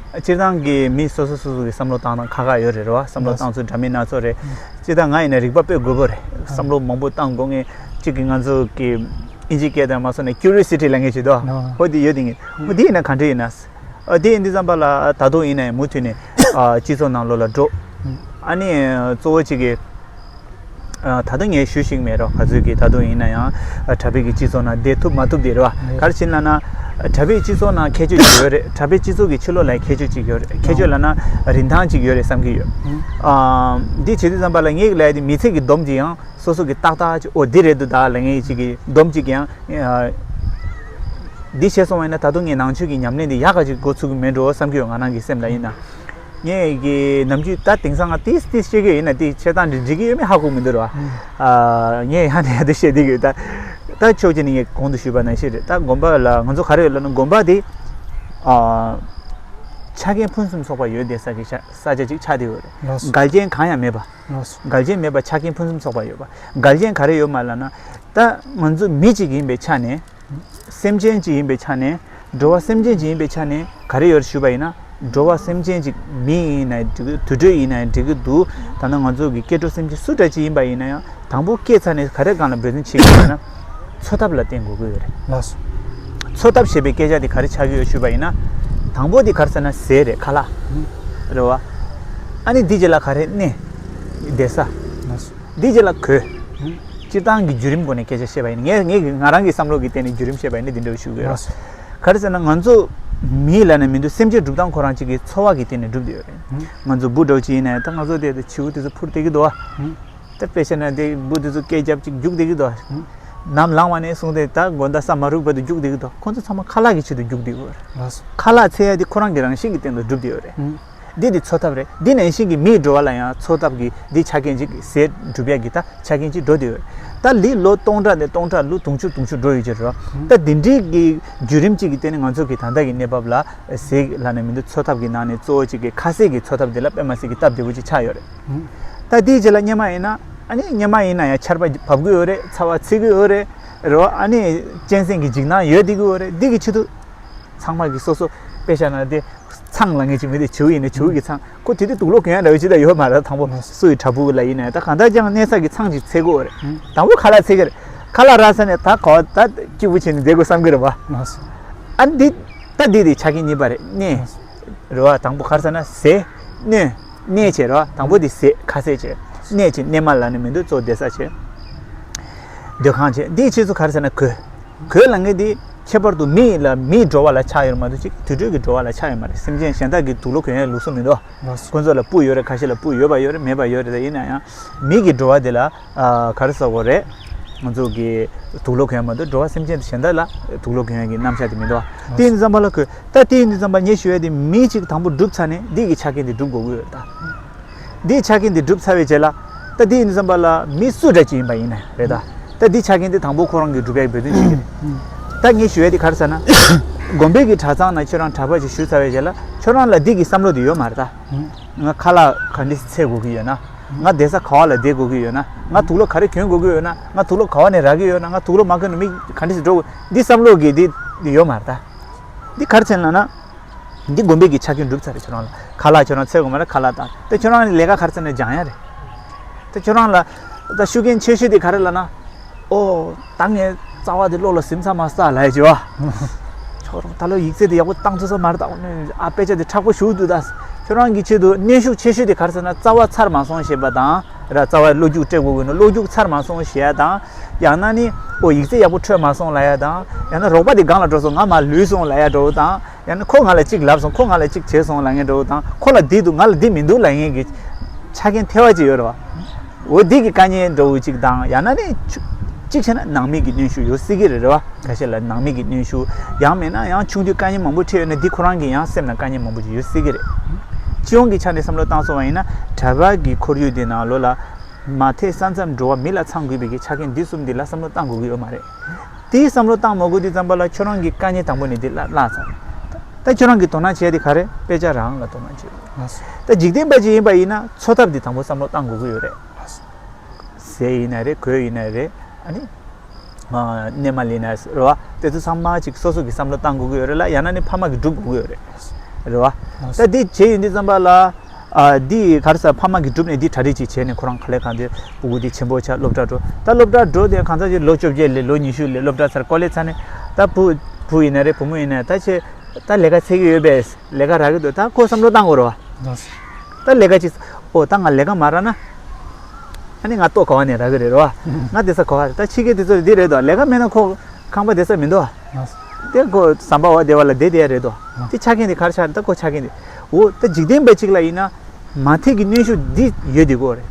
སྤྱིར་བཏང་གི་མི་སོ་སོ་སོ་སོ་གི་བསམ་བློ་བཏང་སྟངས་ཁག་ཁག་ཡོད་རེད་རེད་བ། བསམ་བློ་བཏང་ཚུལ་འདྲ་མིན་སྣ་ཚོགས་རེད། སྤྱིར་བཏང་ང་ཡིན་ན་རིག་པ་དཔེ་རྒོད་པོ་རེད། བསམ་བློ་མང་པོ་བཏང་དགོས་ངེས་གཅིག་གི་ང་ཚོ་གི་ ཨིན་ཇི་སྐད་དང་མ་སོང་ནས་ཀིའུ་རི་ཡོ་སི་ཊི་ལབ་མཁན་ཞིག་འདུག་ཨ། ཧོ་དེ་ཡོད་དེ་ངས་ཧོ་དེ་ཡིན་ན་ག་འདྲ་ཡིན་ན། ཨ། དེ་ཡིན་དུས་ཙམ་པ་ལ་ད་དུང་ཡིན་ན་ཡང་མུ་མཐུད་ནས་ཨ། སྤྱི་ཚོགས་ནང་ལོགས་ལ་འགྲོ། ཨ་ནི་གཙོ་བོ་གཅིག་གི་ཨ། ད་དུང་ངས་ཞུ་ཤེས་མེད་རོགས། ག་ཚོད་ཀྱིས་ད་དུང་ཡིན་ན་ཡང་ཨ། གྲྭ་པའི་གི་སྤྱི་ཚོགས་ནང་བསྡད་ཐུབ་མ་ཐུབ་དེ་རེད་བ། ག་རེ་བྱས་ན་ན་གྲྭ་པའི་སྤྱི་ཚོགས་ནང་ཁྱད་ཆོས་ཅིག་ཡོད་རེད། གྲྭ་པའི་སྤྱི་ཚོགས་ཀྱི་ཕྱི་ལོགས་ལ་ཁྱད་ཆོས་ཅིག་ཡོད་རེད། ཁྱད་ཆོས་ལབ་ན་རིན་ཐང་ཅིག་ཡོད་རེད་བསམ་གྱི་ཡོད། ཨ། འདི་བྱེད་དུས་ཙམ་པ་ལ་ངས་ལབ་ཡ་དེ་མི་ཚེ་གི་སྡོམ་ཅིག་ཡང་སོ་སོ་གི་ཏག་ཏག་ཅིག་ཨོ་འདི་རེད་འདུག་ད་ལབ་མཁན་ཅིག་གི་སྡོམ་ཅིག་ཡང་ཨ། འདི་བྱས་སོང་བ་ཡིན་ན་ད་དུང་ངས་ནང་ཆོས་ཀྱི་ཉམས་ལེན་འདི་ཡག་ག་ཅིག་འགོ་ཚུགས་ཀྱི་མེད་འགྲོ་བསམ་གྱི་ཡོད། ང་རང་གི་སེམས་ལ་ཡིན་ན། ངས་ཀྱི་ནམ་རྒྱུན་ད་དེང་སང་ང་ཏིས་ཏིས་བཤད་ཀྱི་ཡིན་ན་ཏིས་བཤད་སྟངས་འདི་འགྲིག་གི་ཡོད་མེད་ཧ་གོ་མི་འདུག་ར། ཨ། ངས་ཡང་ནས་ཡང་དུ་བཤད་བསྡད་ཀྱི་ཡོད། ད་ད་ཕྱོགས་གཅིག་ནས་ངས་གོང་དུ་ཞུས་པ་ནང་བཞིན་རེད། ད་དགོན་པ་ལ་ང་ཚོ་ག་རེ་ཡོད་ལབ་ན་དགོན་པ་འདི་ཨ། ཆ་རྐྱེན་ཕུན་སུམ་ཚོགས་པ་ཡོད་བསྡད་ས་གི་ཤ་ས་ཆ་ཅིག་ཆགས་བསྡད་ཡོད་རེད། ལགས་སོ། འགལ་རྐྱེན་གང་ཡང་མེད་པ། ལགས་སོ། འགལ་རྐྱེན་མེད་པ་ཆ་རྐྱེན་ཕུན་སུམ་ཚོགས་པ་ཡོད་པ། འགལ་རྐྱེན་ག་རེ་ཡོད་མ་ལབ་ན། ད་ང་ཚོ་མི་གཅིག་ཡིན་པའི་ཆ་ནས། སེམས་ཅན་གཅིག་ཡིན་པའི་ཆ་ནས། འགྲོ་བ་སེམས་ཅན་གཅིག་ཡིན་པའི་ཆ་ནས་ག་རེ་ཡོད་ཞུས་པ་ཡིན་ན། འགྲོ་བ་སེམས་ཅན་གཅིག་མི་ཡིན་ན་འགྲིག་གི། དུད་འགྲོ་ཡིན་ན་འགྲིག་གི་འདུག་ད་ནང་ང་ཚོ་གི་སྐྱེ་འགྲོ་སེམས་ཅན་སུ་འདྲ་གཅིག་ཡིན་པ་ཡིན་ན་ཡང་དང་པོ་སྐྱེས་ཚར་ནས་ག་རེ་སྒང་ལ་འབད་བརྩོན་བྱེད་ཀྱི་ཡོད་ན། འཚོ་ཐབས་ལ་བརྟེན་དགོས་ཀྱི་ཡོད་རེད། ལགས་སོ། འཚོ་ཐབས་ཞེས་པའི་སྐད་ཆ་དེ་ག་རེ་ཆགས་ཀྱི་ཡོད་ཞུས་པ་ཡིན་ན། དང་པོ་དེ་ག་རེ་ཟེར་ན་ཟས་རེད། ཁ་ལག་རེད་བ། ཨ་ནི་འདི་རྗེས་ལ་ག་རེ་གནས། བསྡད་ས། ལགས་སོ། འདི་རྗེས་ལ་གོས། སྤྱིར་བཏང་གི་བརྒྱུད་རིམ་སྒོ་ནས་སྐད་ཆ་བཤད་པ་ཡིན། ངས་ངས་ང་རང་གི་བསམ་བློ་གི་སྟེང་ནས་བརྒྱུད་རིམ་བཤད་པ་ཡིན་ན་འདི་འདྲ་ཞུ་གི་ཡོད། ལགས་སོ། ག་རེ་ཟེར་ན་ང་ཚོ་མི་ལབ་ནས་མི་འདུག་སེམས་ཅན་སྒྲུབ་སྟངས་ཁོ་རང་གཅིག་གི་འཚོ་བ་གི་སྟེང་ནས་སྒྲུབ་བསྡད་ཡོད་རེད། ང་ཚོ་འབུ་འདྲ་བོ་ཅིག་ཡིན་ན་ཡང་ད་ང་ཚོ་དེ་དུ་བྱིའུ་དེ་ཚོ་འཕུར་བསྡད་ཀྱི་འདུག་བ། ད་དཔེ་བཤད་ན་དེ་འབུ་དེ་ཚོ་སྐད་རྒྱབ་ཅིག་རྒྱུག་བསྡད་ཀྱི་འདུག་བ། ནམ་ལངས་བ་ནས་བཟུང་སྟེ་ད་དགོང་དག་ས་མ་རུབ་བར་དུ་རྒྱུག་བསྡད་ཀྱི་འདུག་ཁོང་ཚོ་ཚང་མ་ཁ་ལག་གི་ཆེད་དུ་རྒྱུག་བསྡད་ཀྱི་ཡོད་རེད། ལགས་སོ། ཁ་ལག་འཚོལ་ཡ་དེ་ཁོ་རང་གི་རང་བཞིན་གྱི་སྟེང་དུ་སྒྲུབ་བསྡད་ཡོད་རེད། འདི་དེ་འཚོ་ཐབས་རེད། འདི་ནང་བཞིན་གྱི་མིའི་འགྲོ་བ་ལ་ཡང་འཚོ་ཐབས་ཀྱི་འདི་ཆ་རྐྱེན་ཅིག་ཟས་སྒྲུབ་ཡ་གི་ད་ཆ་རྐྱེན་ཅིག་འགྲོ་བསྡད་ཡོད་རེད། ད་ལི་ལོ་སྟོང་ཕྲག་ནས་སྟོང་ཕྲག་ལོ་དུང་ཕྱུར་དུང་ཕྱུར་འགྲོ་ཡོད་ཀྱི་རེད། ད་འདི་འདྲའི་གི་བརྒྱུད་རིམ་ཅིག་གི་སྟེང་ནས་ང་ཚོ་གི་ད་ལྟ་གི་གནས་བབ་ལ་ཟས་ལབ་ནས་མི་འདུག་འཚོ་ཐབས་ཀྱི་ནང་ནས་གཙོ་བོ་ཅིག་གི་ཁ་ཟས་ཀྱི་འཚོ་ཐབས་འདི་ལ་དཔེ་མ་སྲིད་ཀྱི་སྟབས་བདེ་པོ་ཅིག་ཆགས་ཡོད་རེད། ད་དེའི་རྗེས་ལ་སྔོན་མ་ཡིན་ན། ཨ་ནི་སྔོན་མ་ཡིན་ན་ཡང་ཆར་པ་བབས་ཀྱི་ཡོད་རེད། ཚ་བ་ཚིག་གི་ཡོད་རེད། རེད་བ། ཨ་ནི་གཅན་གཟན་གྱི་འཇིགས་སྣང་ཡོད་བསྡད་ཀྱི་ཡོད་རེད། འདི་གི་ཆེད་དུ་ཚང་མ་གི་སོ་སོ་དཔེ་བཞག་ན་དེ་ཚང་ལ་ངེས་ཅིག་མི་དེ་བྱིའུ་ཡིན་ན་བྱིའུ་གི་ཚང་ཁོ་དེ་དུས་དུག་ལོག་གྱོན་ཡ་འདྲ་བོ་ཅིག་ད་ཡོད་མ་རེད། དང་པོ་སུ་ཡི་བྲག་ཕུག་ལ་ཡིན་ན་ཡང་ད་གང་ལྟར་ཀྱང་གནས་ས་གི་ཚང་ཅིག་འཚོལ་གི་ཡོད་རེད། དང་པོ་ཁ་ལག་འཚོལ་གི་རེད། ཁ་ལག་རག་ས་ནས་ད་གོ་ད་སྐྱིད་པོ་བྱས་ནས་བསྡད་དགོས་བསམ་གི་རེད་བ། ཨ་འདི་ད་འདི་དེ་ཆ་རྐྱེན་གཉིས་པ་རེད། གནས། རེད་བ། དང་པོ་ག་རེ་ཟེར་ན་ཟས། གནས། གནས་བྱས་རེད་བ། དང་པོ་དེ་ཟས་ཁ་ཟས་བྱས། གནས་བྱས་གནས་མལ་ལབ་ནས་མི་འདུག་གཙོ་བོ་བསྡད་ས་བྱས། སྡོད་ཁང་བྱས། འདིའི་ཕྱིས་སུ་ག་རེ་ཟེར་ན་གོས། གོས་ལབ་མཁན་དེ་ཁྱད་པར་དུ་མི་ལ་མིའི་འགྲོ་བ་ལ་ཆགས་ཡོད་མ་གཏོགས་ཅིག་དུད་འགྲོའི་གི་འགྲོ་བ་ལ་ཆགས་ཡོད་མ་རེད། སེམས་ཅན་གཞན་དག་གི་དུག་ལོག་གྱོན་ཡའི་ལུགས་སྲོལ་མི་འདུག་ཁོ་ཚོ་ལ་སྤུ་ཡོད་རེད། ཁ་ཤས་ལ་སྤུ་ཡོད་པ་ཡོད་རེད། མེད་པ་ཡོད་རེད། ད་ཡིན་ན་ཡང་མི་གི་འགྲོ་བ་དེ་ལ། ཨ། ག་རེ་ཟེར་དགོས་རེད། ང་ཚོ་གི་དུག་ལོག་གྱོན་ཡ་མ་གཏོགས་འགྲོ་བ་སེམས་ཅན་གཞན་དག་ལ་དུག་ལོག་གྱོན་ཡ་གི་རྣམ་གཞག་དེ་མི་འདུག་བ། དེ་ཡིན་དུས་ཙམ་པ་ལ་གོས། ད་དེ་ཡིན་དུས་ཙམ་པ་ངས་ཞུ་ཡ་དེ་མི་གཅིག་དང་པོ་གྲུབ་ཚར་ནས་འདི་གི་ཆ་རྐྱེན་དེ་གྲུབ་དགོས་ཀྱི་ཡོད་རེད་ད། འདིའི་ཆ་རྐྱེན་དེ་གྲུབ་ཚར་བའི་རྗེས་ལ། ད་དེ་ཡིན་དུས་ཙམ་པ་ལ་མི་སུ་འདྲ་ཅིག་ཡིན་པ་ཡིན་ན་རེད་ད། ད་འདིའི་ཆ་རྐྱེན་དེ་དང་པོ་ཁོ་རང་གིས་གྲུབ་ཡ་གི་འབད་བརྩོན་བྱེད་ཀྱི་རེད། ད་ངས་ཞུ་ཡ་དེ་ག་རེ་ཟེར་ན། དགོན་པའི་གི་གྲྭ་ཚང་ནང་ཁྱོད་རང་གྲྭ་པ་ཅིག་ཞུགས་ཚར་བའི་རྗེས་ལ་ཁྱོད་རང་ལ་འདི་གི་བསམ་བློ་དེ་ཡོད་མ་རེད་ད། ང་ཁ་ལག་ག་འདྲས་འཚོལ་དགོས་ཀྱི་ཡོད་ན། ང་བསྡད་ས་ག་བ་ལ་བསྡད་དགོས་ཀྱི་ཡོད་ན། ང་དུག་ལོག་ག་རེ་གྱོན་དགོས་ཀྱི་ཡོད་ན། ང་དུག་ལོག་ག་བ་ནས་རག་གི་ཡོད་ན། ང་དུག་ལོག་མ་གྱོན་ན་མི་ག་འདྲས་འགྲོ་དགོས། འདི་བསམ་བློ་གི་འདི་འདི་ཡོད་མ་རེད་ད། འདི་ག་རེ་བྱས་ན་ན། འདི་དགོན་པའི་གི་ཆ་རྐྱེན་གྲུབ་ཚར་རེད། ཁྱོད་རང་ལ་ཁ་ལག་ཁྱོད་རང་འཚོལ་དགོས་མ་རེད། ཁ་ལག་དང་དེ་ཁྱོད་རང་ལས་ཀ་ག་རེ་བྱས་ན་སྦྱང་ཡ་རེད། དེ་ཁྱོད་རང་ལ་ད་ཤུགས་རྐྱེན་ཆེ་ཤོས་དེ་ག་རེ་ལབ་ན། ཨོ། ད་ངས་རྩ་བ་དེ་བློ་ལ་ཟིན་ཚར་མ་ས་ལབ་ཡ་ཅིག་བ། ཁྱོད་རང་ད་ལོ་ཡིག་ཚད་དེ་ཡག་པོ་བཏང་ཚར་ས་མ་རེད་ད། ཨོ་ནི་ཨ་དཔེ་ཆ་དེ་མཁྲེགས་པོ་ཞེ་པོ་འདུག་ད། ཁྱོད་རང་གི་ཆེད་དུ་གནོན་ཤུགས་ཆེ་ཤོས་དེ་ག་རེ་ཟེར་ན་རྩ་བ་ཚར་མ་སོང་ཞེས་པ་དང་ར། རྩ་བ་བློ་རྒྱུགས་སྤྲད་དགོས་ཀྱི་ན་བློ་རྒྱུགས་ཚར་མ་སོང་ཞེས་ཡ་དང་། ཡང་ན་ནི་ཨོ་ཡིག་ཚད་ཡག་པོ་འཕྲོད་མ་སོང་ལབ་ཡ་དང་། ཡང་ན་རོགས་པ་དེ་སྒང་ལ་འགྲོ་སོང་། ང་མར་ལུས་སོང་ལབ་ཡ་འདྲ་བོ་དང་། ཡང་ན་ཁོ་ང་ལ་གཅིག་ལབ་སོང་། ཁོ་ང་ལ་གཅིག་བྱས་སོང་ལབ་མཁན་འདྲ་བོ་དང་། ཁོ་ལ་འདི་འདུག་ང་ལ་འདི་མི་འདུག་ལབ་མཁན་གྱི་ཆ་རྐྱེན་ཐེ་བ་ཅིག་ཡོད་རེད་བ། འོ་འདི་གི་དཀའ་ངལ་འདྲ་བོ་ཅིག་དང་། ཡང་ན་ནི་ཆུ་གཅིག་བྱས་ན་ནང་མི་གི་གནོན་ཤུགས་ཡོད་སྲིད་ཀྱི་རེད། རེད་བ། ཁ་ཤས་ལ་ནང་མི་གི་གནོན་ཤུགས། ཡང་མིན་ན་ཡང་ཆུང་དུས་དཀའ་ངལ་མང་པོ་འཕྲད་ཡོད་ན་འདི་ཁོ་རང་གི་ཡང་སེམས་ནང་དཀའ་ངལ་མང་པོ་ཅིག་ཡོད་སྲིད་ཀྱི་རེད། སྤྱི་ཡོངས་ཀྱི་ཆ་ནས་བསམ་བློ་བཏང་སོང་བ་ཡིན་ན་གྲྭ་པ་གི་ཁོར་ཡུག་འདི་ནང་ལོགས་ལ། མ་མཐའི་ས་མཚམས་འགྲོ་བ་མི་ལ་ཚང་དགོས་པའི་གི་ཆ་རྐྱེན་འདི་གསུམ་འདི་ལ་བསམ་བློ་བཏང་དགོས་ཀྱི་ཡོད་མ་རེད། དེའི་བསམ་བློ་བཏང་མ་དགོས་དུས་ཙམ་པ་ལ་ཁྱོད་རང་གི་དཀའ་ངལ་དང་པོ་ནས་འདི་བརླག་བརླག་ཚར། ད་ཁྱོད་རང་གི་དོ་སྣང་བྱས་དེ་ག་རེ། དཔེ་ཆ་རང་ལ་དོ་སྣང་བྱེད་དགོས། ད་འཇིག་རྟེན་པ་ཅིག་ཡིན་པ་ཡིན་ན་འཚོ་ཐབས་འདི་དང་པོ་བསམ་བློ་བཏང་དགོས་ཀྱི་ཡོད་རེད། ཟས་ཡིན་ན་རེད། གོས་ཡིན་ན་རེད། ཨ་ནི། ཨ། གནས་མལ་ཡིན་ན་རེད་བ། དེ་ཚོ་ཚང་མ་ཅིག་སོ་སོ་གི་བསམ་བློ་བཏང་དགོས་ཀྱི་ཡོད་རེད་ལ། ཡང་ན་ནི་ཕ་མ་གི་སྒྲུབ་དགོས་ཀྱི་ཡོད་རེད། རེད་བ། ད་འདི་བྱས་ཡོང་དུས་ཙམ་པ་ལ། ཨ་འདི་ག་རེ་ཟེར། ཕ་མ་གིས་བསྒྲུབས་ནས་འདི་གྲ་སྒྲིག་ཅིག་བྱས་ནས། ཁོ་རང་ག་ལེར་གང་དེ་སྤུ་གུ་འདི་ཆེན་པོ་ཆགས། སློབ་གྲྭ་འགྲོ། ད་སློབ་གྲྭ་འགྲོ་དེ་གང་ཚ་ཅིག་ལོ་བཅོ་བརྒྱད་ལས་ལོ་ཉི་ཤུ་ལས་སློབ་གྲྭ་ཚར། ཀོ་ལེ་ཚར་ནས་ད་བུ་བུ་ཡིན་ན་རེད། བུ་མོ་ཡིན་ན་ད་ཆེ། ད་ལས་ཀ་འཚོལ་གྱི་ཡོད་པས། ལས་ཀ་རག་གི་འདུག་ད་ཁོ་བསམ་བློ་བཏང་དགོས་རེད་བ། ད་ལས་ཀ་ཅིག་ཨོ་ད་ང་ལས་ཀ་མ་རག་ན། ཨ་ནི་ང་ལྟོ་ག་བ་ནས་རག་གི་རེད་རོ། ང་བསྡད་ས་ག་བ་རེད། ད་ཕྱི་རྒྱལ་དེ་ཚོ་འདི་རེད་དོ། ལས་ཀ་མེད་ན་ཁོ་ཁང་པ་བསྡད་ས་མི་འདུག་ཨ། དེ་ཁོ་ཟམ་པ་འོག་བསྡད་པ་ལ་བསྡད་བསྡད་ཡ་རེད་དོ། དེ་ཆ་རྐྱེན་དེ་ག་རེ་ཆགས་རེད། ད་ཁོ་ཆ་རྐྱེན་དེ། འོ་ད་འཇིག་རྟེན་པ་གཅིག་ལ་ཡིན་ན་མ་མཐའི་གི་གནོན་ཤུགས་འདི་ཡོད་དེ་གོ་རེད།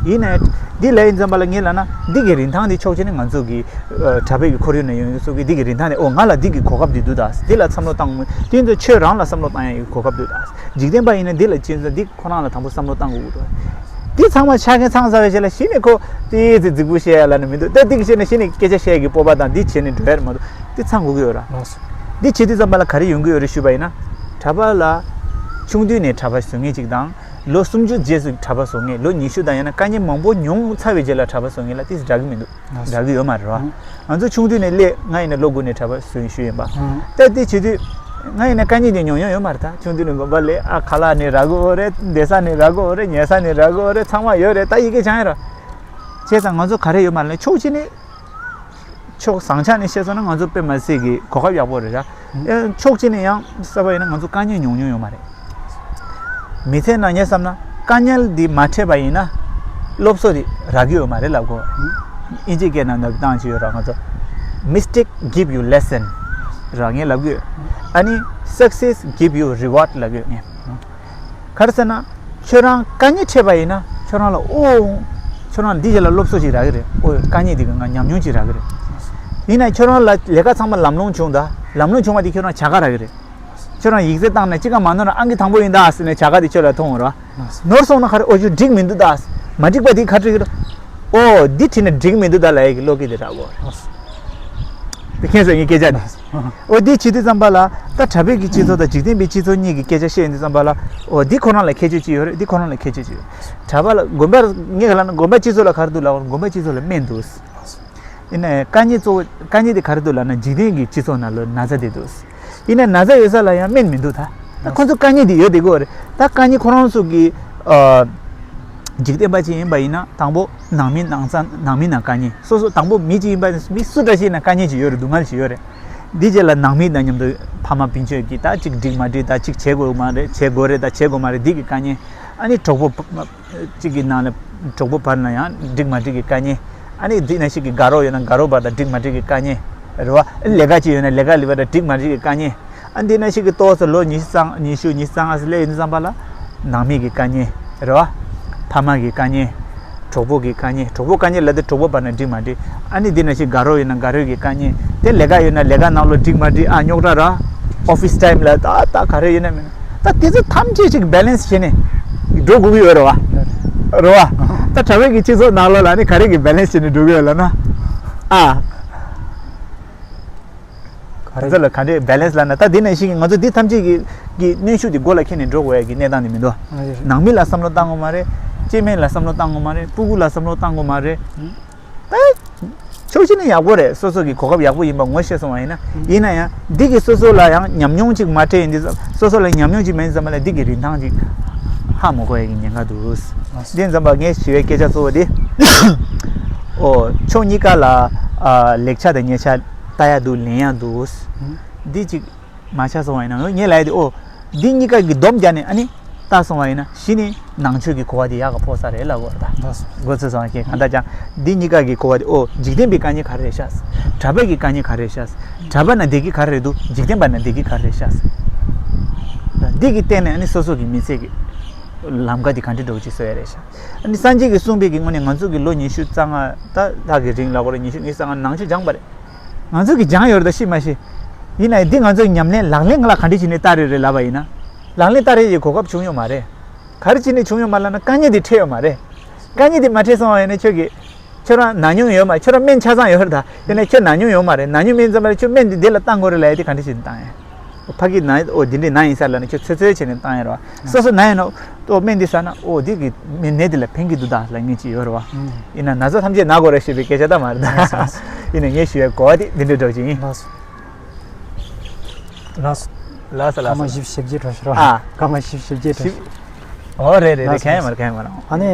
ཡིན་ནའི་འདི་ལ་ཡིན་ཙམ་པ་ལ་ངས་ལབ་ན་འདི་གི་རིན་ཐང་དེ་ཕྱོགས་གཅིག་ནས་ང་ཚོ་གི་གྲྭ་པའི་གི་ཁོར་ཡུག་ནང་ཡོང་ཡོང་སོགས་ཀྱི་འདི་གི་རིན་ཐང་དེ། ཨོ་ང་ལ་འདི་གི་གོ་སྐབས་འདི་འདུག་ད། འདི་ལ་བསམ་བློ་བཏང་དགོས། དེ་ཚོ་ཁྱོད་རང་ལ་བསམ་བློ་བཏང་ཡ་གི་གོ་སྐབས་འདུག་ད། འཇིག་རྟེན་པ་ཡིན་ན་འདི་ལ་ཅི་འདི། ཁོ་རང་ལ་དང་པོ་བསམ་བློ་བཏང་དགོས་ཀྱི་འདུག་འདི་ཚང་མ་ཆ་རྐྱེན་ཚང་ཚར་བའི་རྗེས་ལ་གཞི་ནས་ཁོ་དེ་ཙི་རྫིག་པོ་བཤད་ཡ་ལ་ནི་མི་འདུག་ད་འདི་གི་བཤད་ན་གཞི་ནས་སྐད་ཆ་བཤད་ཡ་གི་སྤོབས་པ་དང་འདི་བྱས་ནས་འགྲོ་ཡ་རེད་མ་གཏོགས་འདི་ཚང་དགོས་ཀྱི་ཡོད་ར། ལགས་སོ། འདི་བྱེད་དུས་ཙམ་པ་ལ་ག་རེ་ཡོང་གི་ཡོད་རེད་ཞུས་པ་ཡིན་ན། གྲྭ་པ་ལ་ཆུང་དུས་ནས་གྲྭ་པ་བཟོ་མཁན་ཅིག་དང་། ལོ་སུམ་ཅུ་རྗེས་སུ་གྲྭ་པ་བཟོ་མཁན། ལོ་ཉི་ཤུ་དང་ཡང་ན་དཀའ་ངལ་མང་པོ་མྱོང་ཚར་བའི་རྗེས་ལ་གྲྭ་པ་བཟོ་མཁན་ལ་ཏིས་འདྲ་གི་མི་འདུག་ལགས་སོ། འདྲ་གི་ཡོད་མ་རེད་བ། ཨང་། ང་ཚོ་ཆུང་དུས་ནས་སླེབས། ང་ཡིན་ན་ལོ་དགུ་ནས་གྲྭ་པ་བཟོས་ཞུས་ཡིན་པ། ཨང་། ད་དེ་བྱེད་དུས་ང་ཡིན་ན་དཀའ་ངལ་དེ་མྱོང་མྱོང་ཡོད་མ་རེད། ད་ཆུང་དུས་ནས་དགོན་པ་སླེབས། ཨ་ཁ་ལག་ནས་རག་གི་ཡོད་རེད། བསྡད་ས་ནས་རག་གི་ཡོད་རེད། ཉལ་ས་ནས་རག་གི་ཡོད་རེད། ཚང་མ་ཡོད་རེད། ད་ཡི་གེ་སྦྱང་ཡ་ར། བྱས་ཙང་ང་ཚོ་ག་རེ་ཡོད་མ་རེད་ལབ་ན། ཕྱོགས་གཅིག་ནས། ཕྱོགས་བཟང་ཆ་ནས་བཤད་སོང་ན་ང་ཚོ་དཔེ་མ་སྲིད་ཀྱི་གོ་སྐབས་ཡག་པོ་རེད་ར། ཨང་། ཨེ་ཕྱོགས་གཅིག་ནས་ཡང་བསམ་པ་ཡིན་ན་ང་ཚོ་དཀའ་ངལ་མྱོང་མྱོང་ཡོད་མ་རེད། མི་ཚེ་ནང་ངས་བསམ་ན་དཀའ་ངལ་འདི་མ་འཕྲད་པ་ཡིན་ན་སློབ་གསོ་འདི་རག་གི་ཡོད་མ་རེད་ལབ་དགོས། ཨིན་ཇི་སྐད་ནང་ནབ་བཏང་བྱས་ཡོད་ར། ང་ཚོ་Mistake give you lesson ར་ངས་ལབ་གི་ཡོད། ཨ་ནི་Success give you reward ལབ་གི་ཡོད་ངས། ག་རེ་ཟེར་ན། ཁྱོད་རང་དཀའ་ངལ་འཕྲད་པ་ཡིན་ན་ཁྱོད་རང་ལ་ཨོ། ཁྱོད་རང་འདི་ཞིག་ལ་སློབ་གསོ་ཞིག་རག་གི་རེད། ཨོ་དཀའ་ངལ་འདི་གི་ང་ཉམས་མྱོང་ཅིག་རག་གི་རེད། ཡིན་ན་ཁྱོད་རང་ལ་ལས་ཀ་ཚང་མ་ལམ་ལྷོང་བྱུང་ད། ལམ་ལྷོང་བྱུང་བ་དེ་ཁྱོད་རང་བྱ་དགའ་རག་གི་རེད། ཁྱོད་རང་ཡིག་ཚད་བཏང་ནས་ཅི་ག་མ་ནོར་ཨང་ཀི་དང་པོ་ཡིན་ད་ཟེར་ནས་བྱ་དགའ་དེ་ཁྱོད་ལ་ཐོང་ར། ནོར་སོང་ན་ག་རེ། ཨོ་ཅོ་འགྲིག་མི་འདུག་ད། མ་འགྲིག་པ་དེ་ག་འགྲིག་གི་རེད། ཨོ་འདི་བྲིས་ན་འགྲིག་མི་འདུག་ད་ལབ་ཡ་གི་བློ་སྐྱེད་དེ་རག་གོ། དེ་ཁྱེད་ཚོ་ངའི་སྐད་ཆ་ནི། ཨོ་འདི་བྱེད་དུས་ཙམ་པ་ལ་ད་གྲྭ་པའི་གི་སྤྱི་ཚོགས་དང་འཇིག་རྟེན་པའི་སྤྱི་ཚོགས་གཉིས་ཀྱི་སྐད་ཆ་བཤད་ཡོང་དུས་ཙམ་པ་ལ། ཨོ་འདི་ཁོ་རང་ལ་ཁྱད་ཆོས་ཅི་ཡོད་རེད། འདི་ཁོ་རང་ལ་ཁྱད་ཆོས་ཅི་ཡོད། གྲྭ་པ་ལ་དགོན་པར་ངས་ག་ལབ་ན་དགོན་པ་སྤྱི་ཚོགས་ལ་ག་རེ་འདུག་ལབ། དགོན་པ་སྤྱི་ཚོགས་ལ་སྨན་འདུག་ཡིན་ནའི་དཀའ་ངལ་གཙོ་བོ་དཀའ་ངལ་དེ་ག་རེ་འདུག་ལབ་ན་འཇིག་རྟེན་གྱི་སྤྱི་ཚོགས་ནང་ལ་ན་ཚ་དེ་འདུག་ཡིན་ནའི་ན་ཚ་ཡོད་ས་ལ་ཡང་སྨན་མི་འདུག་ད་ད་ཁོ་ཚོ་དཀའ་ངལ་དེ་ཡོད་དེ་གོ་རེད། ད་དཀའ་ངལ་ཁོ་རང་ཚོ་གི་ཨ། འཇིག་རྟེན་པ་ཅིག་ཡིན་པ་ཡིན་ན་དང་པོ་ནང་མི་ནང་ཚང་ནང་མི་ནང་དཀའ་ངལ་སོ་སོ་དང་པོ་མི་ཅིག་ཡིན་པ་མི་སུ་འདྲ་ཞིག་ཡིན་ན་དཀའ་ངལ་ཅིག་ཡོད་རེད། སྡུག་བསྔལ་ཅིག་ཡོད་རེད། འདི་རྗེས་ལ་ནང་མི་དང་མཉམ་དུ་ཕ་མ་སྤུན་མཆེད་ཀྱིས་ད་ཅིག་འགྲིག་མ་འགྲིག་ད་ཅིག་བྱེད་དགོས་མ་རེད། བྱེད་དགོས་རེད་ད་བྱེད་དགོས་མ་རེད། འདི་གི་དཀའ་ངལ། ཨ་ནི་གྲོགས་པོ་གཅིག་གི་ནང་ལ་གྲོགས་པོ་བར་ན་ཡང་འགྲིག་མ་འགྲིག་གི་དཀའ་ངལ། ཨ་ནི་འདི་ན་ཞིག་གི་དགའ་རོགས་ཡོད་ན་དགའ་རོགས་བར་དང་འགྲིག་མ་འགྲིག་གི་དཀའ་ངལ་རེད་བ། ལས་ཀ་ཅིག་ཡོད་ན་ལས་ཀ་ལས་བར་དང་འགྲིག་མ་འགྲིག་གི་དཀའ་ངལ། ཨ་འདི་ན་ཞིག་གི་ཏོག་ཙམ་ལོ་ཉི་ཤུ་ཙམ་ཉི་ཤུ་ཉི་ཤུ་ཙམ་ཨ་སི་ལེ་ཡིན་ཙམ་པ་ལ་ནང་མི་གི་དཀའ་ངལ་རེད་བ། ཕ་མ་གི་དཀའ་ངལ། གྲོགས་པོ་གི་དཀའ་ངལ། གྲོགས་པོ་དཀའ་ངལ་ལབ་དུས་གྲོགས་པོ་བར་ན་འགྲིག་མ་འགྲིག་ཨ་ནི་འདི་ན་ཞིག་དགའ་རོགས་ཡོད་ན་དགའ་རོགས་ཀྱི་དཀའ་ངལ། དེ་ལས་ཀ་ཡོད་ན་ལས་ཀ་ནང་ལོགས་འགྲིག་མ་འགྲིག་ཨ་རྙོག་དྲ་ར། ཨོ་ཕི་སི་ཊའིམ་ལ་ད་ད་ག་རེ་ཡོད་ན་མེད་ན་ད་དེ་ཚོ་ཐམས་ཅད་ཅིག་བེ་ལེན་སི་བྱས་ནས་འགྲོ་དགོས་ཀྱི་ཡོད་རེད་བ། རེད་བ། ད་གྲྭ་པའི་གི་སྤྱི་ཚོགས་ནང་ལོགས་ལ་ནི་ག་རེ་གི་བེ་ལེན་སི་བྱས་ནས་འགྲོ་གི་ཡོད་ལབ་ན། ཨ། ང་ཚོ་ལ་ག་འདྲའི་བེ་ལེན་སི་ལབ་ན་ད་འདི་ནང་བཞིན་གྱི་ང་ཚོ་འདི་ཐམས་ཅད་ཀྱི་གི་གནོན་ཤུགས་འདི་མགོ་ལ་འཁྱེར་ནས་འགྲོ་དགོས་ཡ་གི་གནས་སྟངས་འདི་མི་འདུག་ཨ་རེད། ནང་མི་ལ་བསམ་བློ་བཏང་དགོས་མ་རེད། སྐྱེ་དམན་ལ་བསམ་བློ་བཏང་དགོས་མ་རེད། སྤུ་གུ་ལ་བསམ་བློ་བཏང་དགོས་མ་རེད། ད་ཕྱོགས་གཅིག་ནས་ཡག་པོ་རེད། སོ་སོ་གི་གོ་སྐབས་ཡག་པོ་ཡིན་པ་ངོ་ཤེས་སོང་བ་ཡིན་ན། ཡིན་ན་ཡང་འདི་གི་སོ་སོ་ལ་ཡང་ཉམས་མྱོང་ཅིག་མ་སྤྲད་ཡིན་དུས་ཙམ་སོ་སོ་ལ་ཉམས་མྱོང་ཅིག་མེད་ཙམ་པ་ལ་འདི་གི་རིན་ཐང་ཅིག་ཧ་མ་གོ་ཡ་གི་ཉེན་ཁ་འདུག་འདི་ཙམ་པ་ངས་ཞུ་བའི་སྐད་ཆ་གཙོ་བོ་འདི། ཨོ་ཕྱོགས་གཉིས་ཀ་ལ་ཨ་ལེགས་ཆ་དང་ཉེས་ཆ་ལྟ་ཡ་འདུག་ལེན་ཡ་འདུག་འདི་ཅིག་མ་ཆགས་སོང་བ་ཡིན་ན་ངས་ལབ་ཡ་དེ་ཨོ་འདི་གཉིས་ཀ་གི་སྡོམ་རྒྱག་ནས་ཨ་ནི་ལྟ་སོང་བ་ཡིན་ན་གཞི་ནས་ནང་ཆོས་ཀྱི་གོ་བ་དེ་ཡག་ག་ཕོག་ས་རེད་ལབ་དགོས་རེད་ད། མགོ་ཚོས་སོང་བ་ཁྱེད་གང་ལྟར་ཀྱང་འདི་གཉིས་ཀ་གི་གོ་བ་དེ་ཨོ་འཇིག་རྟེན་པའི་དཀའ་ངལ་ག་རེ་རེད་ཤག་གྲྭ་པ་གི་དཀའ་ངལ་ག་རེ་རེད་ཤག་གྲྭ་པ་ན་བདེ་སྐྱིད་ག་རེ་རེད་འདུག་འཇིག་རྟེན་པ་ན་བདེ་སྐྱིད་ག་རེ་རེད་ཤག་འདི་གི་སྟེང་ནས་ཨ་ནི་སོ་སོ་གི་མི་ཚེ་གི་ལམ་ཁ་དེ་ག་འདྲ་འགྲོ་གི་ཅིག་བཟོ་ཡ་རེད་ཤག་ཨ་ནི་སངས་རྒྱས་ཀྱིས་གསུངས་པའི་གི་སྔོན་ནས་ང་ཚོ་གི་ལོ་ཉི་ཤུ་རྩ་ལྔ་ད་ལྷག་གི་རིང་ལ་གོ་རེ་ཉི་ཤུ་ཉི་ཤུ་རྩ་ལྔ་ནང་ཆོས་སྦྱངས་པ་རེད། ང་ཚོ་གི་སྦྱངས་ཡོད་རེད་ད་ཤི་མ་ཤི། ཡིན་ནའི་འདི་ང་ཚོའི་ཉམས་ལེན་ལག་ལེན་ལ་ག་འདྲ་བྱས་ནས་བསྟར་ཡོད་རེད་ལབ་པ་ཡིན་ན། ལག་ལེན་བསྟར་ཡས་ཀྱི་གོ་སྐབས་བྱུང་ཡོད་མ་རེད། ག་རེ་བྱས་ནས་བྱུང་ཡོད་མ་རེད་ལབ་ན་དཀའ་ངལ་འདི་འཕྲད་ཡོད་མ་རེད། དཀའ་ངལ་འདི་མ་འཕྲད་སོང་བ་ཡིན་ན་ཁྱོད་ཀྱིས། ཁྱོད་རང་ན་མྱོང་ཡོད་མ་རེད། ཁྱོད་རང་སྨན་ཆ་ཚང་ཡོད་རེད་ད། ཡིན་ནའི་ཁྱོད་ན་མྱོང་ཡོད་མ་རེད། ན་མྱོང་མིན་ཙམ་པ་ལ་ཁྱོད་སྨན་འདི་འདི་ལ་བཏང་དགོས་རེད་ལབ་ཡས་དེ་ག་འདྲ་བྱས་ནས་བཏང་ཡས། ཕ་གི་ན་ཨོ་འདི་འདྲའི་ན་ཡིན་ས་ལབ་ན་ཁྱོད་ཚོད་ཚོད་བྱས་ནས་བཏང་ཡས་རེད་བ། སོ་སོ་ན་ཡིན་ན་ཨོ་སྨན་འདི་ཟ་ན་ཨོ་འདི་གི་མི་ནད་འདི་ལ་ཕན་གི་འདུག་ད་ལབ་མཁན་ཅིག་ཡོད་རེད་བ། ཡིན་ན་ན་ཚ་ཐམས་ཅད་ན་དགོས་རེད་ཞེས་པའི་སྐད་ཆ་ད་མ་རེད་ད། ཡིན་ན་ངས་ཞུ་ཡས་གོ་བ་དེ་འདི་འདྲ་འདྲ་ཅིག་ཡིན། ལགས་སོ། ལགས་སོ་ལགས་སོ། སྐར་མ་བཞི་བཅུ་ཞེ་བརྒྱད་འགྲོ་ཤག་རོ། ཨ། སྐར་མ་བཞི་བཅུ་ཞེ་བརྒྱད་འགྲོ་ཤག་ཨོ་རེད་རེད་རེད། ལགས་སོ། གང་ཡང་མ་རེད། གང་ཡང་མ་རེད། ཨ་ནི་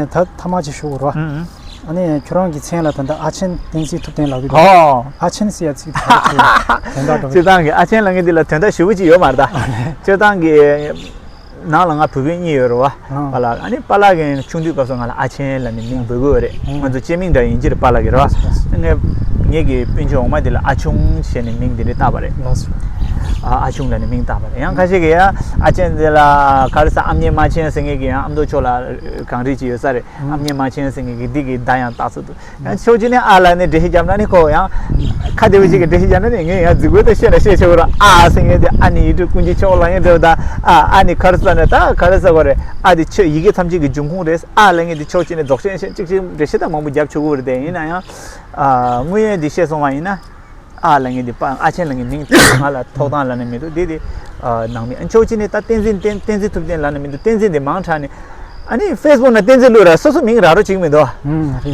ད་ཐ་མ་ཅིག་ཞུ་དགོས་རོ། ཨུ་ཨུ། ཨ་ནི་ཁྱོད་རང་གི་མཚན་ལ་ད་ལྟ་ཨ་ཆེན་བསྟན་འཛིན་ཐུབ་བསྟན་ལབ་ཀྱི་འདུག་ཨོ། ཨ་ཆེན་ཟེར་ཡ་ཚིག་དེ་ག་རེ་ཆེ་དོན་དག་འགྲོ། སྤྱིར་བཏང་གི་ཨ་ཆེན་ལབ་མཁན་འདི་ལ་དོན་དག་ཞེ་པོ་ཅིག་ཡོད་མ་རེད་ད། སྤྱིར་བཏང་གི་ནང་ལ་ང་བུ་སྤུན་གཉིས་ཡོད་རེད་བ། ཨ། པཱ་ལགས། ཨ་ནི་པཱ་ལགས་ཀྱིས་ཆུང་དུས་སྐབས་སུ་ང་ལ་ཨ་ཆེན་ལབ་ནས་མིང་འབོད་ཀྱི་ཡོད་རེད། ཨ། ང་ཚོ་སྐྱེས་མིང་འདྲ་ཡིན་གྱི་རེད། པཱ་ལགས་ཀྱིས་རེད་བ། ལགས་སོ། ངས་ངེད་ཀྱི་སྤུན་མཆེད་འོག་མ་དེ་ལ་ཨ་ཆུང་ཞེས་ནས་མིང་དེ་འདྲ་བཏགས་པ་རེད། ལགས་སོ། ཨ་ཨ་ཆུང་ལབ་ནས་མིང་བཏགས་པ་རེད། ཡང་ཁ་ཤས་ཀྱིས་ཡ་ཨ་ཆེན་དེ་ལ་ག་རེ་ཟ། ཨ་མྱེས་རྨ་ཆེན་ཟེར་མཁན་གྱི་ཡང་ཨ་མདོ་ཕྱོགས་ལ་གངས་རི་ཅིག་ཡོད་ས་རེད། ཨ་མྱེས་རྨ་ཆེན་ཟེར་མཁན་གྱི་འདི་གི་བརྡ་ཡང་བཏགས་ཚུལ་འདུག་ཡང་ཕྱོགས་གཅིག་ནས་ཨ་ལབ་ནས་འགྲེལ་བཤད་བརྒྱབ་ན་ནི་ཁོ་ཡང་ཁ་བདེ་བོ་ཅིག་གིས་འགྲེལ་བཤད་བརྒྱབ་ན་ནི་ངས་ཡང་རྫིག་པོ་དེ་བཤད་ན་བཤད་ཆོག་གི་རེད། ཨ་ཟེར་མཁན་དེ་ཨ་ནི་ཡིག་འབྲུ་ཀུན་གྱི་མཆོག་ལབ་མཁན་འདྲ་བོ་དང་། ཨ་ཨ་ནི་ག་རེ་ཟ་ནས་ད་ག་རེ་ཟ་དགོས་རེད། ཨ་དེ་ཆོས་ཡི་གེ་ཐམས་ཅད་ཀྱི་འབྱུང་ཁུངས་རེད། ཨ་ལབ་མཁན་དེ་ཕྱོགས་གཅིག་ནས་རྫོགས་ཆེན་ཞེས་གཅིག་གཅིག་འགྲེལ་བཤད་ད་མང་པོ་རྒྱབ་ཆོག་གི་རེད། དེ་ཡིན་ན་ཡང་ཨ་དངོས་ཡོད་འདི་བཤད་སོང་བ་ཡིན་ན། ཨ་ལབ་མཁན་དེ་པ་ཨ་ཆེན་ལབ་མཁན་མིང་ང་ལ་ཐོབ་ཐང་ལབ་ནས་མི་འདུག་འདི་དེ་ཨ་ནང་མི། ཨ་ཕྱོགས་གཅིག་ནས་ད་བསྟན་འཛིན་བསྟན་བསྟན་འཛིན་ཐུབ་བསྟན་ལབ་ནས་མི་འདུག་བསྟན་འཛིན་དེ་མང་དྲགས་ནས། ཨ་ནི་ཕེ་སི་བུག་ནང་བསྟན་འཛིན་བླུགས་ར་སོ་སོ་མིང་རག་རོགས་བྱེད་ཀྱི་མི་འདུག་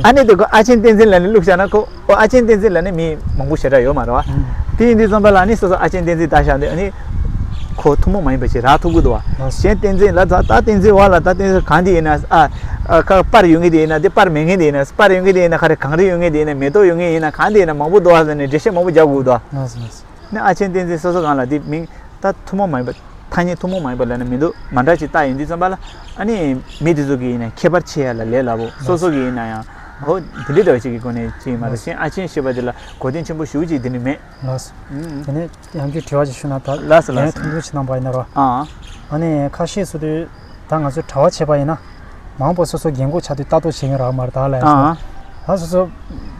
ཨ་ནི་དེ་ཁོ་ཨ་ཆེན་བསྟན་འཛིན་ལབ་ནས་བླུགས་བཞག་ན་ཁོ། ཨོ་ཨ་ཆེན་བསྟན་འཛིན་ལབ་ནས་མི་མང་པོ་ཞེ་དྲག་ཡོད་མ་རེད་བ། དེ་ཡིན་དུས་ཙམ་པ་ལ་ནི་སོ་སོ་ཨ་ཆེན་བསྟན་འཛིན་བཏགས་བཞག་འདི་ཨ་ནི་ཁོ་ཐུན་མོང་མ་ཡིན་པ་ཞིག་རག་ཐུབ་ཀྱི་འདུག་བ། གཞན་བསྟན་འཛིན་ལ་ད་ད་བསྟན་འཛིན་བ་ལ་ད་བསྟན་འཛིན་གང་དེ་ཡིན་ན། ཨ་ཨ་ཁ་པར་ཡོད་མཁན་དེ་ཡིན་ན་དེ། པར་མེད་མཁན་དེ་ཡིན་ན་པར་ཡོད་མཁན་དེ་ཡིན་ན་ག་རེ། གངས་རི་ཡོད་མཁན་དེ་ཡིན་ན་མེ་ཏོག་ཡོད་མཁན་ཡིན་ན་གང་དེ་ཡིན་ན་མང་པོ་འདུག་བ་ཟེར་ནས་འགྲེལ་བཤད་མང་པོ་རྒྱག་དགོས་འདུག་བ། ནི་ཨ་ཆེན་བསྟན་འཛིན་སོ་སོ་གང་ལ་དེ་མིང་ད་ཐུན་མོང་མ་ཡིན་པ། ཐ་སྙད་ཐུན་མོང་མ་ཡིན་པ་ལབ་ན་མི་འདུག་མ་འདྲ་ཅིག་བཏགས་ཡིན་དུས་ཙམ་པ་ལ་ཨ་ནི་མི་དེ་ཚོ་གི་ཡིན་ན་ཁྱད་པར་ཕྱེ་ཡ་ལ་ལས་སླ་པོ། སོ་སོ་གི་ཡིན་ན་ཡང་ཧོ་དེ་འདྲའི་འདྲ་བ་ཅིག་གི་སྒོ་ནས་ཅིག་ཡིན་མ་རེད། གཞན་ཨ་ཆེན་ཞེས་པ་དེ་ལ་གོ་དོན་ཆེན་པོ་ཞེ་པོ་ཅིག་དེ་ནི་མེད། ལགས་སོ། ཨུམ། དེ་ནས་ཡང་བསྐྱར་དྲི་བ་ཅིག་ཞུ་ན་ད། ལགས་སོ་ལགས་སོ། ལན་ཐུང་ཐུང་ཞིག་གནང་པ་ཡིན་ན་རོ། ཨ། ཨ་ནི་ཁ་ཤས་སུ་དུས་ད་ང་ཚོས་གྲྭ་པ་བྱས་པ་ཡིན་ན་མང་པོ་སོ་སོ་རྒན་གོག་ཆགས་དུས་ལྟ་རྟོག་བྱེད་མཁན་རག་མ་རེད་ད་ལབ་ཡ་སོ། ཨ། ད་སོ་སོ་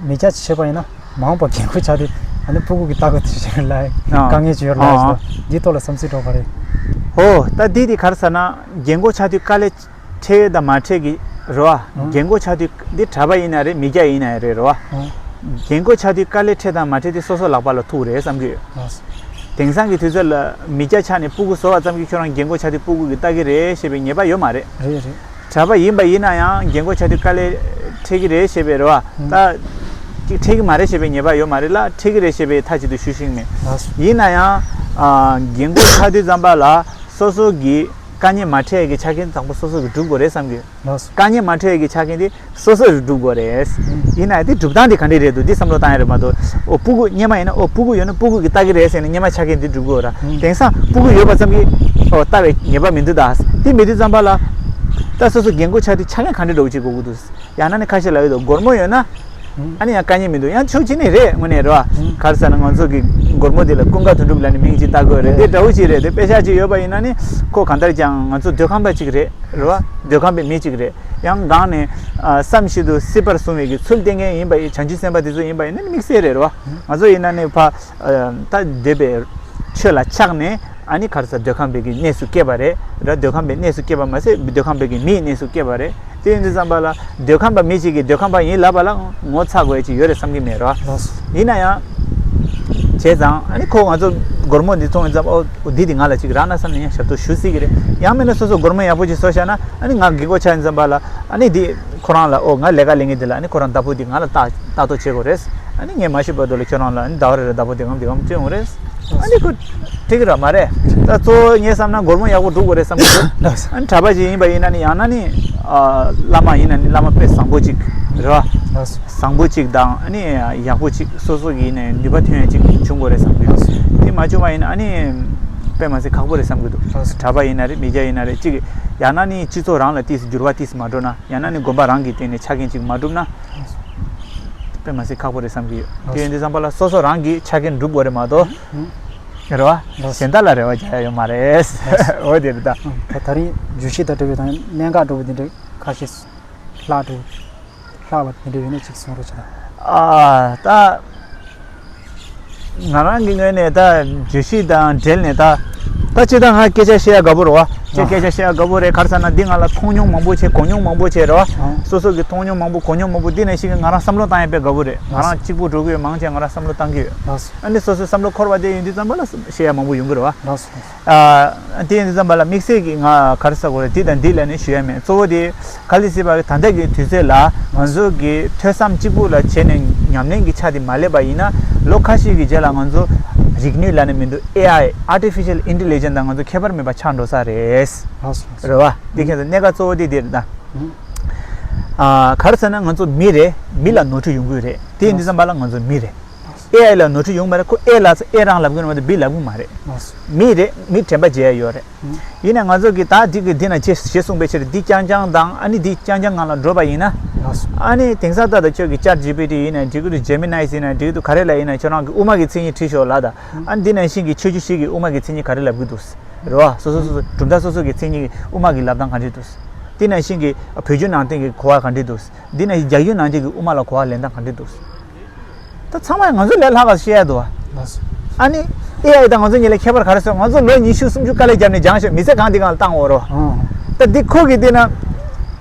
མི་སྐྱ་ཅིག་བྱས་པ་ཡིན་ན་མང་པོ་རྒན་གོག་ཆགས་དུས་ཨ་ནི་སྤུ་གུ་གི་ལྟ་སྐོར་དེ་བྱེད་ལ་ཨ། དཀའ་ངལ་ཅིག་ཡོད་རེད་ལབ་ཡ་སོ། ཨ། འདིའི་ཐོག་ལ་བསམ་ཚུལ་འགྲོ་ག་རེད། ཨོ་ད་འདི་དེ་ག་རེ་ཟེར་ན་རྒན་གོག་ཆགས་དུས་དཀའ་ལས་འཕྲད་དང་མ་འཕྲད་ཀྱི་རེད་བ། ཨང་། རྒན་གོག་ཆགས་དུས་འདི་གྲྭ་པ་ཡིན་ན་རེད། མི་སྐྱ་ཡིན་ན་རེད། རེད་བ། ཨང་། རྒན་གོག་ཆགས་དུས་དཀའ་ལས་འཕྲད་དང་མ་འཕྲད་དེ་སོ་སོ་ལག་པ་ལ་ཐུག་རེད་བསམ་གྱི་ཡོད། ཨང་། དེང་སང་གི་དུས་ཚོད་ལ་མི་སྐྱ་ཆགས་ནས་སྤུ་གུ་བཟོ་བ་ཙམ་གྱིས་ཁྱོད་རང་རྒན་གོག་ཆགས་དུས་སྤུ་གུ་གིས་ལྟ་གི་རེད་ཞེས་པའི་ངེས་པ་ཡོད་མ་རེད། རེད་རེད། གྲྭ་པ་ཡིན་པ་ཡིན་ན་ཡང་རྒན་གོག་ཆགས་དུས་དཀའ་ལས་འཕྲད་ཀྱི་རེད་ཞེས་པའི་རེད་བ། ཨང་། ད་ཅིག་འཕྲད་ཀྱི་མ་རེད་ཞེས་པའི་ངེས་པ་ཡོད་མ་རེད་ལ། འཕྲད་ཀྱི་རེད་ཞེས་པའི་མཐའ་གཅིག་ཏུ་ཞུ་ཤེས་ཀྱི་མེད། ལགས་སོ། ཡིན་ན་ཡང་ཨ་རྒན་གོག་ཆགས་དུས་ཙམ་པ་ལ་སོ་སོ་གི་དཀའ་ངལ་མ་འཕྲད་ཀྱི་ཆ་རྐྱེན་དང་པོ་སོ་སོ་གིས་སྒྲུབ་དགོས་རེད་བསམ་གྱི། ལགས་སོ། དཀའ་ངལ་མ་འཕྲད་ཀྱི་ཆ་རྐྱེན་དེ་སོ་སོ་རུ་སྒྲུབ་དགོས་རེད། ཨང་། ཡིན་ན་དེ་སྒྲུབ་སྟངས་དེ་ག་འདྲ་རེད་འདུག་འདི་བསམ་བློ་བཏང་ཡ་རེད་མ་གཏོགས། ཨོ་སྤུ་གུ་སྔོན་མ་ཡིན་ན་ཨོ་སྤུ་གུ་ཡོད་ན་སྤུ་གུ་གིས་ལྟ་གི་རེད་ཟེར་ནས་སྔོན་མ་ཆ་རྐྱེན་དེ་སྒྲུབ་དགོས་ར། ཨང་། དེང་སང་སྤུ་གུ་ཡོད་པ་ཙམ་གྱིས་ཨོ་ལྟ་བའི་ངེས་པ་མི་འདུག་ད་དེ་མེད་དུས་ཙམ་པ་ལ་ད་སོ་སོ་རྒན་གོག་ཆགས་དུས་ཆ་རྐྱེན་ག་འདྲ་འདྲ་བོ་ཅིག་དགོས་ཀྱི་འདུག་ཡང་ན་ནི་ཁ་ཤས་ལབ་ཡོད་དོ། སྒོར་མོ་ཡོད་ན། ཨང་། ཨ་ནི་ཡང་དཀའ་ངལ་མི་འདུག་ཡང་ཕྱོགས་གཅིག་ནས་རེད། དངོས་གནས་རེད་བ། ཨང་། ག་རེ་ཟེར་ན་ང་ཚོ་གི་སྒོར་མོ་འདི་ལ་ཀུན་དགའ་དོན་གྲུབ་ལབ་ནས་མིང་ཅིག་བཏགས་དགོས་རེད། རེད། དེ་འདྲ་བོ་ཅིག་རེད། དེ་དཔེ་ཆ་ཅིག་ཡོད་པ་ཡིན་ན་ནི་ཁོ་གང་ལྟར་ཀྱང་ང་ཚོ་འདོད་ཁམས་པ་ཅིག་རེད། རེད་བ། འདོད་ཁམས་པའི་མི་ཅིག་རེད། ཡང་སྒང་ནས་ཨ་བསམ་བཞིན་དུ་སྲིད་པར་བཟུང་བའི་གི་ཚུལ་བསྟན་མཁན་ཡིན་པ་ཡིན། བྱང་ཆུབ་སེམས་དཔའ་དེ་ཚོ་ཡིན་པ་ཡིན་ན་ནི་དམིགས་བསལ་རེད། རེད་བ། ཨང་། ང་ཚོ་ཡིན་ན་ནི་ཕ་ཨ་ད་འདོད་པའི་ཆོས་ལ་ཆགས་ནས། ཨ་ནི་ག་རེ་ཟེར། འདོད་ཁམས་པའི་གི་གནས་སུ་སྐྱེས་པ་རེད། ར་འདོད་ཁམས་པའི་གནས་སུ་སྐྱེས་པ་མ་ཟད་འདོད་ཁམས་པའི་གི་མིའི་གནས་སུ་སྐྱེས་པ་རེད། དེ་ཡིན་དུས་ཙམ་པ་ལ་འདོད་ཁམས་པ་མི་གཅིག་གིས་འདོད་ཁམས་པ་ཡིན་ལབ་པ་ལ་ངོ་ཚ་དགོས་ཡ་ཅིག་ཡོད་རེད་བསམ་གྱི་མེད་རོ། ལགས་སོ། ཡིན་ན་ཡང་། བྱས་ཙང་ཨ་ནི་ཁོ་ང་ཚོ་སྒོར་མོ་འདི་མཐོང་ཡིན་ཙམ་ཨོ་འདི་འདི་ང་ལ་ཅིག་རག་ན་བསམ་ནས་ཡང་ཞབས་ཏོག་ཞུ་སྲིད་ཀྱི་རེད། ཡང་མིན་ན་སོ་སོ་སྒོར་མོ་ཡག་པོ་ཅིག་བཟོ་བཞག་ན་ཨ་ནི་ང་རྒན་གོག་ཆགས་ཡིན་ཙམ་པ་ལ་ཨ་ནི་འདི་ཁོ་རང་ལ་ཨོ་ང་ལས་ཀ་ལས་མཁན་འདི་ལ་ཨ་ནི་ཁོ་རང་བདག་པོ་འདི་ང་ལ་ལྟ་ལྟ་རྟོག་བྱེད་དགོས་རེད། ཨ་ནི་ངས་མ་ཤེས་བར་དུ་ལ་ཁྱོད་རང་ལ་ཨ་ནི་ཟླ་བ་རེ་རེ་བདག་པོ་འདི་ངམ་འདི་ངམ་སྤྲད་ཡོང་རེད། ཨ་ནི་ཁོ་འགྲིག་གི་ར་མ་རེད། ད་གཙོ་བོ་ངས་བསམ་ན་སྒོར་མོ་ཡག་པོ་སྒྲུབ་དགོས་རེད་བསམ་གི་འདུག་ཨ་ནི་གྲྭ་པ་ཅིག་ཡིན་པ་ཡིན་ན་ནི་ཡང་ན་ནི་ཨ་བླ་མ་ཡིན་ན་ནི་བླ་མ་དཔེ་བཟང་པོ་ཅིག་རེད་བ། བཟང་པོ་ཅིག་དང་ཨ་ནི་ཡག་པོ་ཅིག་སོ་སོ་གི་ནས་ནུས་པ་ཐོན་ཡ་ཅིག་བྱུང་དགོས་རེད་བསམ་གི་འདུག་དེ་མ་བྱུང་བ་ཡིན་ན་ཨ་ནི་དཔེ་མ་སྲིད་ཁག་པོ་རེད་བསམ་གི་འདུག་གྲྭ་པ་ཡིན་ན་རེད། མི་སྐྱ་ཡིན་ན་རེད། ཅིག་ཡང་ན་ནི་སྤྱི་ཚོགས་རང་ལ་ཏིས་འགྱུར་བ་ཏིས་མ་འགྲོ་ན། ཡང་ན་ནི་དགོན་པ་རང་གི་སྟེང་ནས་ཆ་རྐྱེན་ཅིག་མ་གྲུབ་ན། དཔེ་མ་སྲིད་ཁག་པོ་རེད་བསམ་གྱི་ཡོད། དེ་ཡིན་དུས་ཙམ་པ་ལ་སོ་སོ་རང་གིས་ཆ་རྐྱེན་སྒྲུབ་དགོས་རེད་མ་གཏོགས། རེད་བ། གཞན་དག་ལ་རེ་བ་རྒྱག་ཡ་ཡོད་མ་རེད། འོ་དེ་རེད་ད། ད་ད་རིང་བརྗོད་གཞི་དང་འབྲེལ་བའི་དང་གནད་འགག་འདྲ་བོ་དེ་འདྲ་ཁ་ཤས་ལྷག་འདྲ་བོ་ལྷག་པ་དེ་འདྲ་ཡོད་ན་ཅིག་གསུང་རོགས་བྱེད་དང་། ཨ་ད། ང་རང་གི་ངོས་ནས་ད་བརྗོད་གཞི་དང་འབྲེལ་ནས་ད། ད་ཅི་ད་ང་སྐད་ཆ་བཤད་ཡ་དགའ་པོ་རེད་བ། ཅི་སྐད་ཆ་བཤད་ཡ་དགའ་པོ་རེད། ག་རེ་ཟེར་ན་འདི་ང་ལ་མཐོང་མྱོང་མང་པོ་བྱས། གོ་མྱོང་མང་པོ་བྱས་རེད་བ། སོ་སོ་གི་མཐོང་མྱོང་མང་པོ་གོ་མྱོང་མང་པོ་འདི་ནས་ཤིག་གི་ང་རང་བསམ་བློ་བཏང་ཡ་དཔེ་དགའ་པོ་རེད། ང་རང་གཅིག་པུ་འགྲོ་གི་ཡོད་མང་ཆེ་ང་རང་བསམ་བློ་བཏང་གི་ཡོད། ཨ་ནི་སོ་སོའི་བསམ་བློ་འཁོར་བ་དེ་ཡིན་དུས་ཙམ་པ་ལ་བཤད་ཡ་མང་པོ་ཡོང་གི་རེད་བ། ཨ་དེ་ཡིན་དུས་ཙམ་པ་ལ་དམིགས་བསལ་གྱི་ང་ག་རེ་ཟེར་དགོས་རེད། འདི་དང་འདི་ལབ་ནས་ཞུ་ཡ་མེད། གཙོ་བོ་དེ་ག་ལེ་སྲིད་པ་གི་ད་ལྟ་གི་དུས་ཚོད་ལ་ང་ཚོ་གི་ཐོས་བསམ་གཅིག་པུ་ལ་བྱས་ནས་ཉམས་ལེན་གྱི་ཆ་དེ་མ་སླེབས་པ་ཡིན་ན། ལོ་ཁ་ཤས་ཀྱི་རྗེས་ལ་ང་ཚོ་ རིག་ནུས་ལབ་ནས་མི་འདུག་ཨེ་ཨའི་Artificial Intelligence དང་ང་ཚོ་ཁྱད་པར་མེད་པ་ཆགས་འགྲོ་ས་རེད། ལགས་སོ། རེད་བ། འདི་ཁྱེད་ཚོ་གནད་འགག་གཙོ་བོ་དེ་འདིར་ད། ཨ། ག་རེ་ཟེར་ན་ང་ཚོ་མི་རེད། མི་ལ་ནོར་འཁྲུལ་ཡོང་གི་རེད། དེ་ཡིན་དུས་ཙམ་པ་ལ་ང་ཚོ་མི་རེད། ཨེ་ཨའི་ལ་ནོར་འཁྲུལ་ཡོང་མ་རེད། ཁོ་ཨེ་ལ་ཨེ་རང་ལབ་གི་ཡོད་མ་གཏོགས་བི་ལབ་གི་མ་རེད། མི་རེད། མི་དྲན་པ་བརྗེད་ཡ་ཡོད་རེད། ཡིན་ནའི་ང་ཚོ་གིས་ད་འདི་གི་འདི་ན་ཅེས་ཞེས་གསུངས་པའི་ཕྱིར་འདི་རྐྱང་རྐྱང་དང་ཨ་ནི་འདི་རྐྱང་རྐྱང་ངང་ལ་འགྲོ་བ་ཡིན་ན། ཨ་ནི་དེང་སང་ད་ལྟ་ཁྱོད་ཀྱི་Chat G P T ཡིན་ནའི་འགྲིག་གི་འདུག Gemini ཡིན་ནའི་འགྲིག་གི་འདུག་ག་རེ་ལ་ཡིན་ནའི་ཁྱོད་རང་གི་དབུ་མ་གི་མཚན་ཉིད་བྲིས་ཤོག་ལབ་དང་། ཨ་ནི་འདི་ནང་བཞིན་གྱི་ཆོས་བརྒྱུད་བཞི་གི་དབུ་མ་གི་མཚན་ཉིད་ག་རེ་ལབ་གི་འདུག་རེད་བ། སོ་སོ་སོ་སོ་གྲུབ་མཐའ་སོ་སོ་གི་མཚན་ཉིད་ཀྱི་དབུ་མ་གི་ལབ་སྟངས་ག་འདྲ་འདུག་འདི་ནང་བཞིན་གྱི་བོད་བརྒྱུད་ནང་བསྟན་གྱི་གོ་བ་ག་འདྲ་འདུག་འདི་ནང་བཞིན་རྒྱ་བརྒྱུད་ནང་བསྟན་གྱི་དབུ་མ་ལ་གོ་བ་ལེན་སྟངས་ག་འདྲ་འདུག་ད་ཚང་མས་ང་ཚོ་ལས་ལྷག་པ་བཤད་ཡ་འདུག་བ། ལགས་སོ། ཨ་ནི་ཨེ་ཨའི་དང་ང་ཚོ་གཉིས་ལ་ཁྱད་པར་ག་རེ་སོང་། ང་ཚོ་ལོ་ཉི་ཤུ་སུམ་ཅུ་དཀའ་ལས་བརྒྱབ་ནས་སྦྱངས་ཤག་མི་ཚེ་གང་འདི་གང་ལ་བཏང་འོ་རོ། ཨང་། ད་འདི་ཁོ་གིས་བལྟས་ན།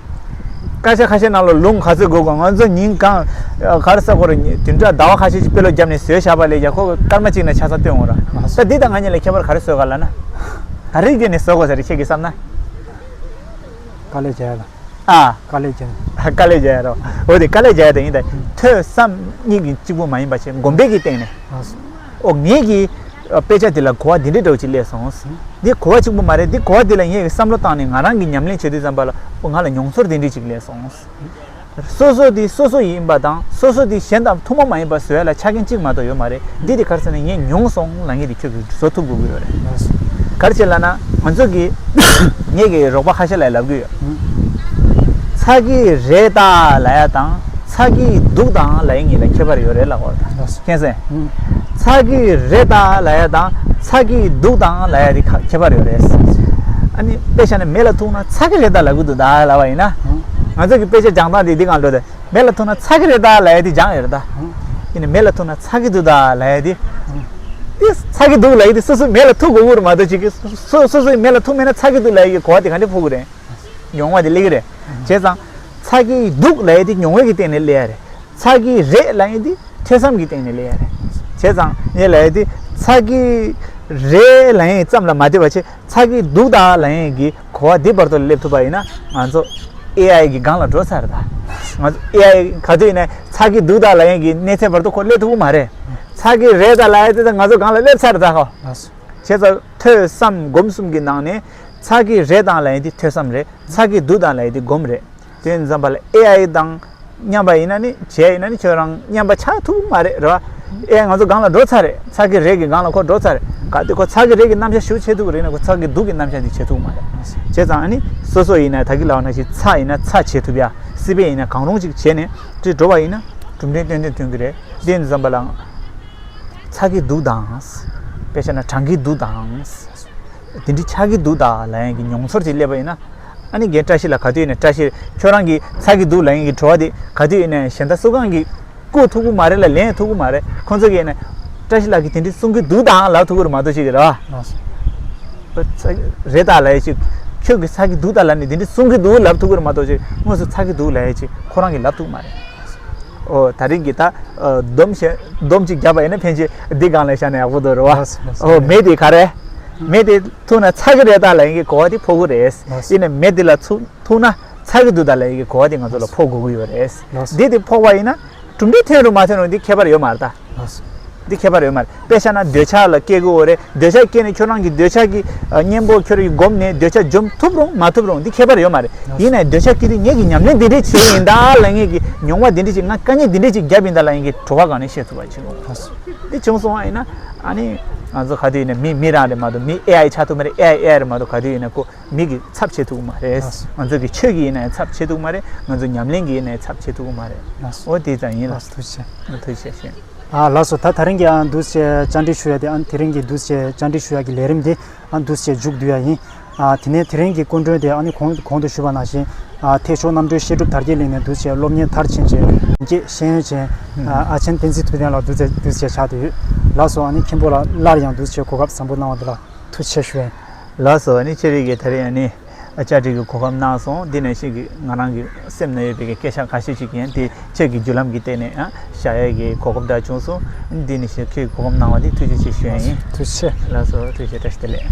སྐར་ཆ་ཁ་ཤས་ནང་ལ་ལུང་ག་ཚོད་དགོས་གོ། ང་ཚོ་ཉིན་གང་ག་རེ་ཟེར་དགོས་རེད། བདུན་ཕྲག་ཟླ་བ་ཁ་ཤས་ཅིག་དཔེ་ཀློག་བརྒྱབ་ནས་བཟོས་བཞག་པ་ལས་ཡ་ཁོ་སྐར་མ་གཅིག་ན་ཆ་ཚང་སྟོན་འོང་ར། ད་འདི་དང་ང་གཉིས་ལ་ཁྱད་པར་ག་རེ་བཟོས་ག་ལབ་ན། ག་རེ་བརྒྱབ་ནས་བཟོ་དགོས་ས་རེད་ཁྱེད་ཀྱིས་བསམ་ན། དཀའ་ལས་བརྒྱབ་ཡ་ལ། ཨ། དཀའ་ལས་བརྒྱབ། དཀའ་ལས་བརྒྱབ་ཡ་རོ། འོ་དེ་དཀའ་ལས་བརྒྱབ་ཡ་དེ་ཡིན་ད། ཐོས་བསམ་གཉིས་ཀྱི་གཅིག་པུ་མ་ཡིན་པ་བྱས་གོམས་པའི་གི་སྟེང་ནས། ཨོ་ངེད་ཀྱི་དཔེ་ཆ་དེ་ལ་གོ་བ་འདི་འདྲའི་འདྲ་བོ་ཅིག་སླེབས་སོང་། འདི་གོ་བ་གཅིག་པུ་མ་རེད། འདི་གོ་བ་འདི་ལ་ངེད་ཀྱི་བསམ་བློ་བཏང་ནས་ང་རང་གི་ཉམས་ལེན་བྱེད་དུས་ཙམ་པ་ལ་ཨོ་ང་ལ་མྱོང་ཚོར་འདི་འདྲའི་ཅིག་སླེབས་སོང་། སོ་སོ་དེ་སོ་སོ་ཡིན་པ་དང་སོ་སོ་དེ་གཞན་དང་ཐུན་མོང་མ་ཡིན་པ་བཟོ་ཡ་ལ་ཆ་རྐྱེན་གཅིག་མ་གཏོགས་ཡོད་མ་རེད། འདི་དེ་ག་རེ་ཟེར་ན་ངས་མྱོང་སོང་ལབ་མཁན་དེ་ཁྱོད་ཀྱིས་བཟོ་ཐུབ་དགོས་ཀྱི་ཡོད་རེད། ག་རེ་བྱས་ལབ་ན་ང་ཚོ་གི་ངེད་ཀྱི་རོགས་པ་ཁ་ཤས་ལ་ལབ་གི་ཡོད། ཚ་གི་རེད་ད་ལབ་ཡ་དང་ཚ་གི་འདུག་དང་ལབ་ཡ་གཉིས་ལ་ཁྱད་པར་ཡོད་རེད་ལབ་པ་རེད། མཁྱེན་སོང་། ཚ་གི་རེད་ད་ལབ་ཡ་དང་ཚ་གི་འདུག་དང་ལབ་ཡ་དེ་ཁ་ཁྱད་པར་ཡོད་རེད། ཨ་ནི་དཔེ་བཞག་ན་མེ་ལ་ཐུག་ན་ཚ་གི་རེད་ད་ལབ་གི་འདུག་ད་ལབ་པ་ཡིན་ན། ང་ཚོ་གི་དཔེ་ཆ་སྦྱང་སྟངས་དེ་འདི་གང་འགྲོ་དེ། མེ་ལ་ཐུག་ན་ཚ་གི་རེད་ད་ལབ་ཡ་དེ་སྦྱངས་ཡོད་རེད་ད། ཡིན་ནའི་མེ་ལ་ཐུག་ན་ཚ་གི་འདུག་ད་ལབ་ཡ་དེ། དེ་ཚ་གི་འདུག་ལབ་ཡ་དེ་སོ་སོ་མེ་ལ་ཐུག་དགོས་ཀྱི་རེད་མ་གཏོགས་ཅིག་གི་སོ་སོ་སོ་མེ་ལ་ཐུག་མེད་ན་ཚ་གི་འདུག་ལབ་ཡ་གི་གོ་བ་དེ་ག་འདྲ་ཕོག་གི་རེད། མྱོང་བ་དེ་སླེབས་ཀྱི་རེད། བྱས་ཙང་། ཚ་གི་འདུག་ལབ་ཡ་དེ་མྱོང་བ་གི་སྟེང་ནས་སླེབས་ཡ་རེད། ཚ་གི་རེད་ལབ་ཡ་དེ་ཐོས་བསམ་གི་སྟེང་ནས་སླེབས་ཡ་རེད། བྱས་ཙང་ངས་ལབ་ཡ་དེ་ཚ་གི་རེད་ལབ་ཡ་ཙམ་ལ་མ་བསྡད་པ་བྱས། ཚ་གི་འདུག་ད་ལབ་ཡས་ཀྱི་གོ་བ་འདི་བར་དུ་སླེབས་ཐུབ་པ་ཡིན་ན་ང་ཚོ་ཨེ་ཨའི་གི་སྒང་ལ་འགྲོ་ཚར་ད། ང་ཚོ་ཨེ་ཨའི་ག་དུས་ཡིན་ནའི་ཚ་གི་འདུག་ད་ལབ་ཡས་ཀྱི་གནས་ཚད་བར་དུ་ཁོ་སླེབས་ཐུབ་ཀྱི་མ་རེད། ཚ་གི་རེད་ད་ལབ་ཡས་དེ་ད་ང་ཚོ་སྒང་ལ་སླེབས་ཚར་ད་ཧོ། བྱས་ཙང་ཐོས་བསམ་སྒོམ་གསུམ་གྱི་ནང་ནས་ཚ་གི་རེད་དང་ལབ་ཡས་དེ་ཐོས་བསམ་རེད། ཚ་གི་འདུག་དང་ལབ་ཡས་དེ་སྒོམ་རེད། དེ་ཡིན་ཙམ་པ་ལ་ཨེ་ཨའི་དང་མཉམ་པ་ཡིན་ན་ནི་བྱས་ཡིན་ན་ནི་ཁྱོད་རང་མཉམ་པ་ཆགས་ཐུབ་ཀྱི་མ་རེད་རེད་བ། ཨེ་ང་ཚོ་སྒང་ལ་འགྲོ་ཚར་རེད། ཚ་གི་རེད་ཀྱི་སྒང་ལ་ཁོ་འགྲོ་ཚར་རེད། གལ་ཏེ་ཁོ་ཚ་གི་རེད་ཀྱི་རྣམ་གཞག་ཞིག་བྱེད་ཐུབ་ཀྱི་རེད་ན་ཁོ་ཚ་གི་འདུག་གི་རྣམ་གཞག་འདི་བྱེད་ཐུབ་ཀྱི་མ་རེད། བྱས་ཙང་ཨ་ནི་སོ་སོ་ཡིན་ན་ད་གི་ལབ་པ་ནང་བཞིན་ཚ་ཡིན་ན་ཚ་བྱེད་ཐུབ་ཡ། སྲིད་པ་ཡིན་ན་གང་རུང་ཅིག་བྱས་ནས་དེ་འགྲོ་བ་ཡིན་ན་གྲུབ་འབྲས་ཏན་ཏན་ཐོན་གྱི་རེད། དེ་ཡིན་ཙམ་པ་ལ་ཚ་གི་འདུག་དང་། དཔེ་བྱས་ན་གྲང་གི་འདུག་དང་། དེ་འདྲའི་ཆགས་ཀྱི་འདུག་ད་ལབ་ཡས་ཀྱི་མྱོང་ཚོར་ཅིག་སླེབས་པ་ཡིན་ན། ཨ་ནི་རྒན་བཀྲ་ཤིས་ལགས་ག་དུས་ཡིན་ནའི་བཀྲ་ཤིས་ཁྱོད་རང་གིས་ཚ་གི་འདུག་ལབ་ཡས་ཀྱི་བྲོ་བ་དེ་ག་དུས་ཡིན་ནའི་གཞན་དག་སུ་གང་གིས་བཀོལ་ཐུབ་ཀྱི་མ་རེད་ལ་ལེན་ཐུབ་ཀྱི་མ་རེད། ཁོང་ཚོ་གིས་ཡིན་ནའི་བཀྲ་ཤིས་ལགས་ཀྱིས་དེ་འདྲའི་གསུང་གི་འདུག་དང་ལབ་ཐུབ་ཀྱི་རེད་མ་གཏོགས་ཅིག་གི་རེད་བ། ཚ་གི་རེད་ད་ལབ་ཡས་ཅིག་ཁྱོད་ཀྱིས་ཚ་གི་འདུག་ད་ལབ་ནས་དེ་འདྲའི་གསུང་གི་འདུག་ལབ་ཐུབ་ཀྱི་རེད་མ་གཏོགས་ཅིག་དངོས་སུ་ཚ་གི་འདུག་ལབ་ཡས་ཅིག་ཁོ་རང་གིས་ལབ་ཐུབ་ཀྱི་མ་རེད། ཨོ་ད་རིང་གི་ད་སྡོམ་བྱས་སྡོམ་གཅིག་བརྒྱབ་པ་ཡིན་ན་ཕན་ཆད་འདི་སྒང་ལ་བཞག་ན་ཡག་པོ་འདུག་རེད་བ། ལགས་སོ། ལགས་སོ། ཨོ་མེ་དེ་ག་རེ། མེ་དེ་ཐུག་ན་ཚ་གི་རེད་ད་ལབ་ཡས་ཀྱི་གོ་བ་དེ་ཕོག་གི་རེད། ལགས་སོ། ཡིན་ནའི་མེ་དེ་ལ་ཚུ་ཐུག་ན་ཚ་གི་འདུག་ད་ལབ་ཡས་ཀྱི་གོ་བ་དེ་ང་ཚོ་ལ་ཕོག་དགོས་ཀྱི་ཡོད་རེད། ལགས་སོ། འདི་དེ་ཕོག་པ་ཡིན་ན་གྲུབ་འབྲས་ཐོན་རུང་མ་ཐོན་རུང་འདི་ཁྱད་པར་ཡོད་མ་རེད་ད། ལགས་སོ། འདི་ཁྱད་པར་ཡོད་མ་རེད། དཔེ་བཞག་ན་འདོད་ཆགས་ལ་སྐྱེ་དགོས་རེད། འདོད་ཆགས་སྐྱེས་ནས་ཁྱོད་རང་གི་འདོད་ཆགས་ཀྱི་ཨ་གཉེན་པོ་ཁྱོད་རང་གིས་འདོད་ཆགས་འཇོམས་ཐུབ་རུང་མ་ཐུབ་རུང་འདི་ཁྱད་པར་ཡོད་མ་རེད། ཡིན་ནའི་འདོད་ཆགས་སྐྱེས་དུས་ངེད་ཀྱིས་ཉམས་ལེན་འདི་འདྲས་བྱས་ཡིན་ད་ལབ་ངེད་ཀྱི་མྱོང་བ་འདི་འདྲས་ཅིག་ང་དཀའ་ངལ་འདི་འདྲས་ཅིག་བརྒྱབ་ཡིན་ད་ལབ་ངེད་ཀྱི་བྲོ་བ་སྒང་ནས་བཤད་ཐུབ་པ་བྱེད་དགོས། འདི་བྱུང་སོང་བ་ཡིན་ན་ཨ་ནི་ང་ཚོ་ག་དུས་ཡིན་ན་མི་མི་རང་རེད་མ་གཏོགས་མི་ཨེ་ཨའི་ཆགས་ཐུབ་མ་རེད། ཨེ་ཨའི་ཨེ་ཨའི་རེད་མ་གཏོགས་ག་དུས་ཡིན་ན་ཁོ་མི་གི་ཚབ་བྱེད་ཐུབ་ཀྱི་མ་རེད། ལགས་སོ། ང་ཚོ་གི་ཆོས་ཀྱི་ཡིན་ནའི་ཚབ་བྱེད་ཐུབ་ཀྱི་མ་རེད། ང་ཚོ་ཉམས་ལེན་གྱི་ཡིན་ནའི་ཚབ་བྱེད་ཐུབ་ཀྱི་མ་རེད། ལགས་སོ། འོ་དེ་ཙམ་ཡིན་ལགས། ལགས་སོ། ཐུགས་རྗེ་ཆེ། ཐུགས་རྗེ་ཆེ། ཨ་ལགས་སོ། ད་དེ་རིང་གི་ཨ་འདུག་སེ་བཅར་འདྲི་ཞུ་ཡ་དེ་ཨ་དེ་རིང་གི་འདུག་སེ་བཅར་འདྲི་ཞུ་ཡ་གི་ལས་རིམ་དེ་ཨ་འདུག་སེ་མཇུག་བསྡུ་ཡ་ཡིན། ཨ་དེ་ནས་དེ་རིང་གི་སྐུ་མགྲོན་དེ་ཨ་ནི་གོང་གོང་དུ་ཞུས་པ་ནང་བཞིན་ཨ་ཐེག་མཆོག་རྣམ་གྲོལ་བཤད་སྒྲུབ་དར་རྒྱས་གླིང་ནས་འདུག་སེ་སློབ་གཉེར་མཐར་ཕྱིན་བྱས་ཀྱི་ཤེས་ཡོན་ཅན་ཨ་ཨ་ཆེན་བསྟན་འཛིན་ཐུབ་བསྟན་ལགས་འདུག་སེ་འདུག་སེ་ཆགས་བསྡད་ཡོད། ལགས་སོ། ཨ་ནི་མཁན་པོ་ལགས་སླར་ཡང་འདུག་སེ་གོ་སྐབས་བཟང་པོ་གནང་བ་དེ་ལ་ཐུགས་རྗེ་ཆེ་ཞུ་ཡ་ཡིན། ལགས་སོ། ཨ་ནི་ཁྱེད་རིགས་ཀྱིས་ད་རེས་ཨ་ནི་བཅར་འདྲི་གི་གོ་སྐབས་གནང་སོང་། འདི་ནང་བཞིན་གྱི་ང་རང་གི་སེམས་ན་ཡོད་པའི་གི་སྐད་ཆ་ཁ་ཤས་ཤིག་ཡིན། དེ་ཁྱེད་ཀྱི་བརྒྱུད་ལམ་གྱི་སྟེང་ནས་ཨ་བཤད་ཡས་ཀྱི་གོ་སྐབས་འདྲ་བྱུང་སོང་། འདི་ནང་བཞིན་ཁྱེད་ཀྱི་གོ་སྐབས་གནང་བ་འདི་ཐུགས་རྗེ་ཆེ་ཞུ་ཡ་ཡིན། ཐུགས་རྗེ་ཆེ། ལགས་སོ། ཐུགས་རྗེ་ཆེ། བཀྲ་ཤིས་བདེ་ལེགས།